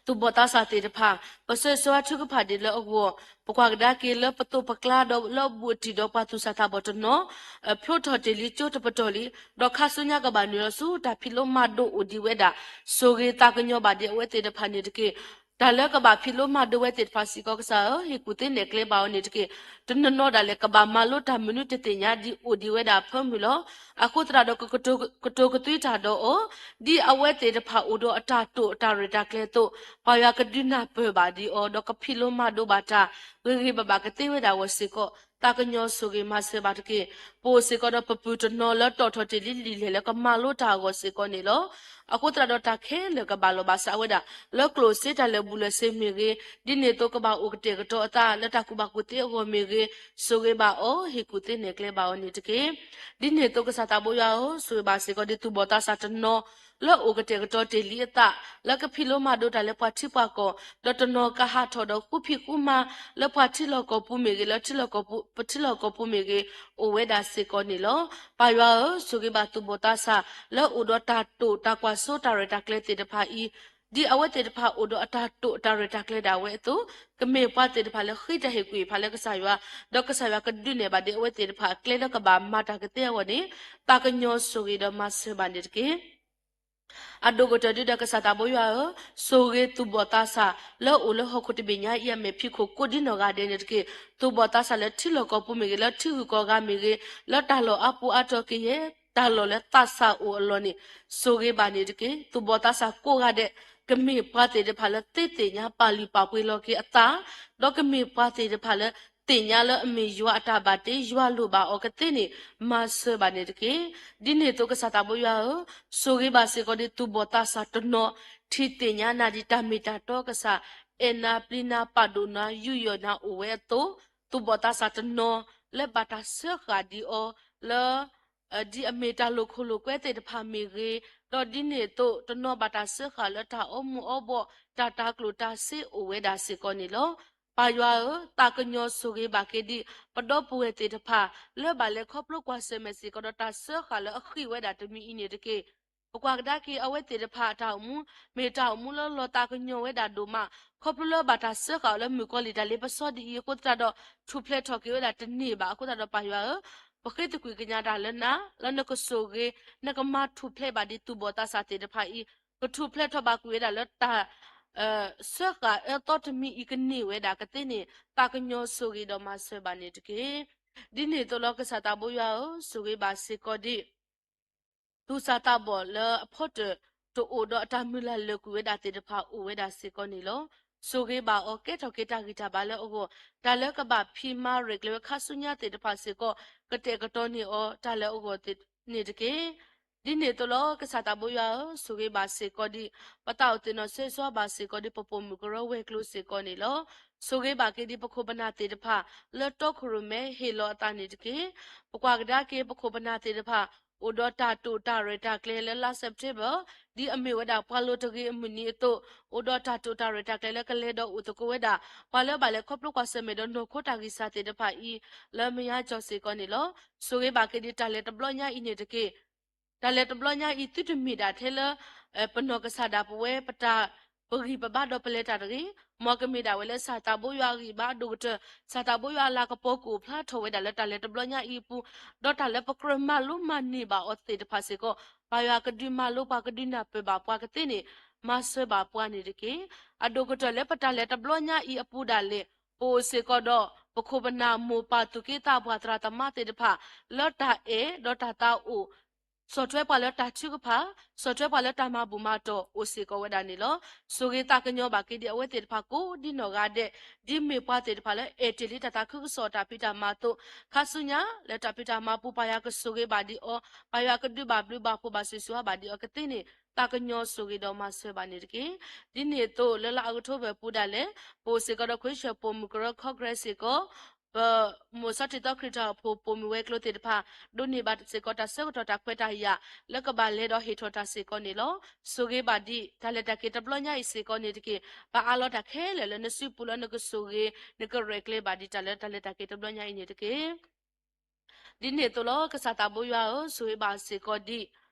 သူၣ်ဘီၣ်သးစၢ်သ့ၣ်တဖၣ်, ပဆၢဂ့ၤဆၢဝါထုကဖၣ်ဒံးလၢအဂီၢ်, ပကွၢ်ကဒါက့ၤလၢပသိးပကျါဒီးလၢအဘူးအတံၢ်ဒီးပှၤသူၣ်စၢ်သးဘီၣ်တနီၤ, ဖျိထီၣ်တ့ၢ်လံကၠိတပတီၢ်လံ, ဒီးခါဆူညါကဘၣ်နုာ်လီၤဆူတၢ်ဖံးလိမၤဒိးအိၣ်ဒံးဝဲဒၣ်, ဆိၣ်ဂ့ၤသးကညီၤဘၣ်ဒံးအဝဲသ့ၣ်တဖၣ်န့ၣ်တက့ၢ်. တၢ်လၢကဘၣ်ဖံးလိမၤဒိးဝဲသ့ၣ်တဖၣ်စ့ၢ်ကီး ကစၢ်ဧၢ, ဟ့ၣ်ကူၣ်သ့နဲၣ်ကျဲဘၣ်အီၤန့ၣ်တက့ၢ်. တနီၤနီၤဒၣ်လဲာ် ကဘၣ်မၤလိတၢ်မနုၤတသ့ၣ်ညါဒံးအိၣ်ဒံးဝဲဒၣ်အဖၢမုၢ်လီၤ. အဃိသတးဒီး ကတိၤကသွံတၢ်ဒီးအီၤ, ဒ်အဝဲသ့ၣ်တဖၣ်အိၣ်ဒီးအတၢ်တိာ်အတၢ်ရဲၣ်တၢ်ကျဲၤအသိး, ပၢ်ယွၤကဒုးနၢ်ပၢၢ်ဘၣ်ဒံးအီၤ, ဒီးကဖံးလိမၤဒိးဘၣ်တၢ် ဂ့ၤဂ့ၤဘၣ်ဘၣ်ကသ့ဝဲဒၣ်အဂီၢ်စ့ၢ်ကီး, သးကညီၤဆိၣ်ဂ့ၤမၤစၢၤဘၣ်တက့ၢ်. ပအိၣ်စ့ၢ်ကီးဒီးပပုၢ်တနီၤလၢတီၣ်ထီၣ်တ့ၢ်လံဒ်လဲၣ်လၢကမၤလိတၢ်အဂီၢ်စ့ၢ်ကီးန့ၣ်လီၤ. အဃိသတးဒီးတၢ်ခဲလၢာ်ကဘၣ်လီၤဘၣ်စးဝဲဒၣ် လၢကျိၣ်စ့တၢ်လဲၤဘူးလဲၤဆ့မ့ၢ်ဂ့ၤ, ဒ်န့ၣ်အသိးကဘၣ်အိၣ်ကတဲာ်ကတီၤအသးလၢတၢ်ကူၣ်ဘၣ်ကူၣ်သ့အဂီၢ်မ့ၢ်ဂ့ၤ, ဆိၣ်ဂ့ၤဘၣ်အီၤ ဟ့ၣ်ကူၣ်သ့နဲၣ်ကျဲဘၣ်အီၤန့ၣ်တက့ၢ်. ဒ်န့ၣ်အသိးကစၢ်သးဘိယွၤဧၢ, ဆိၣ်ဂ့ၤဘၣ်စ့ၢ်ကီးဒ်သူၣ်ဘီၣ်သးစၢ်တနီၤ လၢအိၣ်ကတဲာ်ကတီၤတ့ၢ်လံအသး လၢကဖံးလိမၤဒိးတၢ်လၢပှၤထံပှၤကီၢ်, ဒီးတနီၤကဟးထီၣ်ဒီးဃူဖံးဃူမၤ လၢပှၤထံလီၢ်ကီၢ်ပူၤမ့ၢ်ဂ့ၤ, လၢထံလီၢ်ကီၢ်ပူၤ, ပထံလီၢ်ကီၢ်ပူၤမ့ၢ်ဂ့ၤ, အိၣ်ဝဲဒၣ်စ့ၢ်ကီးန့ၣ်လီၤ. ပၢ်ယွၤဧၢ, ဆိၣ်ဂ့ၤဘၣ်သူၣ်ဘီၣ်သးစၢ် လၢအိၣ်ဒီးတၢ်တိာ်တၢ်ကွၢ်စိတၢ်ရဲၣ်တၢ်ကျဲၤသ့ၣ်တဖၣ်အံၤ, ဒ်အဝဲသ့ၣ်တဖၣ်အိၣ်ဒီးအတၢ်တိာ်တၢ်ရဲၣ်တၢ်ကျဲၤဒၣ်ဝဲအသိး, ကမ့ၢ်ပှၤသ့ၣ်တဖၣ်လၢဃ့တၢ်ဟ့ၣ်ကူၣ်ဟ့ၣ်ဖးလၢကစၢ်ယွၤ, ဒီးကစၢ်ယွၤကဒုးနဲၣ်ဘၣ်ဒ်အဝဲသ့ၣ်တဖၣ်အကျဲလၢကဘၣ်မၤတၢ်ကသ့အဂီၢ်န့ၣ်, သးကညီၤဆိၣ်ဂ့ၤဒီးမၤစၢၤဘၣ်န့ၣ်တက့ၢ်. အဒိၣ်ကတၢၢ်ဒုဒီးကစၢ်သးဘိယွၤဧၢ, ဆိၣ်ဂ့ၤသူၣ်ဘီၣ်သးစၢ် လၢအိၣ်လၢဟီၣ်ခိၣ်တဘ့ၣ်ညါအံၤအမဲာ်ဖံးခိၣ်ကိးဒ်နီၢ်ဂၤဒဲးန့ၣ်တက့ၢ်. သူၣ်ဘီၣ်သးစၢ်လၢထံလီၢ်ကီၢ်ပူၤမ့ၢ်ဂ့ၤ, လၢထံဂုၤကီၢ်ဂၤမ့ၢ်ဂ့ၤ, လၢတၢ်လီၢ်အါပူၤအါတီၤကယဲၢ် တၢ်လီၢ်လၢသးစၢ်အိၣ်အလီၢ်န့ၣ်, ဆိၣ်ဂ့ၤဘၣ်န့ၣ်တက့ၢ်. သူၣ်ဘီၣ်သးစၢ်ကိးဂၤဒဲး ကမ့ၢ်ပှၤသ့ၣ်တဖၣ်လၢသ့သ့ၣ်ညါပာ်လုၢ်ပာ်ပှ့ၤလီၤက့ၤအသး, ဒီးကမ့ၢ်ပှၤသ့ၣ်တဖၣ်လၢ သ့ၣ်ညါလၢအမ့ၢ်ယွၤအတၢ်ဘၣ်တ့ ယွၤလိၣ်ဘၣ်အီၤကသ့န့ၣ် မၤစၢၤဘၣ်န့ၣ်တက့ၢ်. ဒ်န့ၣ်အသိးကစၢ်သးဘိယွၤဧၢ, ဆိၣ်ဂ့ၤဘၣ်စ့ၢ်ကီးဒ်သူၣ်ဘီၣ်သးစၢ်တနီၤ ထံၣ်သ့ၣ်ညါနၤဒ်တၢ်မ့ၢ်တၢ်တီကစၢ် အဲၣ်နၤပျံၤနၤပာ်ဒိၣ်နၤယူးယီၣ်နၤအိၣ်ဝဲအသိး, သူၣ်ဘီၣ်သးစၢ်တနီၤ လၢဘၣ်တၢ်စၢဃာ်ဒံးအီၤ လၢ ဒ်အမ့ၢ်တၢ်လိာ်ခိၣ်လိာ်ကွဲသ့ၣ်တဖၣ်မ့ၢ်ဂ့ၤ, ဒီးဒ်န့ၣ်အသိးတနီၤဘၣ်တၢ်စၢဃာ်လၢတၢ်အီမူၤအီဘှီၣ် တၢ်တၤကျိၣ်တၤစ့အိၣ်ဝဲဒၣ်စ့ၢ်ကီးန့ၣ်လီၤ. ပၢ်ယွၤဧၢ, သးကညီၤဆိၣ်ဂ့ၤဘၣ်က့ၤဒံး ပဒီပုၢ်ဝဲၢ်သ့ၣ်တဖၣ် လၢဘၣ်လဲၤခီဖျိကွၢ်ဆၢၣ်မဲာ်စ့ၢ်ကီးဒီး တၢ်စၢဃာ်လၢအဃံးဝဲဒၣ်တမံၤအံၤန့ၣ်တက့ၢ်. ပကွၢ်ကဒါက့ၤအဝဲသ့ၣ်တဖၣ်အတၢ်အိၣ်မူ မ့ၢ်တၢ်အိၣ်မူလၢလီၤသးကညီၤဝဲဒၣ်ဒိၣ်မး, ခီဖျိလၢဘၣ်တၢ်စၢဃာ်အီၤလၢမုၣ်ကီၤလံၢ်တၢ်လ့ပစီဒ်အံၤအဃိသတးဒီး ထူၣ်ဖျဲးထီၣ်က့ၤဝဲဒၣ်တန့ၢ်ဘၣ်. အဃိသတးဒီးပၢ်ယွၤဧၢ, ပဃ့သကွံာ်ကညးတၢ်လၢနၤ လၢနကဆိၣ်ဂ့ၤ နကမၤထူၣ်ဖျဲးဘၣ်ဒ်သူၣ်ဘီၣ်သးစၢ်သ့ၣ်တဖၣ်အံၤ, ကထူၣ်ဖျဲးထီၣ်ဘၣ်ကွံာ်ဝဲဒၣ်လၢတၢ် စၢဃာ်အၢသီတမံၤအံၤကန့ၢ်ဝဲဒၣ်ကသ့န့ၣ် သးကညီၤဆိၣ်ဂ့ၤဒီးမၤစၢၤဘၣ်န့ၣ်တက့ၢ်. ဒ်န့ၣ်အသိးလီၤ ကစၢ်သးဘိယွၤဧၢ, ဆိၣ်ဂ့ၤဘၣ်စ့ၢ်ကီးဒံး သူၣ်စၢ်သးဘီၣ်လၢအဖီတၢၣ်တအိၣ်ဒီးအတၢ်မုၢ်လၢ်လၢာ်ကွံာ်ဝဲဒၣ်သ့ၣ်တဖၣ်အိၣ်ဝဲဒၣ်စ့ၢ်ကီးန့ၣ်လီၤ. ဆိၣ်ဂ့ၤဘၣ်အီၤ ကဲထီၣ်က့ၤတၢ်ဂံၢ်တၢ်ဘါလၢအဂီၢ်, တၢ်လၢကဘၣ်ဖံးမၤရဲၣ်ကျဲၤဝဲခါဆူညါသ့ၣ်တဖၣ်စ့ၢ်ကီး ကတဲာ်ကတီၤန့ၢ်အီၤတၢ်လၢအဂီၢ်န့ၣ်တက့ၢ်. ဒ်န့ၣ်အသိးလီၤ ကစၢ်သးဘိယွၤဧၢ, ဆိၣ်ဂ့ၤဘၣ်စ့ၢ်ကီးဒံး ပသးအိၣ်သ့ၣ်နီၣ်ဆၢဆှီဘၣ်စ့ၢ်ကီးဒံး ပပိာ်မုၣ်ကရၢဝဲၤကျိၤစ့ၢ်ကီးန့ၣ်လီၤ. ဆိၣ်ဂ့ၤဘၣ်က့ၤဒံး ပခိၣ်ပနၢ်သ့ၣ်တဖၣ် လၢတီခိၣ်ရိၣ်မဲဟ့ၣ်လီၤအသးန့ၣ်တက့ၢ်. ပကွၢ်ကဒါက့ၤ ပခိၣ်ပနၢ်သ့ၣ်တဖၣ် အိၣ်ဒီးတၢ်တိာ်တၢ်ရဲၣ်တၢ်ကျဲၤလၢလါ September ဒ်အမ့ၢ်ဝဲဒၣ်ပှၤလိၤတဂ့ၤအမုၢ်နံၤအသိး, အိၣ်ဒီးတၢ်တိာ်တၢ်ရဲၣ်တၢ်ကျဲၤလၢကလဲၤဒီးအိၣ်သကိးဝဲဒၣ် ပှၤလၢဘၣ်လဲၤခီဖျိကွၢ်ဆၢၣ်မဲာ်ဒီးနီၢ်ခိတၢ်ဂံၢ်စၢ်သ့ၣ်တဖၣ်အံၤ လၢမယါကၠီၣ်စ့ၢ်ကီးန့ၣ်လီၤ. ဆိၣ်ဂ့ၤဘၣ်က့ၤဒံး တၢ်လဲၤတဘျီညါအံၤန့ၣ်တက့ၢ်. တၢ်လဲၤတဘျီညါအံၤ သုတမ့ၢ်ဒၣ်ထဲလၢ ပနီၢ်ကစၢ်ဒၣ်ပဝဲ ပတၢ် ပဂံၢ်ပဘါဒီးပလဲၤတၢ်တဂ့ၤ, မ်ကမ့ၢ်ဒၣ်ဝဲလၢ ကစၢ်သးဘိယွၤအဂံၢ်ဘါအဒိၣ်ကတၢၢ်, ကစၢ်သးဘိယွၤအလၤကပီၤကအိၣ်ဖျါထီၣ်ဝဲဒၣ်လၢတၢ်လဲၤတဘျီညါအံၤအပူၤ, ဒီးတၢ်လၢပကြၢးမၤလိမၤန့ၢ်ဘၣ်အီၤသ့ၣ်တဖၣ်စ့ၢ်ကီး ပၢ်ယွၤကဒုးမၤလိပှၤ ကဒုးနၢ်ပၢၢ်ဘၣ်ပှၤကသ့န့ၣ် မၤစၢၤဘၣ်ပှၤန့ၣ်တက့ၢ်. အဒိၣ်ကတၢၢ်လၢပတၢ်လဲၤတဘျီညါအံၤအပူၤဒၣ်လဲာ် ပအိၣ်စ့ၢ်ကီးဒီး ပခိၣ်ပနၢ်မိၢ်ပၢ်သူၣ်က့သးပှၢ်သရၣ်သမါသ့ၣ်တဖၣ် လၢတၢ်အဲၣ်ဒီးတၢ်သးအိၣ် ဆီၣ်ထွဲပှၤလၢတၢ်ထုကဖၣ်, ဆီၣ်ထွဲပှၤလၢတၢ်မၤဘူၣ်မၤတီၢ်အိၣ်စ့ၢ်ကီးဝဲဒၣ်န့ၣ်လီၤ. ဆိၣ်ဂ့ၤသးကညီၤဘၣ်က့ၤဒံးအဝဲသ့ၣ်တဖၣ်ကိးဒ်နီၢ်ဂၤဒဲး, ဒ်မ့ၢ်ပှၤသ့ၣ်တဖၣ်လၢအဲၣ်တ့ၢ်လံတၢ်သးခုကစီၣ်အတၢ်ဖံးတၢ်မၤအသိး, ခါဆူညါ လၢတၢ်ဖံးတၢ်မၤပူၤ ပၢ်ယွၤကဆိၣ်ဂ့ၤဘၣ်ဒံးအီၤ, ပၢ်ယွၤကဒုးဘၣ်ဘျုးဘၣ်ဖှိၣ်ဘၣ်ဆိၣ်ဂ့ၤဘၣ်ဒံးအီၤကသ့န့ၣ် သးကညီၤဆိၣ်ဂ့ၤဒီးမၤစၢၤဘၣ်န့ၣ်တက့ၢ်. ဒ်န့ၣ်အသိး လၢလါအီးကထိဘၢၣ်ပူၤဒၣ်လဲာ် ပအိၣ်စ့ၢ်ကီးဒီး ခရံာ်စၢၣ်ပိာ်မုၣ်ကရၢ Congress စ့ၢ်ကီး, ပမိၢ်စီၤထံးသီခရံာ်တၢ်အိၣ်ဖှိၣ်ပိာ်မုၣ်ဝဲၤကျိၤသ့ၣ်တဖၣ် ဒိးန့ၢ်ဘၣ်စ့ၢ်ကီးတၢ်ဆၢကတီၢ်တၢ်ခွဲးတၢ်ယာ် လၢကဘၣ်လဲၤဒီးဟ့ၣ်ထီၣ်တၢ်စ့ၢ်ကီးန့ၣ်လီၤ. ဆိၣ်ဂ့ၤဘၣ်ဒံး တၢ်လဲၤတၢ်က့ၤတဘျီညါအံၤစ့ၢ်ကီးန့ၣ်တက့ၢ်. ပအးလီၤတၢ်ခဲလၢာ်လၢနစုပူၤလၢနကဆိၣ်ဂ့ၤ နကရဲၣ်ကျဲၤဘၣ်ဒံးတၢ်လၢတၢ်လဲၤတၢ်က့ၤတဘျီညါအံၤန့ၣ်တက့ၢ်. ဒ်န့ၣ်အသိးလီၤ ကစၢ်သးဘိယွၤဧၢ, ဆိၣ်ဂ့ၤဘၣ်စ့ၢ်ကီးဒံး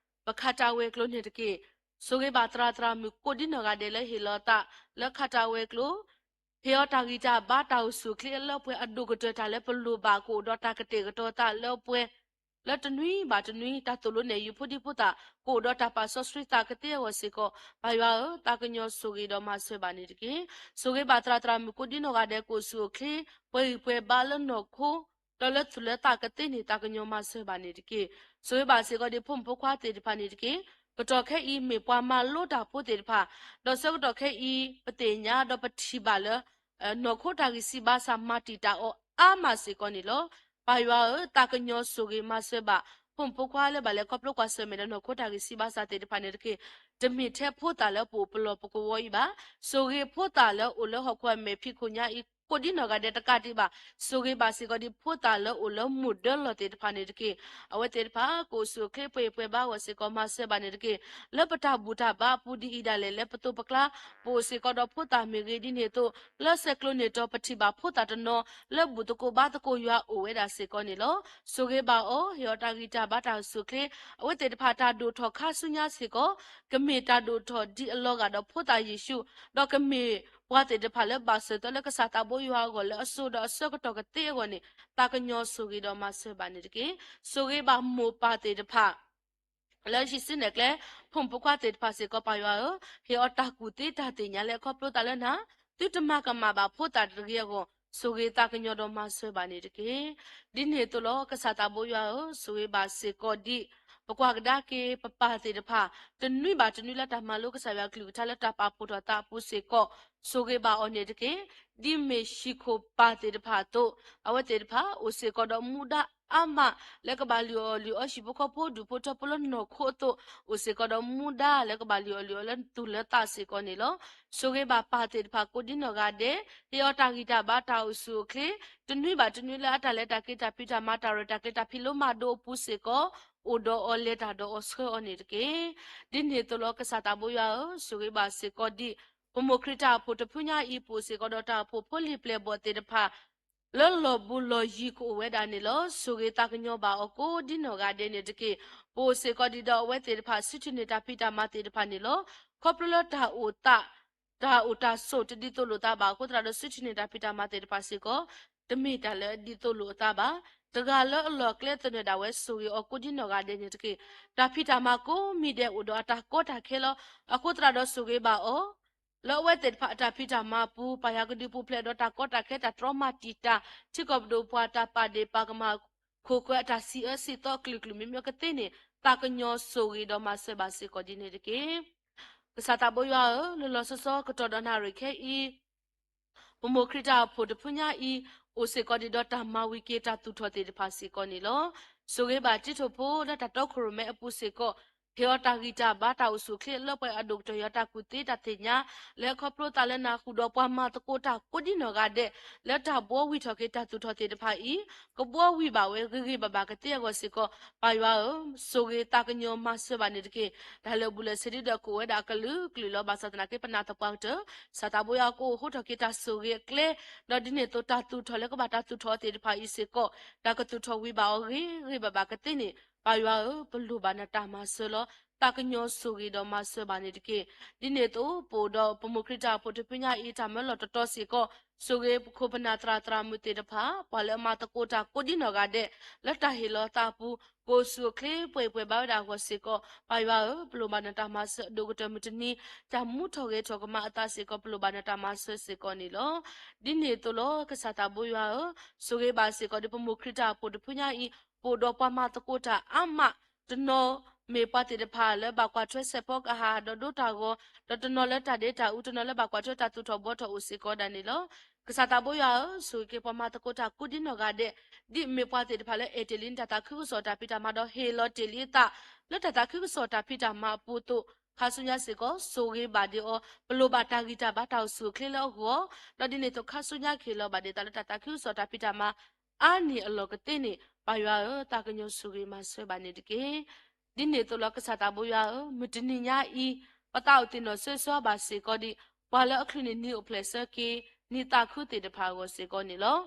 ပခးတၢ်ဝဲၤကျိၤန့ၣ်တက့ၢ်. ဆိၣ်ဂ့ၤဘၣ်သရၣ်သရၣ်မုၣ်ကိးဒ်နီၢ်ဂၤဒဲးလၢဟ့ၣ်လီၤသး လၢခးတၢ်ဝဲၤကျိၤ, ဟ့ၣ်အီၤတၢ်ဂံၢ်တၢ်ဘါ တၢ်အိၣ်ဆူၣ်အိၣ်ချ့အလၢပှဲၤ အဒိၣ်ကတၢၢ်တၢ်လၢပလိၣ်ဘၣ် ကအိၣ်ဒီးတၢ်ကတဲာ်ကတီၤသးလၢပှဲၤ လၢတနွံဘၣ်တနွံ တၢ်သိၣ်လိနဲၣ်ယုာ်ဖိဒံဖိသၣ် ကအိၣ်ဒီးတၢ်ပာ်စီဆှံသးကသ့အဂီၢ်စ့ၢ်ကီး, ပၢ်ယွၤဧၢ, သးကညီၤဆိၣ်ဂ့ၤဒီးမၤစၢၤဘၣ်န့ၣ်တက့ၢ်. ဆိၣ်ဂ့ၤဘၣ်သရၣ်သရၣ်မုၣ်ကိးဒ်နီၢ်ဂၤဒဲး ကအိၣ်ဆူၣ်အိၣ်ချ့ ပှဲၤဂံၢ်ပှဲၤဘါလၢနီၢ်ခိ ဒီးလၢသူၣ်လၢသးကသ့န့ၣ် သးကညီၤမၤစၢၤဘၣ်န့ၣ်တက့ၢ်. ဆိၣ်ဂ့ၤဘၣ်စ့ၢ်ကီးဒံး ဖိမုၣ်ဖိခွါသ့ၣ်တဖၣ်န့ၣ်တက့ၢ်. ကတီၢ်ခဲအံၤ မ့ၢ်ပှၤမၤလိတၢ်ဖိသ့ၣ်တဖၣ်, ဒီးဆၢကတီၢ်ခဲအံၤ ပသ့ၣ်ညါဒီးပထံၣ်ဘၣ်လၢ နီၢ်ခိတၢ်ဂံၢ်စၢ်ဘါစၢ်မၤတံာ်တာ်အီၤ အါမးစ့ၢ်ကီးန့ၣ်လီၤ. ပၢ်ယွၤဧၢ, သးကညီၤဆိၣ်ဂ့ၤမၤစၢၤဘၣ် ဖိမုၣ်ဖိခွါလၢဘၣ်လဲၤခီဖျိကွၢ်ဆၢၣ်မဲာ်ဒီးနီၢ်ခိတၢ်ဂံၢ်စၢ်ဘါစၢ်သ့ၣ်တဖၣ်န့ၣ်တက့ၢ်. တမ့ၢ်ထဲဖိသၣ်လၢပအိၣ်ပလီၢ်ပကဝီၤအံၤဘၣ်, ဆိၣ်ဂ့ၤဖိသၣ်လၢအိၣ်လၢဟီၣ်ခိၣ်အမဲာ်ဖံးခိၣ်ညါအံၤ ကိးဒ်နီၢ်ဂၤဒဲးတကးဒံးဘၣ်, ဆိၣ်ဂ့ၤဘၣ်စ့ၢ်ကီးဒ်ဖိသၣ်လၢအိၣ်လၢမုၢ်ဒၢလီၢ်သ့ၣ်တဖၣ်န့ၣ်တက့ၢ်. အဝဲသ့ၣ်တဖၣ်ကအိၣ်ဆူၣ်အိၣ်ချ့ပှဲၤပှဲၤဘါအဂီၢ်စ့ၢ်ကီး မၤစၢၤဘၣ်န့ၣ်တက့ၢ်. လၢပတၢ်ဘူၣ်တၢ်ဘါအပူၤဒ်အံၤဒၣ်လဲာ် လၢပသိးပကျါ ပအိၣ်စ့ၢ်ကီးဒီးဖိသၣ်မ့ၢ်ဂ့ၤ, ဒ်န့ၣ်အသိး လၢဆဲးကျိးန့ၢ်တီၤ ပထံၣ်ဘၣ်ဖိသၣ်တနီၤလၢဘူၣ်သကိးဘါသကိးယွၤအိၣ်ဝဲဒၣ်စ့ၢ်ကီးန့ၣ်လီၤ. ဆိၣ်ဂ့ၤဘၣ်အီၤ, ဟ့ၣ်အီၤတၢ်ဂံၢ်တၢ်ဘါတၢ်အိၣ်ဆူၣ်အိၣ်ချ့, အဝဲသ့ၣ်တဖၣ်တၢ်ဒိၣ်ထီၣ်ခါဆူညါစ့ၢ်ကီး ကမ့ၢ်တၢ်ဒိၣ်ထီၣ်ဒ်အလီၤဂာ်ဒီးဖိသၣ်ယ့ၣ်ၡူး, ဒီးကမ့ၢ်ပှၤသ့ၣ်တဖၣ်လၢဘၣ်စၢၤသၢလၢကစၢ်သးဘိယွၤအဂီၢ်လၢအစိၤဒီးအဆၢကတီၢ်ကသ့အဂီၢ်န့ၣ် သးကညီၤဆိၣ်ဂ့ၤဒီးမၤစၢၤဘၣ်န့ၣ်တက့ၢ်. ဆိၣ်ဂ့ၤဘၣ်မိၢ်ပၢ်သ့ၣ်တဖၣ် လၢဟံးစုနဲၣ်ကျဲ ဖိမုၣ်ဖိခွါသ့ၣ်တဖၣ်စ့ၢ်ကီး ပၢ်ယွၤဧၢ, ဟ့ၣ်အီၤတၢ်ကူၣ်သ့တၢ်သ့ၣ်ညါလၢအခီဖျိသးလၢနၤ, သုတမၤကမၣ်ဘၣ်ဖိသၣ်တဂ့ၤအဂီၢ် ဆိၣ်ဂ့ၤသးကညီၤဒီးမၤစၢၤဘၣ်န့ၣ်တက့ၢ်. ဒ်န့ၣ်အသိးလီၤ ကစၢ်သးဘိယွၤဧၢ, ဆိၣ်ဂ့ၤဘၣ်စ့ၢ်ကီးဒ် ပကွၢ်ကဒါက့ၤ ပပၢ်သ့ၣ်တဖၣ် တနွံဘၣ်တနွံလၢတၢ်မၤလိကစၢ်ယွၤကလုၢ်ကထါလၢတၢ်ပာ်ဖှိၣ်ထီၣ်သးအပူၤစ့ၢ်ကီး ဆိၣ်ဂ့ၤဘၣ်အီၤန့ၣ်တက့ၢ်. ဒ်မ့ၢ်ဟံၣ်ခိၣ်ပၢ်သ့ၣ်တဖၣ်အသိး အဝဲသ့ၣ်တဖၣ်အိၣ်စ့ၢ်ကီးဒီးမူဒါအါမး လၢကဘၣ်လုၢ်အီၣ်လုၢ်အီ ဟံၣ်ဖိဃီဖိဒူၣ်ဖိထၢဖိလၢနီၢ်ခိအသိး အိၣ်စ့ၢ်ကီးဒီးမူဒါလၢကဘၣ်လုၢ်အီၣ်လုၢ်အီလၢသူၣ်လၢသးစ့ၢ်ကီးန့ၣ်လီၤ. ဆိၣ်ဂ့ၤဘၣ်ပၢ်သ့ၣ်တဖၣ်ကိးဒ်နီၢ်ဂၤဒဲး, ဟ့ၣ်အီၤတၢ်ဂံၢ်တၢ်ဘါတၢ်အိၣ်ဆူၣ်အိၣ်ချ့, တနွံဘၣ်တနွံလၢအတၢ်လဲၤတၢ်က့ၤတၢ်ဖံးတၢ်မၤတၢ်ရဲၣ်တၢ်ကျဲၤတၢ်ဖံးလိမၤဒိးအပူၤစ့ၢ်ကီး အိၣ်ဒီးအီၤလဲၤတၢ်ဒီးအီၤဆှၢအီၤန့ၣ်တက့ၢ်. ဒ်န့ၣ်အသိးလီၤ ကစၢ်သးဘိယွၤဧၢ, ဆိၣ်ဂ့ၤဘၣ်စ့ၢ်ကီးဒ် ပမိၢ်ခရံာ်တၢ်အိၣ်ဖှိၣ်တဖုညါအံၤ ပအိၣ်စ့ၢ်ကီးဒီးတၢ်အိၣ်ဖှိၣ်ဖိလံၤပျဲၢ်ဘီၣ်သ့ၣ်တဖၣ် လၢလီၢ်ဘူးလီၢ်ယံၤကအိၣ်ဝဲဒၣ်န့ၣ်လီၤ. ဆိၣ်ဂ့ၤသးကညီၤဘၣ်အီၤကိးဒ်နီၢ်ဂၤဒဲးန့ၣ်တက့ၢ်. ပအိၣ်စ့ၢ်ကီးဒ်ဒီးအဝဲသ့ၣ်တဖၣ် စုထံၣ်န့ၢ်တၢ်ဖံးတၢ်မၤသ့ၣ်တဖၣ်န့ၣ်လီၤ. ခီဖျိလၢတၢ်အိၣ်သး တၢ်အိၣ်တၢ်ဆိးတဒ်သိးလိာ်သးဘၣ်အဃိသတးဒီး စုထံၣ်န့ၢ်တၢ်ဖံးတၢ်မၤသ့ၣ်တဖၣ်စ့ၢ်ကီး တမ့ၢ်တၢ်လၢအဒ်သိးလိာ်အသးဘၣ်. တဂၤလၢအလီၢ်အကျဲသနၢၣ်ဒၣ်ဝဲ ဆိၣ်ဂ့ၤအီၤကိးဒ်နီၢ်ဂၤဒဲးန့ၣ်တက့ၢ်. တၢ်ဖံးတၢ်မၤကိးမံၤဒဲးအိၣ်ဒီးအတၢ်ကီတၢ်ခဲလီၤ. အဃိသတးဒီးဆိၣ်ဂ့ၤဘၣ်အီၤ လၢအဝဲသ့ၣ်တဖၣ်အတၢ်ဖံးတၢ်မၤအပူၤ ပာ်ယၤကဒုးပူၤဖျဲးဒီးတၢ်ကီတၢ်ခဲတၢ်တြီမၤတံာ်တာ် ထံကီၢ်ပဒိၣ်ပှၤတၢ်ပာ်ဒ့ၣ်ပာ်ကမၣ် ခိၣ်ဃၢၤအတၢ်စံးအၢစံးသီအကလုာ်ကလုာ်မ့မ့ၢ်ကသ့န့ၣ် သးကညီၤဆိၣ်ဂ့ၤဒီးမၤစၢၤဘၣ်စ့ၢ်ကီးဒ်န့ၣ်တက့ၢ်. ကစၢ်သးဘိယွၤဧၢ, လၢလီၤဆီဆီကတီၢ်ဒီးနၣ်ရံၣ်ခဲအံၤ ပမိၢ်ခရံာ်တၢ်အိၣ်ဖှိၣ်တဖုညါအံၤ အိၣ်စ့ၢ်ကီးဒ်ဒီးတၢ်မၤဝံၤက့ၤတၢ်သူၣ်ထီၣ်သ့ၣ်တဖၣ်စ့ၢ်ကီးန့ၣ်လီၤ. ဆိၣ်ဂ့ၤဘၣ်တံၤထိၣ်ဖိလၢတၢ်တီခိၣ်ရိၣ်မဲအပူၤစ့ၢ်ကီး ဟ့ၣ်အီၤတၢ်ဂံၢ်တၢ်ဘါတၢ်အိၣ်ဆူၣ်အိၣ်ချ့ လၢပှဲၤအဒိၣ်ကတၢၢ်ယွၤတၢ်ကူၣ်သ့တၢ်သ့ၣ်ညါ လၢအခီဖျိသးလၢနၤဃုာ်ဒီးပှၤမၤသကိးတၢ်ကိးဒ်နီၢ်ဂၤဒဲး လၢတၢ်ဘှီဝံၤထီၣ်က့ၤတၢ်သူၣ်ထီၣ်သ့ၣ်တဖၣ်အံၤ ကဘှီဝံၤဘၣ်ဝဲဂ့ၤဂ့ၤဘၣ်ဘၣ်ကသ့အဂီၢ်စ့ၢ်ကီး ပၢ်ယွၤဧၢ, ဆိၣ်ဂ့ၤသးကညီၤမၤစၢၤဘၣ်န့ၣ်တက့ၢ်. တၢ်လၢာ်ဘူၣ်လၢာ်စ့ဒ်ဒီးကအိၣ်ဝဲဒၣ်အကလုာ်ကလုာ်လီၤ. ဘၣ်ဆၣ်သနာ်က့ ပနၢ်သပှၢ်ကတၢၢ် ကစၢ်သးဘိယွၤကအိၣ်ဟိထီၣ်က့ၤတၢ်ဆိၣ်ဂ့ၤအကျဲ ဒီးဒ်န့ၣ်အသိးတၢ်သူၣ်ထီၣ်လၢကဘၣ်တၢ်သူၣ်ထီၣ်အီၤသ့ၣ်တဖၣ်အံၤစ့ၢ်ကီး တၢ်ကသူၣ်ထီၣ်ဝံၤဘၣ်အီၤဂ့ၤဂ့ၤဘၣ်ဘၣ်ကသ့န့ၣ် ပၢ်ယွၤဧၢ, ပလိၣ်ဘၣ်နတၢ်မၤစၢၤလီၤ. သးကညီၤဆိၣ်ဂ့ၤဒီးမၤစၢၤဘၣ်န့ၣ်တက့ၢ်. ဒ်န့ၣ်အသိး ပအိၣ်ဒီးပမိၢ်ခရံာ်တၢ်အိၣ်ဖှိၣ်တဖုညါအံၤ တၢ်မၢလီၢ်တတီၤစ့ၢ်ကီး ဆိၣ်ဂ့ၤပခိၣ်ပနၢ်သရၣ်သရၣ်မုၣ်သ့ၣ်တဖၣ် ပှၤလၢအမၤသကိးတၢ်ကိးဒ်နီၢ်ဂၤဒဲး လၢတၢ်ဟ့ၣ်လီၤသးအပူၤ ကအိၣ်ဆူၣ်အိၣ်ချ့ပှဲၤပှဲၤဘၣ်ဝဲဒၣ်အဂီၢ်စ့ၢ်ကီး ပၢ်ယွၤဧၢ, ပလိၣ်ဘၣ်နတၢ်မၤစၢၤအဒိၣ်ကတၢၢ်မုၢ်တနံၤ တၢ်မူထီၣ်ဂဲၤထီၣ်ကမၤအသးစ့ၢ်ကီး ပလိၣ်ဘၣ်နတၢ်မၤစၢၤစ့ၢ်ကီးန့ၣ်လီၤ. ဒ်န့ၣ်အသိးလီၤ ကစၢ်သးဘိယွၤဧၢ, ဆိၣ်ဂ့ၤဘၣ်စ့ၢ်ကီးဒီးပမိၢ်ခရံာ်တၢ်အိၣ်ဖှိၣ်တဖုညါအံၤ ပအိၣ်ဒီးပှၤမၤသကိးတၢ်အါမး တနီၤမ့ၢ်ပှၤသ့ၣ်တဖၣ်လၢဘၣ်ကွၢ်ထွဲစဲးဖီကဟၣ်ဒီးဒိတၢ်ဂီၤ, ဒီးတနီၤလၢတၢ်ဒ့တၢ်အူ, တနီၤလၢဘၣ်ကွၢ်ထွဲတၢ်သူၣ်ထီၣ်ဘှီထီၣ်အိၣ်စ့ၢ်ကီးဒၣ်န့ၣ်လီၤ. ကစၢ်သးဘိယွၤဧၢ, ဆိၣ်ဂ့ၤက့ၤပှၤမၤသကိးတၢ်ကိးဒ်နီၢ်ဂၤဒဲး, ဒ်မ့ၢ်ပှၤသ့ၣ်တဖၣ်လၢအဲၣ်တ့ၢ်လံနတၢ်သးခုကစီၣ်တၢ်ဖံးတၢ်မၤဒီး ဟ့ၣ်လီၤတ့ၢ်လံအသး လၢတၢ်သးခုကစီၣ်တၢ်ဖံးတၢ်မၤအပူၤအသိး ခါဆူညါစ့ၢ်ကီး ဆိၣ်ဂ့ၤဘၣ်ဒံးအီၤ, ပလိၣ်ဘၣ်တၢ်ဂံၢ်တၢ်ဘါတၢ်အိၣ်ဆူၣ်အိၣ်ချ့လၢအဂီၢ်, ဒီးဒ်န့ၣ်အသိးခါဆူညါကဟ့ၣ်လီၤဘၣ်ဒံးသးလၢတၢ်သးခုကစီၣ်တၢ်ဖံးတၢ်မၤ အါန့ၢ်အလီၢ်ကသ့န့ၣ် ပၢ်ယွၤဧၢ, သးကညီၤဆိၣ်ဂ့ၤမၤစၢၤဘၣ်န့ၣ်တက့ၢ်. ဒ်န့ၣ်အသိးလီၤ ကစၢ်သးဘိယွၤဧၢ, မုၢ်တနံၤညါအံၤ ပသးအိၣ်သ့ၣ်နီၣ်ဆၢဂ့ၤဆၢဝါဘၣ်စ့ၢ်ကီးဒံး ပှၤလၢအချုးန့ၢ်နံၤအိၣ်ဖျဲၣ်ဆၢက့ၤ နံၤသးခုသ့ၣ်တဖၣ်အဂီၢ်စ့ၢ်ကီးန့ၣ်လီၤ.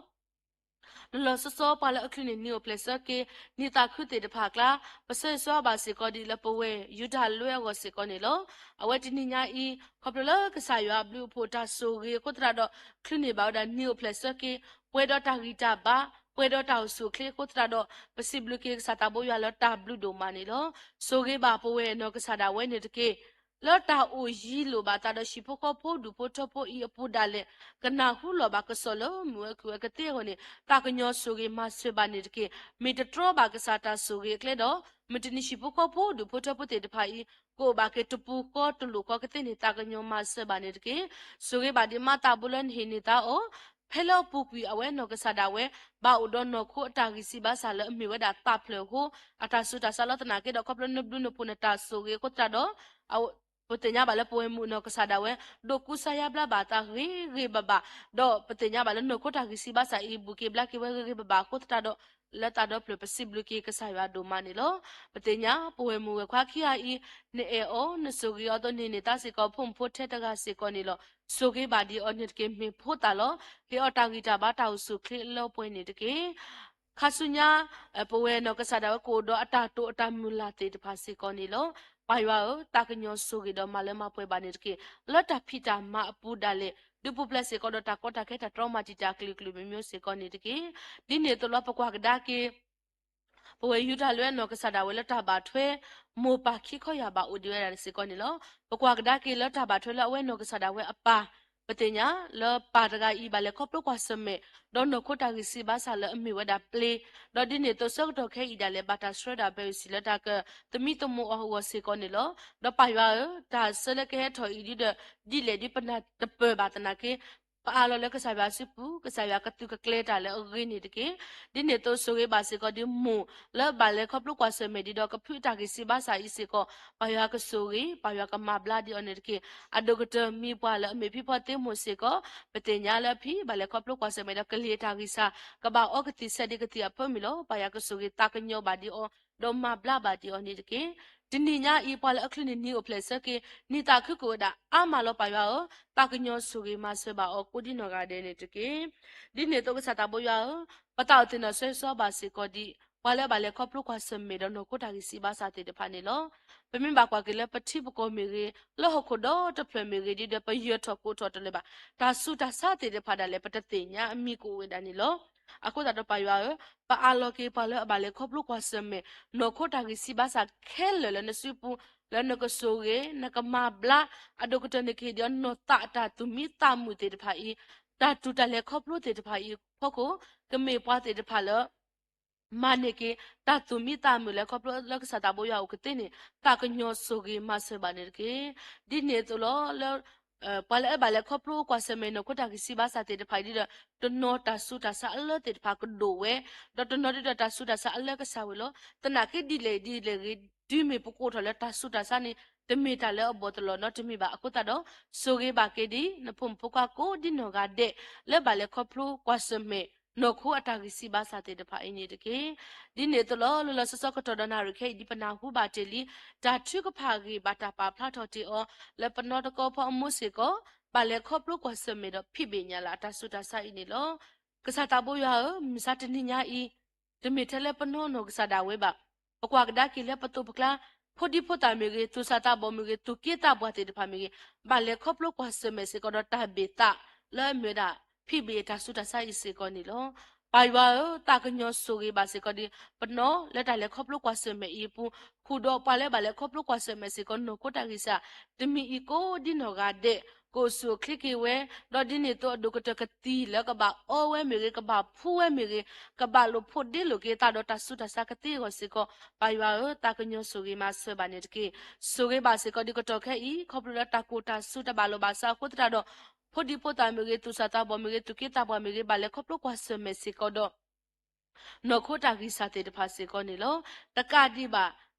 လီၤလီၤဆီဆီ ပှၤလၢအချုးန့ၢ်နံၤအိၣ်ဖျဲၣ်ဆၢက့ၤ နံၤသးခုသ့ၣ်တဖၣ်အကျါ ပဆၢဂ့ၤဆၢဝါဘၣ်စ့ၢ်ကီးဒံးလၢပဝဲယူဒၤလွဲအဂီၢ်စ့ၢ်ကီးန့ၣ်လီၤ. အဝဲတနံၤညါအံၤ ခီဖျိလၢကစၢ်ယွၤအဘျုးအဖှိၣ်တၢ်ဆိၣ်ဂ့ၤအဃိသတးဒီး ချုးန့ၢ်ဘၣ်ဝဲဒၣ်နံၤအိၣ်ဖျဲၣ်ဆၢက့ၤ ပှဲၤဒီးတၢ်ဂံၢ်တၢ်ဘါ ပှဲၤဒီးတၢ်အိၣ်ဆူၣ်အိၣ်ချ့အဃိသတးဒီး ပစံးဘျုးက့ၤကစၢ်သးဘိယွၤလၢတၢ်ဘျုးဒိၣ်မးန့ၣ်လီၤ. ဆိၣ်ဂ့ၤဘၣ်ပဝဲနီၢ်ကစၢ်ဒၣ်ဝဲန့ၣ်တက့ၢ်. လၢတၢ်အိၣ်ယံၤလိာ်ဘၣ်သးဒီးဟံၣ်ဖိဃီဖိဒူၣ်ဖိထၢဖိအံၤအပူၤဒၣ်လဲာ် ကနၢ်ဟူလီၤဘၣ်ကစီၣ်လၢမုာ်ဝဲခုၣ်ဝဲကသ့အဂီၢ်န့ၣ် သးကညီၤဆိၣ်ဂ့ၤမၤစၢၤဘၣ်န့ၣ်တက့ၢ်. မ့ၢ်တတြီဘၣ်ကစၢ်တၢ်ဆိၣ်ဂ့ၤအကျဲဒီး မုၢ်တနံၤဟံၣ်ဖိဃီဖိဒူၣ်ဖိထၢဖိသ့ၣ်တဖၣ်အံၤ ကအိၣ်ဘၣ်က့ၤတပူၤဃီတလိာ်ဃီကသ့န့ၣ် သးကညီၤမၤစၢၤဘၣ်န့ၣ်တက့ၢ်. ဆိၣ်ဂ့ၤဘၣ်ဒံးမါသးဘိလၢနဟ့ၣ်န့ၢ်သးအီၤ ဖဲလၢအပူၤကွံာ် အဝဲနီၢ်ကစၢ်ဒၣ်ဝဲ ဘၣ်အိၣ်ဒီးနီၢ်ခိအတၢ်ဂံၢ်စၢ်ဘါစၢ်လၢအမ့ၢ်ဝဲဒၣ်သးဖျၢၣ်အဃိ အတၢ်ဆူးတၢ်ဆါလီၤ. သနာ်က့ဒီး ခီဖျိနဘျုးနဖှိၣ်နတၢ်ဆိၣ်ဂ့ၤအဃိသတးဒီး ပသ့ၣ်ညါဘၣ်လၢပဝဲမုၣ်နီၢ်ကစၢ်ဒၣ်ဝဲ ဒိးကူစါယါဘျါဘၣ်သးဂ့ၤဂ့ၤဘၣ်ဘၣ်, ဒီးပသ့ၣ်ညါဘၣ်လၢနီၢ်ခိတၢ်ဂံၢ်စၢ်ဘါစၢ်အံၤ ဘူးက့ၤဘျါက့ၤဝဲဂ့ၤဂ့ၤဘၣ်ဘၣ်အဃိသတးဒီး လၢတၢ်ဒီဖျၢၣ်ပစံးဘျုးက့ၤကစၢ်ယွၤဒိၣ်မးန့ၣ်လီၤ. ပသ့ၣ်ညါ ပဝဲမုၣ်ဝဲခွါခံဂၤအံၤ နအဲၣ်အီၤ နဆိၣ်ဂ့ၤအီၤအသိး နဟ့ၣ်န့ၢ်သးစ့ၢ်ကီး ဖိမုၣ်ဖိထဲတဂၤစ့ၢ်ကီးန့ၣ်လီၤ. ဆိၣ်ဂ့ၤဘၣ်ဒံးအီၤန့ၣ်တက့ၢ် မ့ၢ်ဖိသၣ်လီၤ. ဟ့ၣ်အီၤတၢ်ဂံၢ်တၢ်ဘါတၢ်အိၣ်ဆူၣ်အိၣ်ချ့လၢပှဲၤန့ၣ်တက့ၢ်. ခါဆူညါ ပဝဲနီၢ်ကစၢ်ဒၣ်ဝဲကအိၣ်ဒီးအတၢ်တိာ်အတၢ်မုၢ်လၢ်သ့ၣ်တဖၣ်စ့ၢ်ကီးန့ၣ်လီၤ. ပၢ်ယွၤဧၢ, သးကညီၤဆိၣ်ဂ့ၤဒီးမၤလၢမၤပှဲၤဘၣ်န့ၣ်တက့ၢ်. လၢတၢ်ဖံးတၢ်မၤအပူၤဒၣ်လဲာ် ဒုးပူၤဖျဲးစ့ၢ်ကီးဒီးတၢ်ကီတၢ်ခဲတၢ်တြီမၤတံာ်တာ်ကလုာ်ကလုာ်မံၤမံၤစ့ၢ်ကီးန့ၣ်တက့ၢ်. ဒ်န့ၣ်အသိးလီၤ ပကွၢ်ကဒါက့ၤ ပဝဲယူဒၤလၢနီၢ်ကစၢ်ဒၣ်ဝဲလၢတၢ်ဘၣ်ထွဲ မိၢ်ပၢ်ခံခီယၢ်ဘၣ်အိၣ်ဒံးဝဲဒၣ်စ့ၢ်ကီးန့ၣ်လီၤ. ပကွၢ်ကဒါက့ၤလၢတၢ်ဘၣ်ထွဲလၢအဝဲနီၢ်ကစၢ်ဒၣ်ဝဲအပၢ်, ပသ့ၣ်ညါလၢပၢ်တဂၤအံၤ ဘၣ်လဲၤခီဖျိကွၢ်ဆၢၣ်မဲာ် ဒီးနီၢ်ခိတၢ်ဂံၢ်စၢ်ဘါစၢ်လၢအမ့ၢ်ဝဲဒၣ်ပျ့ၤ, ဒီးဒ်န့ၣ်အသိးဆၢကတီၢ်ခဲအံၤဒၣ်လဲာ် ဘၣ်တၢ်ဆှၢဒၣ် biopsy လၢတၢ်ကသမံသမိးအီၤအဂီၢ်စ့ၢ်ကီးန့ၣ်လီၤ. ဒီးပၢ်ယွၤဧၢ, တၢ်ဆၢလၢကဟဲထီၣ်အံၤဒ်ဒီး ဒ်လဲၣ်ဒ်ပနၢ်တပၢၢ်ဘၣ်သနာ်က့ ပအၢၣ်လီၤလၢကစၢ်ယွၤစုပူၤ ကစၢ်ယွၤကသုးကကျဲၤတၢ်လၢအဂ့ၤန့ၣ်တက့ၢ်. ဒ်န့ၣ်အသိးဆိၣ်ဂ့ၤဘၣ်စ့ၢ်ကီးဒ်မိၢ် လၢဘၣ်လဲၤခီဖျိကွၢ်ဆၢၣ်မဲာ်ဒံးဒီးကဖုးတၢ်ဂံၢ်စၢ်ဘါစၢ်အံၤစ့ၢ်ကီး ပၢ်ယွၤကဆိၣ်ဂ့ၤ ပၢ်ယွၤကမၤဘျါဒံးအီၤန့ၣ်တက့ၢ်. အဒိၣ်ကတၢၢ်မံၤပှၢ်လၢအမ့ၢ်ဖံဖီသ့မိၢ်စ့ၢ်ကီး ပသ့ၣ်ညါလၢအဖံ ဘၣ်လဲၤခီဖျိကွၢ်ဆၢၣ်မဲာ်ဒီးကလံၤအတၢ်ဂံၢ်စၢ် ကဘၣ်အီကသံၣ်ဆဲးဒံးကသံၣ်အဖၢမုၢ်လီၤ. ပၢ်ယွၤကဆိၣ်ဂ့ၤသးကညီၤဘၣ်ဒံးအီၤ ဒီးမၤဘျါဘၣ်ဒံးအီၤန့ၣ်တက့ၢ်. တနံၤညါအံၤ ပှၤလၢအချုးန့ၢ်နံၤအိၣ်ဖျဲၣ်ဆၢက့ၤ နံၣ်သးခုကအိၣ်ဝဲဒၣ်အါမးလီၤ ပၢ်ယွၤဧၢ, သးကညီၤဆိၣ်ဂ့ၤမၤစၢၤဘၣ်အီၤကိးဒံနီၢ်ဂၤဒဲးန့ၣ်တက့ၢ်. ဒ်န့ၣ်အသိးကစၢ်သးဘိယွၤဧၢ, ပသးအိၣ်သ့ၣ်နီၣ်ဆၢဂ့ၤဆၢဝါဘၣ်စ့ၢ်ကီးဒ် ပှၤလၢအဘၣ်လဲၤခီဖျိကွၢ်ဆၢၣ်မဲာ်ဒီးနီၢ်ခိတၢ်ဂံၢ်စၢ်ဘါစၢ်သ့ၣ်တဖၣ်န့ၣ်လီၤ. ပမ့ၢ်ဘၣ်ကွၢ်က့ၤလၢပထံပကီၢ်မ့ၢ်ဂ့ၤ, လၢဟီၣ်ခိၣ်ဒီတဖျၢၣ်မ့ၢ်ဂ့ၤ ဒ်ဒီးပယၢၤထီၣ်ကိးထီၣ်တလၢာ်ဘၣ်, တၢ်ဆူးတၢ်ဆါသ့ၣ်တဖၣ်ဒၣ်လဲာ် ပတသ့ၣ်ညါအမံၤကအိၣ်ဝဲဒၣ်န့ၣ်လီၤ. အဃိသတးဒီးပၢ်ယွၤဧၢ, ပအၢၣ်လီၤက့ၤပှၤလၢအဘၣ်လဲၤခီဖျိကွၢ်ဆၢၣ်မဲာ် နီၢ်ခိတၢ်ဂံၢ်စၢ်ဘါစၢ်ခဲလၢာ်လၢနစုပူၤ, လၢနကဆိၣ်ဂ့ၤ, နကမၤဘျါ, အဒိၣ်ကတၢၢ်န့ၣ်ကဟ့ၣ်ဒံးအီၤနီၢ်သးအတၢ်သူၣ်မံသးမုာ်သ့ၣ်တဖၣ်အံၤ, တၢ်တူၢ်တၢ်လဲၤခီဖျိသ့ၣ်တဖၣ်အံၤအဖီခိၣ်, ကမ့ၢ်ပှၤသ့ၣ်တဖၣ်လၢ မၤန့ၢ်က့ၤ တၢ်သူၣ်မံသးမုာ်လၢခီဖျိလၢကစၢ်သးဘိယွၤအိၣ်ကသ့န့ၣ် သးကညီၤဆိၣ်ဂ့ၤမၤစၢၤဘၣ်န့ၣ်တက့ၢ်. ဒ်န့ၣ်အသိးလီၤ လၢ ပှၤလၢအဘၣ်လဲၤခီဖျိကွၢ်ဆၢၣ်မဲာ်နီၢ်ခိတၢ်ဂံၢ်စၢ်ဘါစၢ်သ့ၣ်တဖၣ်အံၤဒ်ဒီး တနီၤတၢ်ဆူးတၢ်ဆါအလၢသ့ၣ်တဖၣ်ကဒိၣ်ဝဲ, ဒီးတနီၤဒ်ဒီးတၢ်ဆူးတၢ်ဆါအလၢကစၢ်ဝဲလီၤ. သနာ်က့ဒ်လဲၣ်ဒ်လဲၣ်ဂ့ၤ တုၤမ့ၢ်ပကိးထီၣ်လၢတၢ်ဆူးတၢ်ဆါန့ၣ် တမ့ၢ်တၢ်လၢအဘီၣ်တလီၢ်နီတမံၤဘၣ်. အဃိသတးဒီး ဆိၣ်ဂ့ၤဘၣ်က့ၤဒ် နဖိမုၣ်ဖိခွါကိးဒ်နီၢ်ဂၤဒဲး လၢဘၣ်လဲၤခီဖျိကွၢ်ဆၢၣ်မဲာ် နီၢ်ခိအတၢ်ဂံၢ်စၢ်ဘါစၢ်သ့ၣ်တဖၣ်အံၤန့ၣ်တက့ၢ်. ဒ်န့ၣ်အသိးလီၤ လၢလီၤဆီဆီကတီၢ်ဒီးနၣ်ရံၣ်ခဲအံၤ ဒ်ပနၢ်ဟူဘၣ်တ့ၢ်လံ တၢ်ထုကဖၣ်အဂ့ၢ် ဘၣ်တၢ်ပာ်ဖျါထီၣ်တ့ၢ်အီၤ လၢပနီတကီဖီအမိၢ်စ့ၢ်ကီး ဘၣ်လဲၤခီဖျိကွၢ်ဆၢၣ်မဲာ်ဒီး ဖံးဘ့ၣ်ညါလၢအတၢ်ဆူးတၢ်ဆါအံၤန့ၣ်လီၤ. ကစၢ်သးဘိယွၤဧၢ, မုၢ်ဆါတနံၤညါအံၤ တမ့ၢ်ထဲလၢပနီၢ်နီၢ်ကစၢ်ဒၣ်ဝဲဘၣ်. ပကွၢ်ကဒါက့ၤလၢပသိးပကျါ ဖိဒံဖိသၣ်မ့ၢ်ဂ့ၤ, သူၣ်စၢ်သးဘီၣ်မ့ၢ်ဂ့ၤ, သူၣ်က့သးပှၢ်သ့ၣ်တဖၣ်မ့ၢ်ဂ့ၤ, ဘၣ်လဲၤခီဖျိကွၢ်ဆၢၣ်မဲာ်စ့ၢ်ကီးဒီးတၢ်ဘ့ၣ်သး လၢအမ့ၢ်ဝဲဒၣ် ဖံးဘ့ၣ်အတၢ်ဆူးတၢ်ဆါအံၤစ့ၢ်ကီးန့ၣ်လီၤ. ပၢ်ယွၤဧၢ, သးကညီၤဆိၣ်ဂ့ၤဘၣ်စ့ၢ်ကီးဒ် ပနီၢ်လၢတၢ်လဲၤခီဖျိကွၢ်ဆၢၣ်မဲာ်အံၤအပူၤ, ဃုာ်ဒီးပှၤလၢဘၣ်လဲၤခီဖျိကွၢ်ဆၢၣ်မဲာ်စ့ၢ်ကီး နီၢ်ခိတၢ်ဂံၢ်စၢ် တမံၤအံၤကိးဒ်နီၢ်ဂၤဒဲး ကအိၣ်ဆူၣ်အိၣ်ချ့က့ၤဝဲ, ဒီးဒ်န့ၣ်အသိးအဒိၣ်ကတၢၢ်ကသံၣ်လၢကဘၣ်အီဝဲမ့ၢ်ဂ့ၤ, ကဘၣ်ဖှူဝဲမ့ၢ်ဂ့ၤ, ကဘၣ်လိာ်ဖိးဒ့လိာ်က့ၤသးဒီးတၢ်ဆူးတၢ်ဆါကသ့အဂီၢ်စ့ၢ်ကီး, ပၢ်ယွၤဧၢ, သးကညီၤဆိၣ်ဂ့ၤမၤစၢၤဘၣ်န့ၣ်တက့ၢ်. ဆိၣ်ဂ့ၤဘၣ်စ့ၢ်ကီးဒ်ကတီၢ်ခဲအံၤ ခီဖျိလၢတၢ်ကိၢ်တၢ်စူၤတဘၣ်လိာ်ဘၣ်စးအဃိသတးဒီး ဖိဒံဖိသၣ်မ့ၢ်ဂ့ၤ, သူၣ်စၢ်သးဘီၣ်မ့ၢ်ဂ့ၤ, သူၣ်က့သးပှၢ်မ့ၢ်ဂ့ၤ, ဘၣ်လဲၤခီဖျိကွၢ်ဆၢၣ်မဲာ်စ့ၢ်ကီးဒီး နီၢ်ခိတၢ်ဂံၢ်စၢ်သ့ၣ်တဖၣ်စ့ၢ်ကီးန့ၣ်လီၤ. တကးဒံးဘၣ်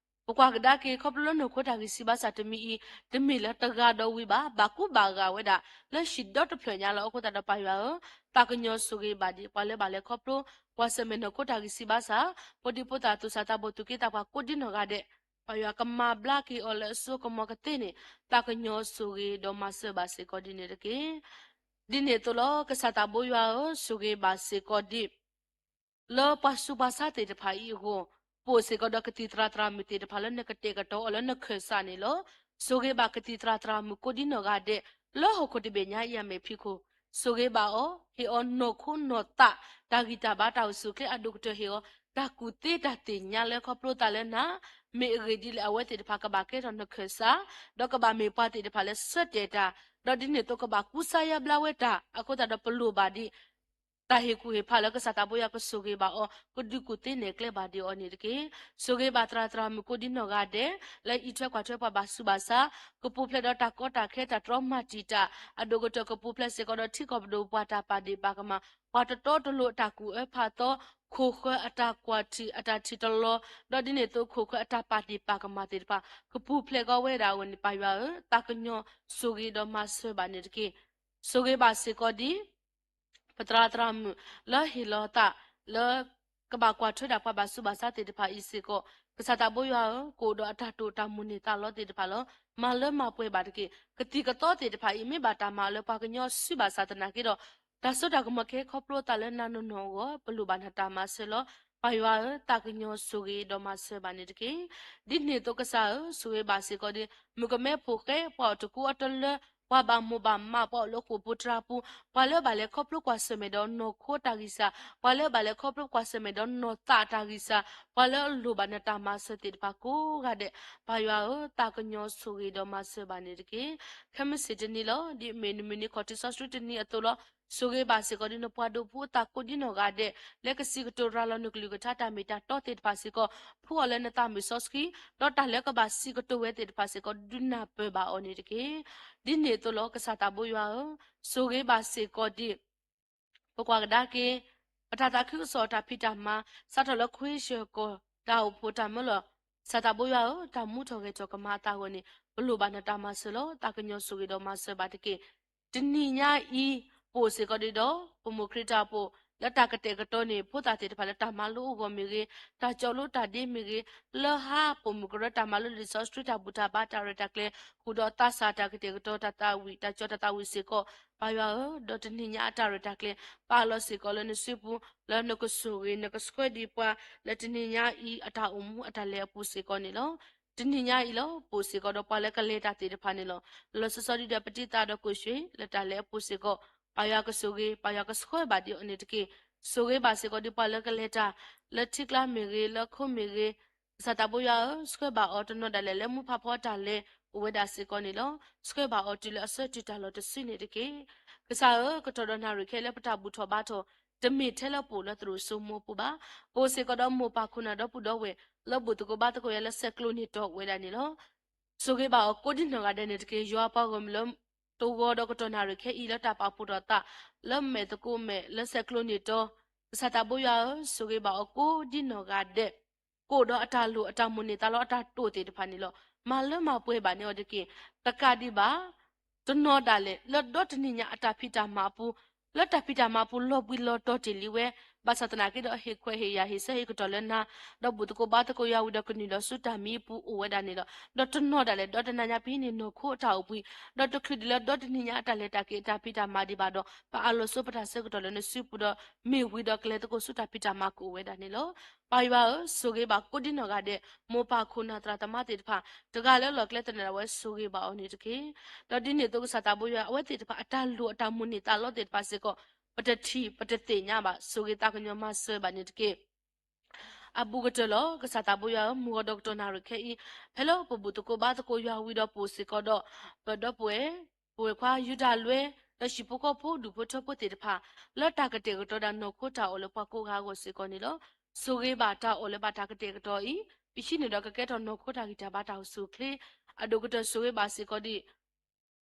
ပကွၢ်ကဒါက့ၤ ခီဖျိလၢနီၢ်ခိတၢ်ဂံၢ်စၢ်ဘါစၢ်တမံၤအံၤ တမ့ၢ်လၢတဂၤဒီးဝံၤဘၣ်, ဘၣ်ကူဘၣ်ဂာ်ဝဲဒၣ် လၢဟံၣ်ဒီတဖျၢၣ်ညါလီၤ. အဃိသတးဒီးပၢ်ယွၤဧၢ, သးကညီၤဆိၣ်ဂ့ၤဘၣ်ဒံး ပှၤလၢဘၣ်လဲၤခီဖျိ ကွၢ်ဆၢၣ်မဲာ်နီၢ်ခိတၢ်ဂံၢ်စၢ်ဘါစၢ်, ဖိဒံဖိသၣ် သူၣ်စၢ်သးဘီၣ် သူၣ်က့သးပှၢ်ကိးဒ်နီၢ်ဂၤဒဲး, ပၢ်ယွၤကမၤဘျါက့ၤအီၤလၢအစိကမီၤကသ့န့ၣ် သးကညီၤဆိၣ်ဂ့ၤဒီးမၤစၢၤဘၣ်စ့ၢ်ကီးဒ်န့ၣ်တက့ၢ်. ဒ်န့ၣ်အသိးလီၤ ကစၢ်သးဘိယွၤဧၢ, ဆိၣ်ဂ့ၤဘၣ်စ့ၢ်ကီးဒံး လၢပှၤဆူးပှၤဆါသ့ၣ်တဖၣ်အံၤအဂီၢ်, ပအိၣ်စ့ၢ်ကီးဒီးကသံၣ်သရၣ်သရၣ်မုၣ်သ့ၣ်တဖၣ်လၢနကတဲာ်ကတီၤအီၤလၢနခၢၣ်စးန့ၣ်လီၤ. ဆိၣ်ဂ့ၤဘၣ်ကသံၣ်သရၣ်သရၣ်မုၣ်ကိးဒ်နီၢ်ဂၤဒဲး လၢဟီၣ်ခိၣ်တဘ့ၣ်ညါအံၤအမဲာ်ဖံးခိၣ်, ဆိၣ်ဂ့ၤဘၣ်အီၤ, ဟ့ၣ်အီၤနီၢ်ခိနီၢ်သး တၢ်ဂံၢ်တၢ်ဘါတၢ်အိၣ်ဆူၣ်အိၣ်ချ့အဒိၣ်ကတၢၢ်ဟ့ၣ်အီၤ တၢ်ကူၣ်သ့တၢ်သ့ၣ်ညါလၢခီဖျိသးလၢနၤ, မ့ၢ်အဂ့ၢ်ဒ်လဲၣ် အဝဲသ့ၣ်တဖၣ်ကဘၣ်ကဲထီၣ်နခၢၣ်စး, ဒီးကဘၣ်မ့ၢ်ပှၤသ့ၣ်တဖၣ်လၢဆၢတဲာ်တၢ်, ဒီးဒ်န့ၣ်အသိးကဘၣ်ကူစါယါဘျါဝဲတၢ်, အဃိသတးဒီးပလိၣ်ဘၣ်ဒ် တၢ်ဟ့ၣ်ကူၣ်ဟ့ၣ်ဖးလၢကစၢ်သးဘိယွၤကဆိၣ်ဂ့ၤဘၣ်အီၤ ကဒုးကူၣ်သ့နဲၣ်ကျဲဘၣ်ဒံးအီၤန့ၣ်တက့ၢ်. ဆိၣ်ဂ့ၤဘၣ်သရၣ်သရၣ်မုၣ်ကိးဒံနီၢ်ဂၤဒဲး လၢအံးထွဲကွၢ်ထွဲပှၤဘၣ်ဆူးဘၣ်ဆါ, ကပူၤဖျဲးဒီးတၢ်ကီတၢ်ခဲတၢ်တြီမၤတံာ်တာ်, အဒိၣ်ကတၢၢ်ကပူၤဖျဲးစ့ၢ်ကီးဒီးထံကီၢ်ပဒိၣ်ပှၤတၢ်ပာ်ဒ့ၣ်ပာ်ကမၣ်, ပှၤတတီတလိၤအတၢ်ကူၣ်အၢဖးသီ, ခိၣ်ဃၢၤအတၢ်ကွၢ်ထံၣ်အတၢ်ထံၣ်တလီၤ, ဒီးဒ်န့ၣ်အသိးခိၣ်ဃၢၤအတၢ်ပာ်ဒ့ၣ်ပာ်ကမၣ်သ့ၣ်တဖၣ် ကပူၤဖျဲးကီးဝဲဒၣ်အဂီၢ်န့ၣ် ပၢ်ယွၤဧၢ, သးကညီၤဆိၣ်ဂ့ၤဒီးမၤစၢၤဘၣ်န့ၣ်တက့ၢ်. ဆိၣ်ဂ့ၤဘၣ်စ့ၢ်ကီးဒ် ပသရၣ်သရၣ်မုၣ် လၢဟ့ၣ်လီၤသး လၢကဘၣ်ကွၢ်ထွဲဒၣ်ပှၤဘၣ်ဆူးဘၣ်ဆါသ့ၣ်တဖၣ်အံၤစ့ၢ်ကီး, ကစၢ်သးဘိယွၤဧၢ, ကအိၣ်ဒီးအတၢ်တိာ်တၢ်မိၣ်န့ၢ်သးလီသ့ၣ်တဖၣ်လီၤ. မၤလၢမၤပှဲၤဘၣ်တက့ၢ်. ကသံၣ်ကသီသ့ၣ်တဖၣ်အံၤ မ့ၢ်ဘၣ်တၢ်မၤအီၤလၢပှၤကညီစုဘၣ်ဆၣ်သနာ်က့ဒီး, တၢ်စိတၢ်ကမီၤကဟဲခီဖျိသးလၢနၤနီၢ်နီၢ်အဂီၢ် ပလိၣ်ဘၣ်နတၢ်မၤစၢၤလီၤ. ပၢ်ယွၤဧၢ, သးကညီၤဆိၣ်ဂ့ၤဒီးမၤစၢၤဘၣ်န့ၣ်တက့ၢ်. ဒ်န့ၣ်အသိးကစၢ်ဧၢ, ဆိၣ်ဂ့ၤဘၣ်စ့ၢ်ကီးဒ် မုၣ်ကမဲဖိဃဲ ပှၤအိၣ်တကူအတလၢ ပှၤဘၣ်မိၢ်ဘၣ်မး ပှၤအိၣ်လၢဃိာ်ပူၤတြၤပူၤ, ပှၤလၢဘၣ်လဲၤခီဖျိကွၢ်ဆၢၣ်မဲာ်ဒီးနီၢ်ခိတၢ်ဂံၢ်စၢ်, ပှၤလၢဘၣ်လဲၤခီဖျိကွၢ်ဆၢၣ်မဲာ်ဒီးနီၢ်သးတၢ်ဂံၢ်စၢ်, ပှၤလၢအလိၣ်ဘၣ်နတၢ်မၤစၢၤသ့ၣ်တဖၣ်ကိးဂၤဒဲး, ပၢ်ယွၤဧၢ, သးကညီၤဆိၣ်ဂ့ၤဒီးမၤစၢၤဘၣ်န့ၣ်တက့ၢ်. ခဲမုၢ်ဆ့ၣ်တနံၤလီၤ. ဒ်အမ့ၢ်နမုၢ်နံၤခီၣ်ထံးစီဆှံတနံၤအသိးလီၤ. ဆိၣ်ဂ့ၤဘၣ်စ့ၢ်ကီးဒ်နပှၤဒိးဖှူအသးကိးဒ်နီၢ်ဂၤဒဲး လၢကစံးကတိၤရၤလီၤနကလုၢ်ကထါတၢ်မ့ၢ်တၢ်တီသ့ၣ်တဖၣ်စ့ၢ်ကီး, ဖှူအီၤလၢနသးမုာ်စီဆှံ, ဒီးတၢ်လၢကဘၣ်စံးကတိၤဝဲသ့ၣ်တဖၣ်စ့ၢ်ကီး ဒုးနၢ်ပၢၢ်ဘၣ်အီၤန့ၣ်တက့ၢ်. ဒ်န့ၣ်အသိးလီၤ. ကစၢ်သးဘိယွၤဧၢ, ဆိၣ်ဂ့ၤဘၣ်စ့ၢ်ကီးဒ် ပကွၢ်ကဒါက့ၤ ပတၢ်သးခုကစီၣ်အတၢ်ဖံးတၢ်မၤ စးထီၣ်လၢခွ့ဆၢၣ်ကီၢ် တၢ်အိၣ်ဖှိၣ်တၢ်မၢလီၤ. ကစၢ်သးဘိယွၤဧၢ, တၢ်မူထီၣ်ဂဲၤထီၣ်ကမၤအသးအဂီၢ်န့ၣ် ပလိၣ်ဘၣ်နတၢ်မၤစၢၤလီၤ. သးကညီၤဆိၣ်ဂ့ၤဒီးမၤစၢၤဘၣ်တက့ၢ်. တနံၤညါအံၤ ပအိၣ်စ့ၢ်ကီးဒ်ဒီး ပမိၢ်ခရံာ်တၢ်အိၣ်ဖှိၣ် လၢတၢ်ကတဲာ်ကတီၤန့ၣ် ဖိသၣ်သ့ၣ်တဖၣ်လၢတၢ်မၤလိအဂီၢ်မ့ၢ်ဂ့ၤ, တၢ်ကၠီၤလိတၢ်ဒ့မ့ၢ်ဂ့ၤ, လၢဟါပိာ်မုၣ်ကရၢတၢ်မၤလိလံာ်စီဆှံတၢ်ဘူၣ်တၢ်ဘါတၢ်ရဲၣ်တၢ်ကျဲၤ ဃုာ်ဒီးသးစၢ်တၢ်ကတဲာ်ကတီၤတၢ်သးဝံၣ် တၢ်ကၠီတၢ်သးဝံၣ်စ့ၢ်ကီး, ပၢ်ယွၤဧၢ, ဒီးတနံၤညါအတၢ်ရဲၣ်တၢ်ကျဲၤ ပာ်လီၤစ့ၢ်ကီးလၢနစုပူၤ လၢနကဆိၣ်ဂ့ၤ နကဆှၢဒံးပှၤ လၢတနံၤညါအံၤ အတၢ်အိၣ်မူအတၢ်လဲၤအပူၤစ့ၢ်ကီးန့ၣ်လီၤ. တနံၤညါအံၤလီၤ. ပအိၣ်စ့ၢ်ကီးဒီးပှၤလၢကလဲၤတၢ်သ့ၣ်တဖၣ်န့ၣ်လီၤ. လီၤဆီဆီဒ်ဒီးပတံၤသၣ်ဒီးကိၣ်ရွှ့ၣ် လၢတၢ်လဲၤအပူၤစ့ၢ်ကီး, ပၢ်ယွၤကဆိၣ်ဂ့ၤ ပၢ်ယွၤကဆှၢဘၣ်ဒံးအီၤန့ၣ်တက့ၢ်. ဆိၣ်ဂ့ၤဘၣ်စ့ၢ်ကီးဒ်ပှၤလၢကလဲၤတၢ် လၢထံကျါမ့ၢ်ဂ့ၤ လၢခိမ့ၢ်ဂ့ၤ, ကစၢ်သးဘိယွၤဧၢ, ဆှၢဘၣ်အီၤတနီၤဒၣ်လဲာ်လၢမူဖးဖီတၢ်လဲၤအိၣ်ဝဲဒၣ်စ့ၢ်ကီးန့ၣ်လီၤ. ဆှၢဘၣ်အီၤတုၤလၢအဆၢတုၤတၢ်လီၢ်တစုန့ၣ်တက့ၢ်. ကစၢ်ဧၢ, ကတီၢ်ဒီးနၣ်ရံၣ်ခဲလၢပတၢ်ဘူၣ်ထီၣ်ဘါထီၣ် တမ့ၢ်ထဲလၢပအိၣ်လၢသရိာ်စိမိပူၤဘၣ်. ပအိၣ်စ့ၢ်ကီးဒီးမိၢ်ပၢ်ခိၣ်နၢ်ဒီပုၢ်ဒီဝဲၢ် လၢဘူၣ်သကိးဘါသကိးယၤလၢဆဲးကျိးန့ၢ်တီၤဝဲဒၣ်န့ၣ်လီၤ. ဆိၣ်ဂ့ၤဘၣ်အီၤကိးဒ်နီၢ်ဂၤဒဲးန့ၣ်တက့ၢ်. ယွၤပှၤဂီၢ်မုၢ်လၢ တဂီၤဒီးကတီၢ်နၣ်ရံၣ်ခဲအံၤလၢတၢ်ပာ်ဖှိၣ်ထီၣ်သး လၢမဲာ်သကိးမဲာ်လၢဆဲးကျိးန့ၢ်တီၤ, ကစၢ်သးဘိယွၤဧၢ, ဆိၣ်ဂ့ၤဘၣ်အီၤကိးဒ်နီၢ်ဂၤဒဲး ကအိၣ်ဒီးအတၢ်လိၣ်အတၢ်မိၣ်န့ၢ်သးလီအတၢ်တိာ်သ့ၣ်တဖၣ်န့ၣ်လီၤ. မၤလၢမၤပှဲၤဘၣ်န့ၢ်အီၤတက့ၢ်. တကးဒံးဘၣ် တနီၤဒၣ်လဲာ် လၢဒီတနံၤညါအတၢ်ဖံးတၢ်မၤအပူၤ, လၢတၢ်ဖံးတၢ်မၤအပူၤလီၤဘှံးလီၤတီၤတ့ၢ်လံဝဲ, ဘၣ်ဆၣ်သနာ်က့ဒီးဟ့ၣ်ခွဲးဟ့ၣ်ယာ်ဟ့ၣ်ဆၢဟ့ၣ်ကတီၢ်လၢနၤ, ဒီးဘူၣ်သကိးဘါသကိးယွၤဝံၤဒီးကနုာ်လီၤဆူတၢ်မံအပူၤအိၣ်ဝဲဒၣ်န့ၣ်လီၤ. ဒီးတနီၤဒၣ်လဲာ် ဒီတနၤညါပဟံးန့ၢ်နီၢ်ခိအတၢ်အိၣ်ဘှံး, ဒီးတချုးဒံးလၢဒီတနံၤညါအတၢ်လဲၤတၢ်က့ၤအတၢ်ဖံးတၢ်မၤဒံးဘၣ်ဒီး ပအးလီၤဆိပတၢ်ဆၢကတီၢ်လၢနစုပူၤဒီး မ့ၢ်ဝံၤဒီးကလဲၤသကိးဆူတၢ်ဖံးတၢ်မၤကအိၣ်ဝဲဒၣ်န့ၣ်လီၤ. ပၢ်ယွၤဧၢ, ဆိၣ်ဂ့ၤဘၣ်ကိးဒ်နီၢ်ဂၤဒဲး, မိၢ်ပၢ်ခိၣ်နၢ်သရၣ်သမါသ့ၣ်တဖၣ်, တဂၤလၢလီၢ်ကျဲသနၢၣ်ဒၣ်ဝဲ ဆိၣ်ဂ့ၤဘၣ်အီၤန့ၣ်တက့ၢ်. ဒီးဒ်န့ၣ်အသိးကစၢ်သးဘိယွၤ အဝဲသ့ၣ်တဖၣ်အတၢ်လိၣ်အတၢ်မိၣ်န့ၢ်သးလီသ့ၣ်တဖၣ်စ့ၢ်ကီး ပတထံၣ်ပတသ့ၣ်ညါဘၣ်, ဆိၣ်ဂ့ၤသးကညီၤမၤစၢၤဘၣ်န့ၣ်တက့ၢ်. အဘူးကတၢၢ်လီၤ. ကစၢ်သးဘိယွၤဧၢ, မုၢ်ဂီၤဒီးကတီၢ်နၣ်ရံၣ်ခဲအံၤ, ဖဲလၢပဘူၣ်သကိးဘါသကိးယွၤဝံၤဒီးပအိၣ်စ့ၢ်ကီးဒီး ပဒီပုၢ်ဝဲၢ်, ပဝဲၢ်ခွါယူဒၤလွဲ, ဒီးဟံၣ်ဖိဃီဖိဒူၣ်ဖိထၢဖိသ့ၣ်တဖၣ်, လၢတၢ်ကတဲာ်ကတီၤဒၣ်နီၢ်ခိတၢ်အီၣ်လၢပှၤကိးဂၤအဂီၢ်စ့ၢ်ကီးန့ၣ်လီၤ. ဆိၣ်ဂ့ၤဘၣ်တၢ်အီၣ်လၢဘၣ်တၢ်ကတဲာ်ကတီၤအံၤ, ပဟံးန့ၢ်ဒီးကကဲထီၣ်နီၢ်ခိတၢ်ဂံၢ်တၢ်ဘါတၢ်အိၣ်ဆူၣ်အိၣ်ချ့, အဒိၣ်ကတၢၢ်ဆိၣ်ဂ့ၤဘၣ်စ့ၢ်ကီးဒ်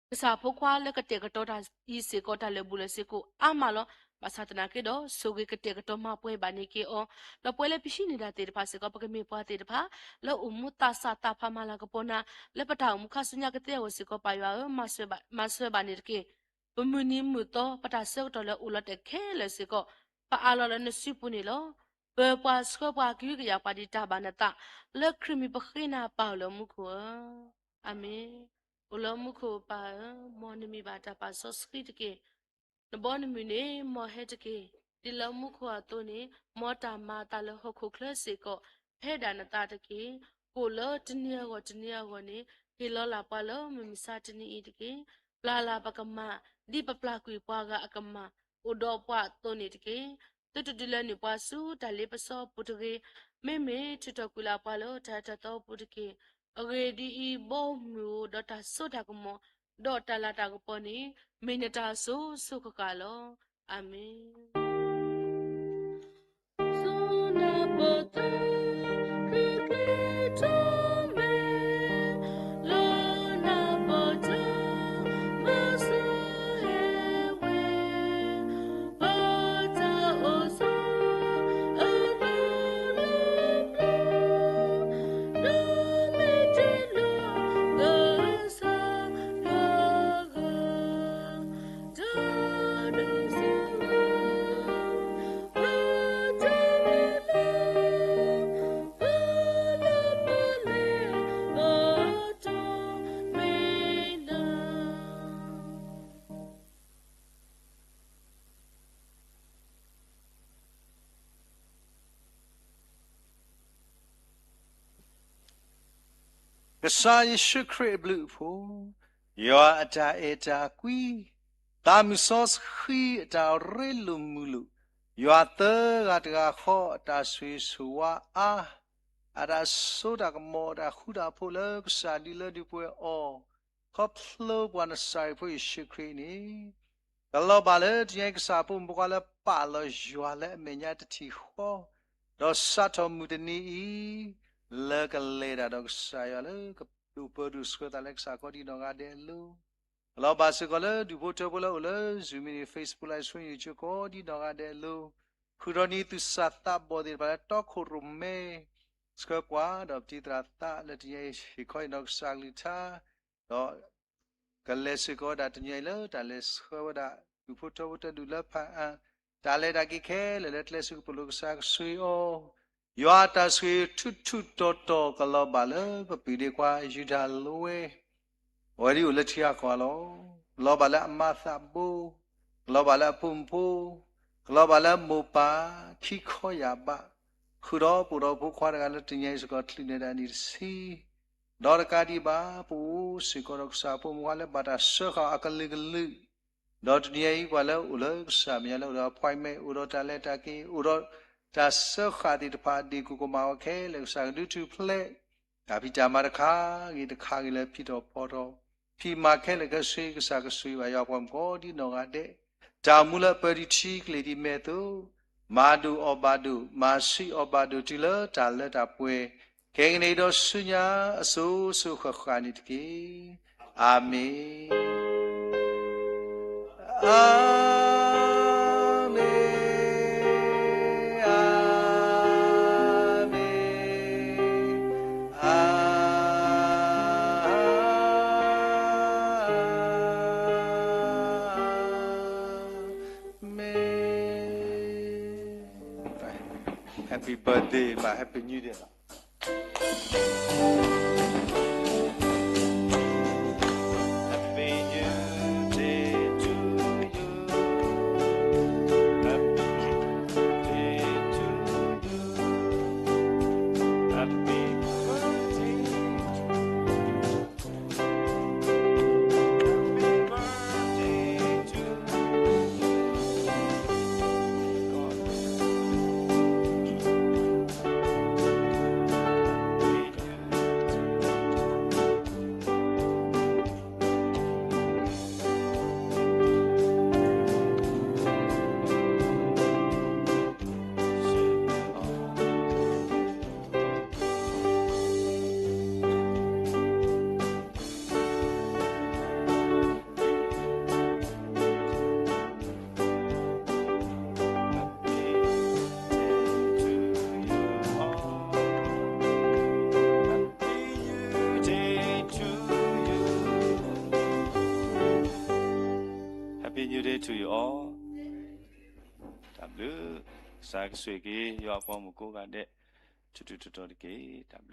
ကစၢ်ဖိခွါလၢကတဲာ်ကတီၤတၢ်အံၤစ့ၢ်ကီး တၢ်လၢာ်ဘူၣ်လၢာ်စ့ၢ်ကီးအါမးလီၤ. ဘၣ်ဆၣ်သနာ်က့ဒီး ဆိၣ်ဂ့ၤကတဲာ်ကတီၤမၤပှဲၤဘၣ်န့ၢ်က့ၤအီၤ, ဒီးပှၤလၢပဟံးန့ၢ်တၢ်သ့ၣ်တဖၣ်စ့ၢ်ကီး ပကမ့ၢ်ပှၤသ့ၣ်တဖၣ် လၢအိၣ်မူသးစၢ်သးဖးမၤလၤကပီၤနၤ, လၢပတၢ်အိၣ်မူခါဆူညါကသ့အဂီၢ်စ့ၢ်ကီး ပၢ်ယွၤဧၢ, မၤစၢၤဘၣ်န့ၣ်တက့ၢ်. ပမုၢ်နံၤမုၢ်သီ ပတၢ်ဆၢကတီၢ်လၢအိၣ်လီၤတဲာ်ခဲလၢာ်စ့ၢ်ကီး ပအးလီၤလၢနစုပူၤန့ၣ်လီၤ. ပၢၤပှၤဆှၢပှၤကဟုကယာ်ပှၤဒ်တၢ်ဘၣ်နသး လၢခရံာ်မံၤပဃ့နၤပၢ်အိၣ်လၢမူခိၣ်ဧၢ, အၤမ့ၣ်. အိၣ်လၢမူခိၣ်ပၢ်ဧၢ, မ်နမံၤဘၣ်တၢ်ပာ်စီဆှံတက့ၢ်. နဘီနမုၢ်န့ၣ် မ်ဟဲတက့ၢ်. ဒ်လၢမူခိၣ်အသိးန့ၣ် မ်တၢ်မၤအသးလၢဟီၣ်ခိၣ်ချၢစ့ၢ်ကီး ဖဲဒၣ်နသးတက့ၢ်. ကိၣ်လၢတနံၤအဂီၢ်တနံၤအဂီၢ်န့ၣ် ဟ့ၣ်လီၤလၢ်ပှၤလၢမုၢ်မဆါတနံၤအံၤတက့ၢ်. ပျၢ်လၢ်ပကမၢ် ဒ်ပပျၢ်ကွံာ်ပှၤဂၤအကမၢ် အိၣ်ဒီးပှၤအသိးန့ၣ်တက့ၢ်. သုတဒုးလဲနုာ်ပှၤဆူတၢ်လ့ပစီအပူၤတဂ့ၤ. မ့မ့ၢ်ထုးထီၣ်ကွံာ်လၢ်ပှၤလၢတၢ်အဲၣ်တၢ်သီအပူၤတက့ၢ်. အဂ့ၢ်ဒ်အံၤ, ဘီမုၢ်ဧိၤ, ဒီးတၢ်စိတၢ်ကမီၤ, ဒီးတၢ်လၤတၢ်ကပီၤန့ၣ် မ့ၢ်နတၢ်အစိၤစိၤဃၣ်ဃၣ်လီၤ. အၤမ့ၣ်. ကစၢ်ယ့ၣ်ၡူးခရံာ်အဘျုးအဖှိၣ်, ယွၤအတၢ်အဲၣ်တၢ်ကွံ, သးမုၢ်စီဆှံအတၢ်ရ့လိာ်မုာ်လိာ်, ယွၤသၢဂၤတဂၤဃီအတၢ်ဆိၣ်ဂ့ၤဆိၣ်ဝါအါ, အတၢ်စိတၢ်ကမီၤအတၢ်ဃူတၢ်ဖိးလၢကစၢ်ဒုးလၢဒုးပှဲၤအီၤ, ခီဖျိပှၤနစၤရ့းဖိယ့ၣ်ၡူးခရံာ်န့ၣ် ကလီၤဘၣ်လၢတနံၤအံၤကစၢ်အဖိမုၣ်ဖိခွါလၢပာ်လီၤယွၤလၢအမဲာ်ညါတထံၣ်ဃီ, ဒီးစးထီၣ်မုၢ်တနံၤအံၤ လၢကလဲၤတၢ်ဒီးကစၢ်ယွၤလၢကဒိၣ်ပၢဒိၣ်ဆှၢသးလၢကစၢ်ကိးဒံနီၢ်ဂၤဒဲးအလိၤ, ကလီၤဘၣ်စ့ၢ်ကီးလၢဒူၣ်ဖိထၢဖိလၢအိၣ်လၢ Zoom မ့ၢ်ဂ့ၤ Facebook Live Stream ယိၤကၠိကိးဒံနီၢ်ဂၤဒဲးအလိၤ, ဃုာ်ဒီးနံၤသူၣ်စၢ်သးဘီၣ်သ့ၣ်တဖၣ်လၢတီခိၣ်ရိၣ်မဲ ဆှၢကွၢ်ဒီးပတံၤသရၣ်သးလၢတနံၤအံၤဟ့ၣ်ခီအံၤဒီးကစၢ်ကလုၢ်ကထါ, ဒီး ကလဲၤစ့ၢ်ကီးဝဲဒၣ်တနံၤအံၤလၢတၢ်လဲၤဆှၢဝဲဒၣ် ဒူၣ်ဖိထၢဖိတဒူၣ်လၢဖၣ်အၣ်, တၢ်လဲၤတၢ်က့ၤခဲလၢာ်လၢကျဲစ့ၢ်ကီးပလိာ်ကစၢ်ကဆိၣ်ဂ့ၤအီၤ, ယွၤအတၢ်ဆိၣ်ဂ့ၤထူးထူးတီၤတီၤကလီၤဘၣ်လၢပပှ့ၤဒ့ခွါယူဒၤလိဝဲ အဝဲဒၣ်အိၣ်လၢထံဂၤကီၢ်ဂၤလီၤ. ကလီၤဘၣ်လၢအမါသးဘိ, ကလီၤဘၣ်လၢအဖိမုၣ်ဖိ, ကလီၤဘၣ်လၢအမိၢ်ပၢ်, ခံခီယၢ်ဘး, ဃုာ်ဒီးပအိၣ်ဒီးဖိခွါတဂၤလၢတနံၤအံၤစ့ၢ်ကီးချုးန့ၢ်ဒၣ်နံၣ်တဆံ, ဒီးတကးဒံးဘၣ် ပအိၣ်စ့ၢ်ကီးဒီးကစၢ်ဖိမုၣ်ခွါလၢဘၣ်တၢ်စၢဃာ်အီၤအကလုာ်ကလုာ်, ဒီးတနံၤအံၤပှၤလၢအိၣ်လၢကစၢ်မဲာ်ညါလၢအိၣ်ဒီး appointment အိၣ်ဒီးတၢ်လဲၤတၢ်က့ၤ အိၣ်ဒီးတၢ်စၢဃာ်သ့ၣ်တဖၣ် ဒ့ၣ်ကိၢ်ကမၣ်ဝဲခဲလၢာ် ကစၢ်ကဒုးထူၣ်ဖျဲး တၢ်ဖံးတၢ်မၤတခါဂ့ၤတခါဂ့ၤလၢဖံးထီၣ်ဖီထီၣ်, ဖံးမၤခဲလၢာ်ခဲဆ့ ကစၢ်ကဆိၣ်ဂ့ၤဘၣ်ယွၤပှၤမုၣ်ကိးဒံနီၢ်ဂၤဒဲး, တၢ်အိၣ်မူလၢအပၢဒံးထံကလ့ၢ်ဒံးမဲာ်အသိး, မၤဒိၣ်အီၣ်ဘၣ်ဒိၣ် မၤဆံးအီၣ်ဘၣ်ဒိၣ်တုၤလၢတၢ်လၢတၢ်ပှဲၤ, ခဲကနံၣ်အံၤဒီးဆူညါအစိၤစိၤဃၣ်ဃၣ်န့ၣ်တက့ၢ်. အၤမ့ၣ်. အၤမ့ၣ်, အၤမ့ၣ်, အၤမ့ၣ်. Happy birthday မး Happy New Year လီၤ. Happy New Year to you. Happy New Year to you. Happy birthday to you. Happy birthday to you. Happy New Year to you all. တၢ်ဘျုး, ကစၢ်ကဆိၣ်ဂ့ၤက့ၤ ယွၤအပှၤမုၣ်ကိးဂၤဒဲး ထူးထူးတီၤတီၤတက့ၢ်. တၢ်ဘျုး.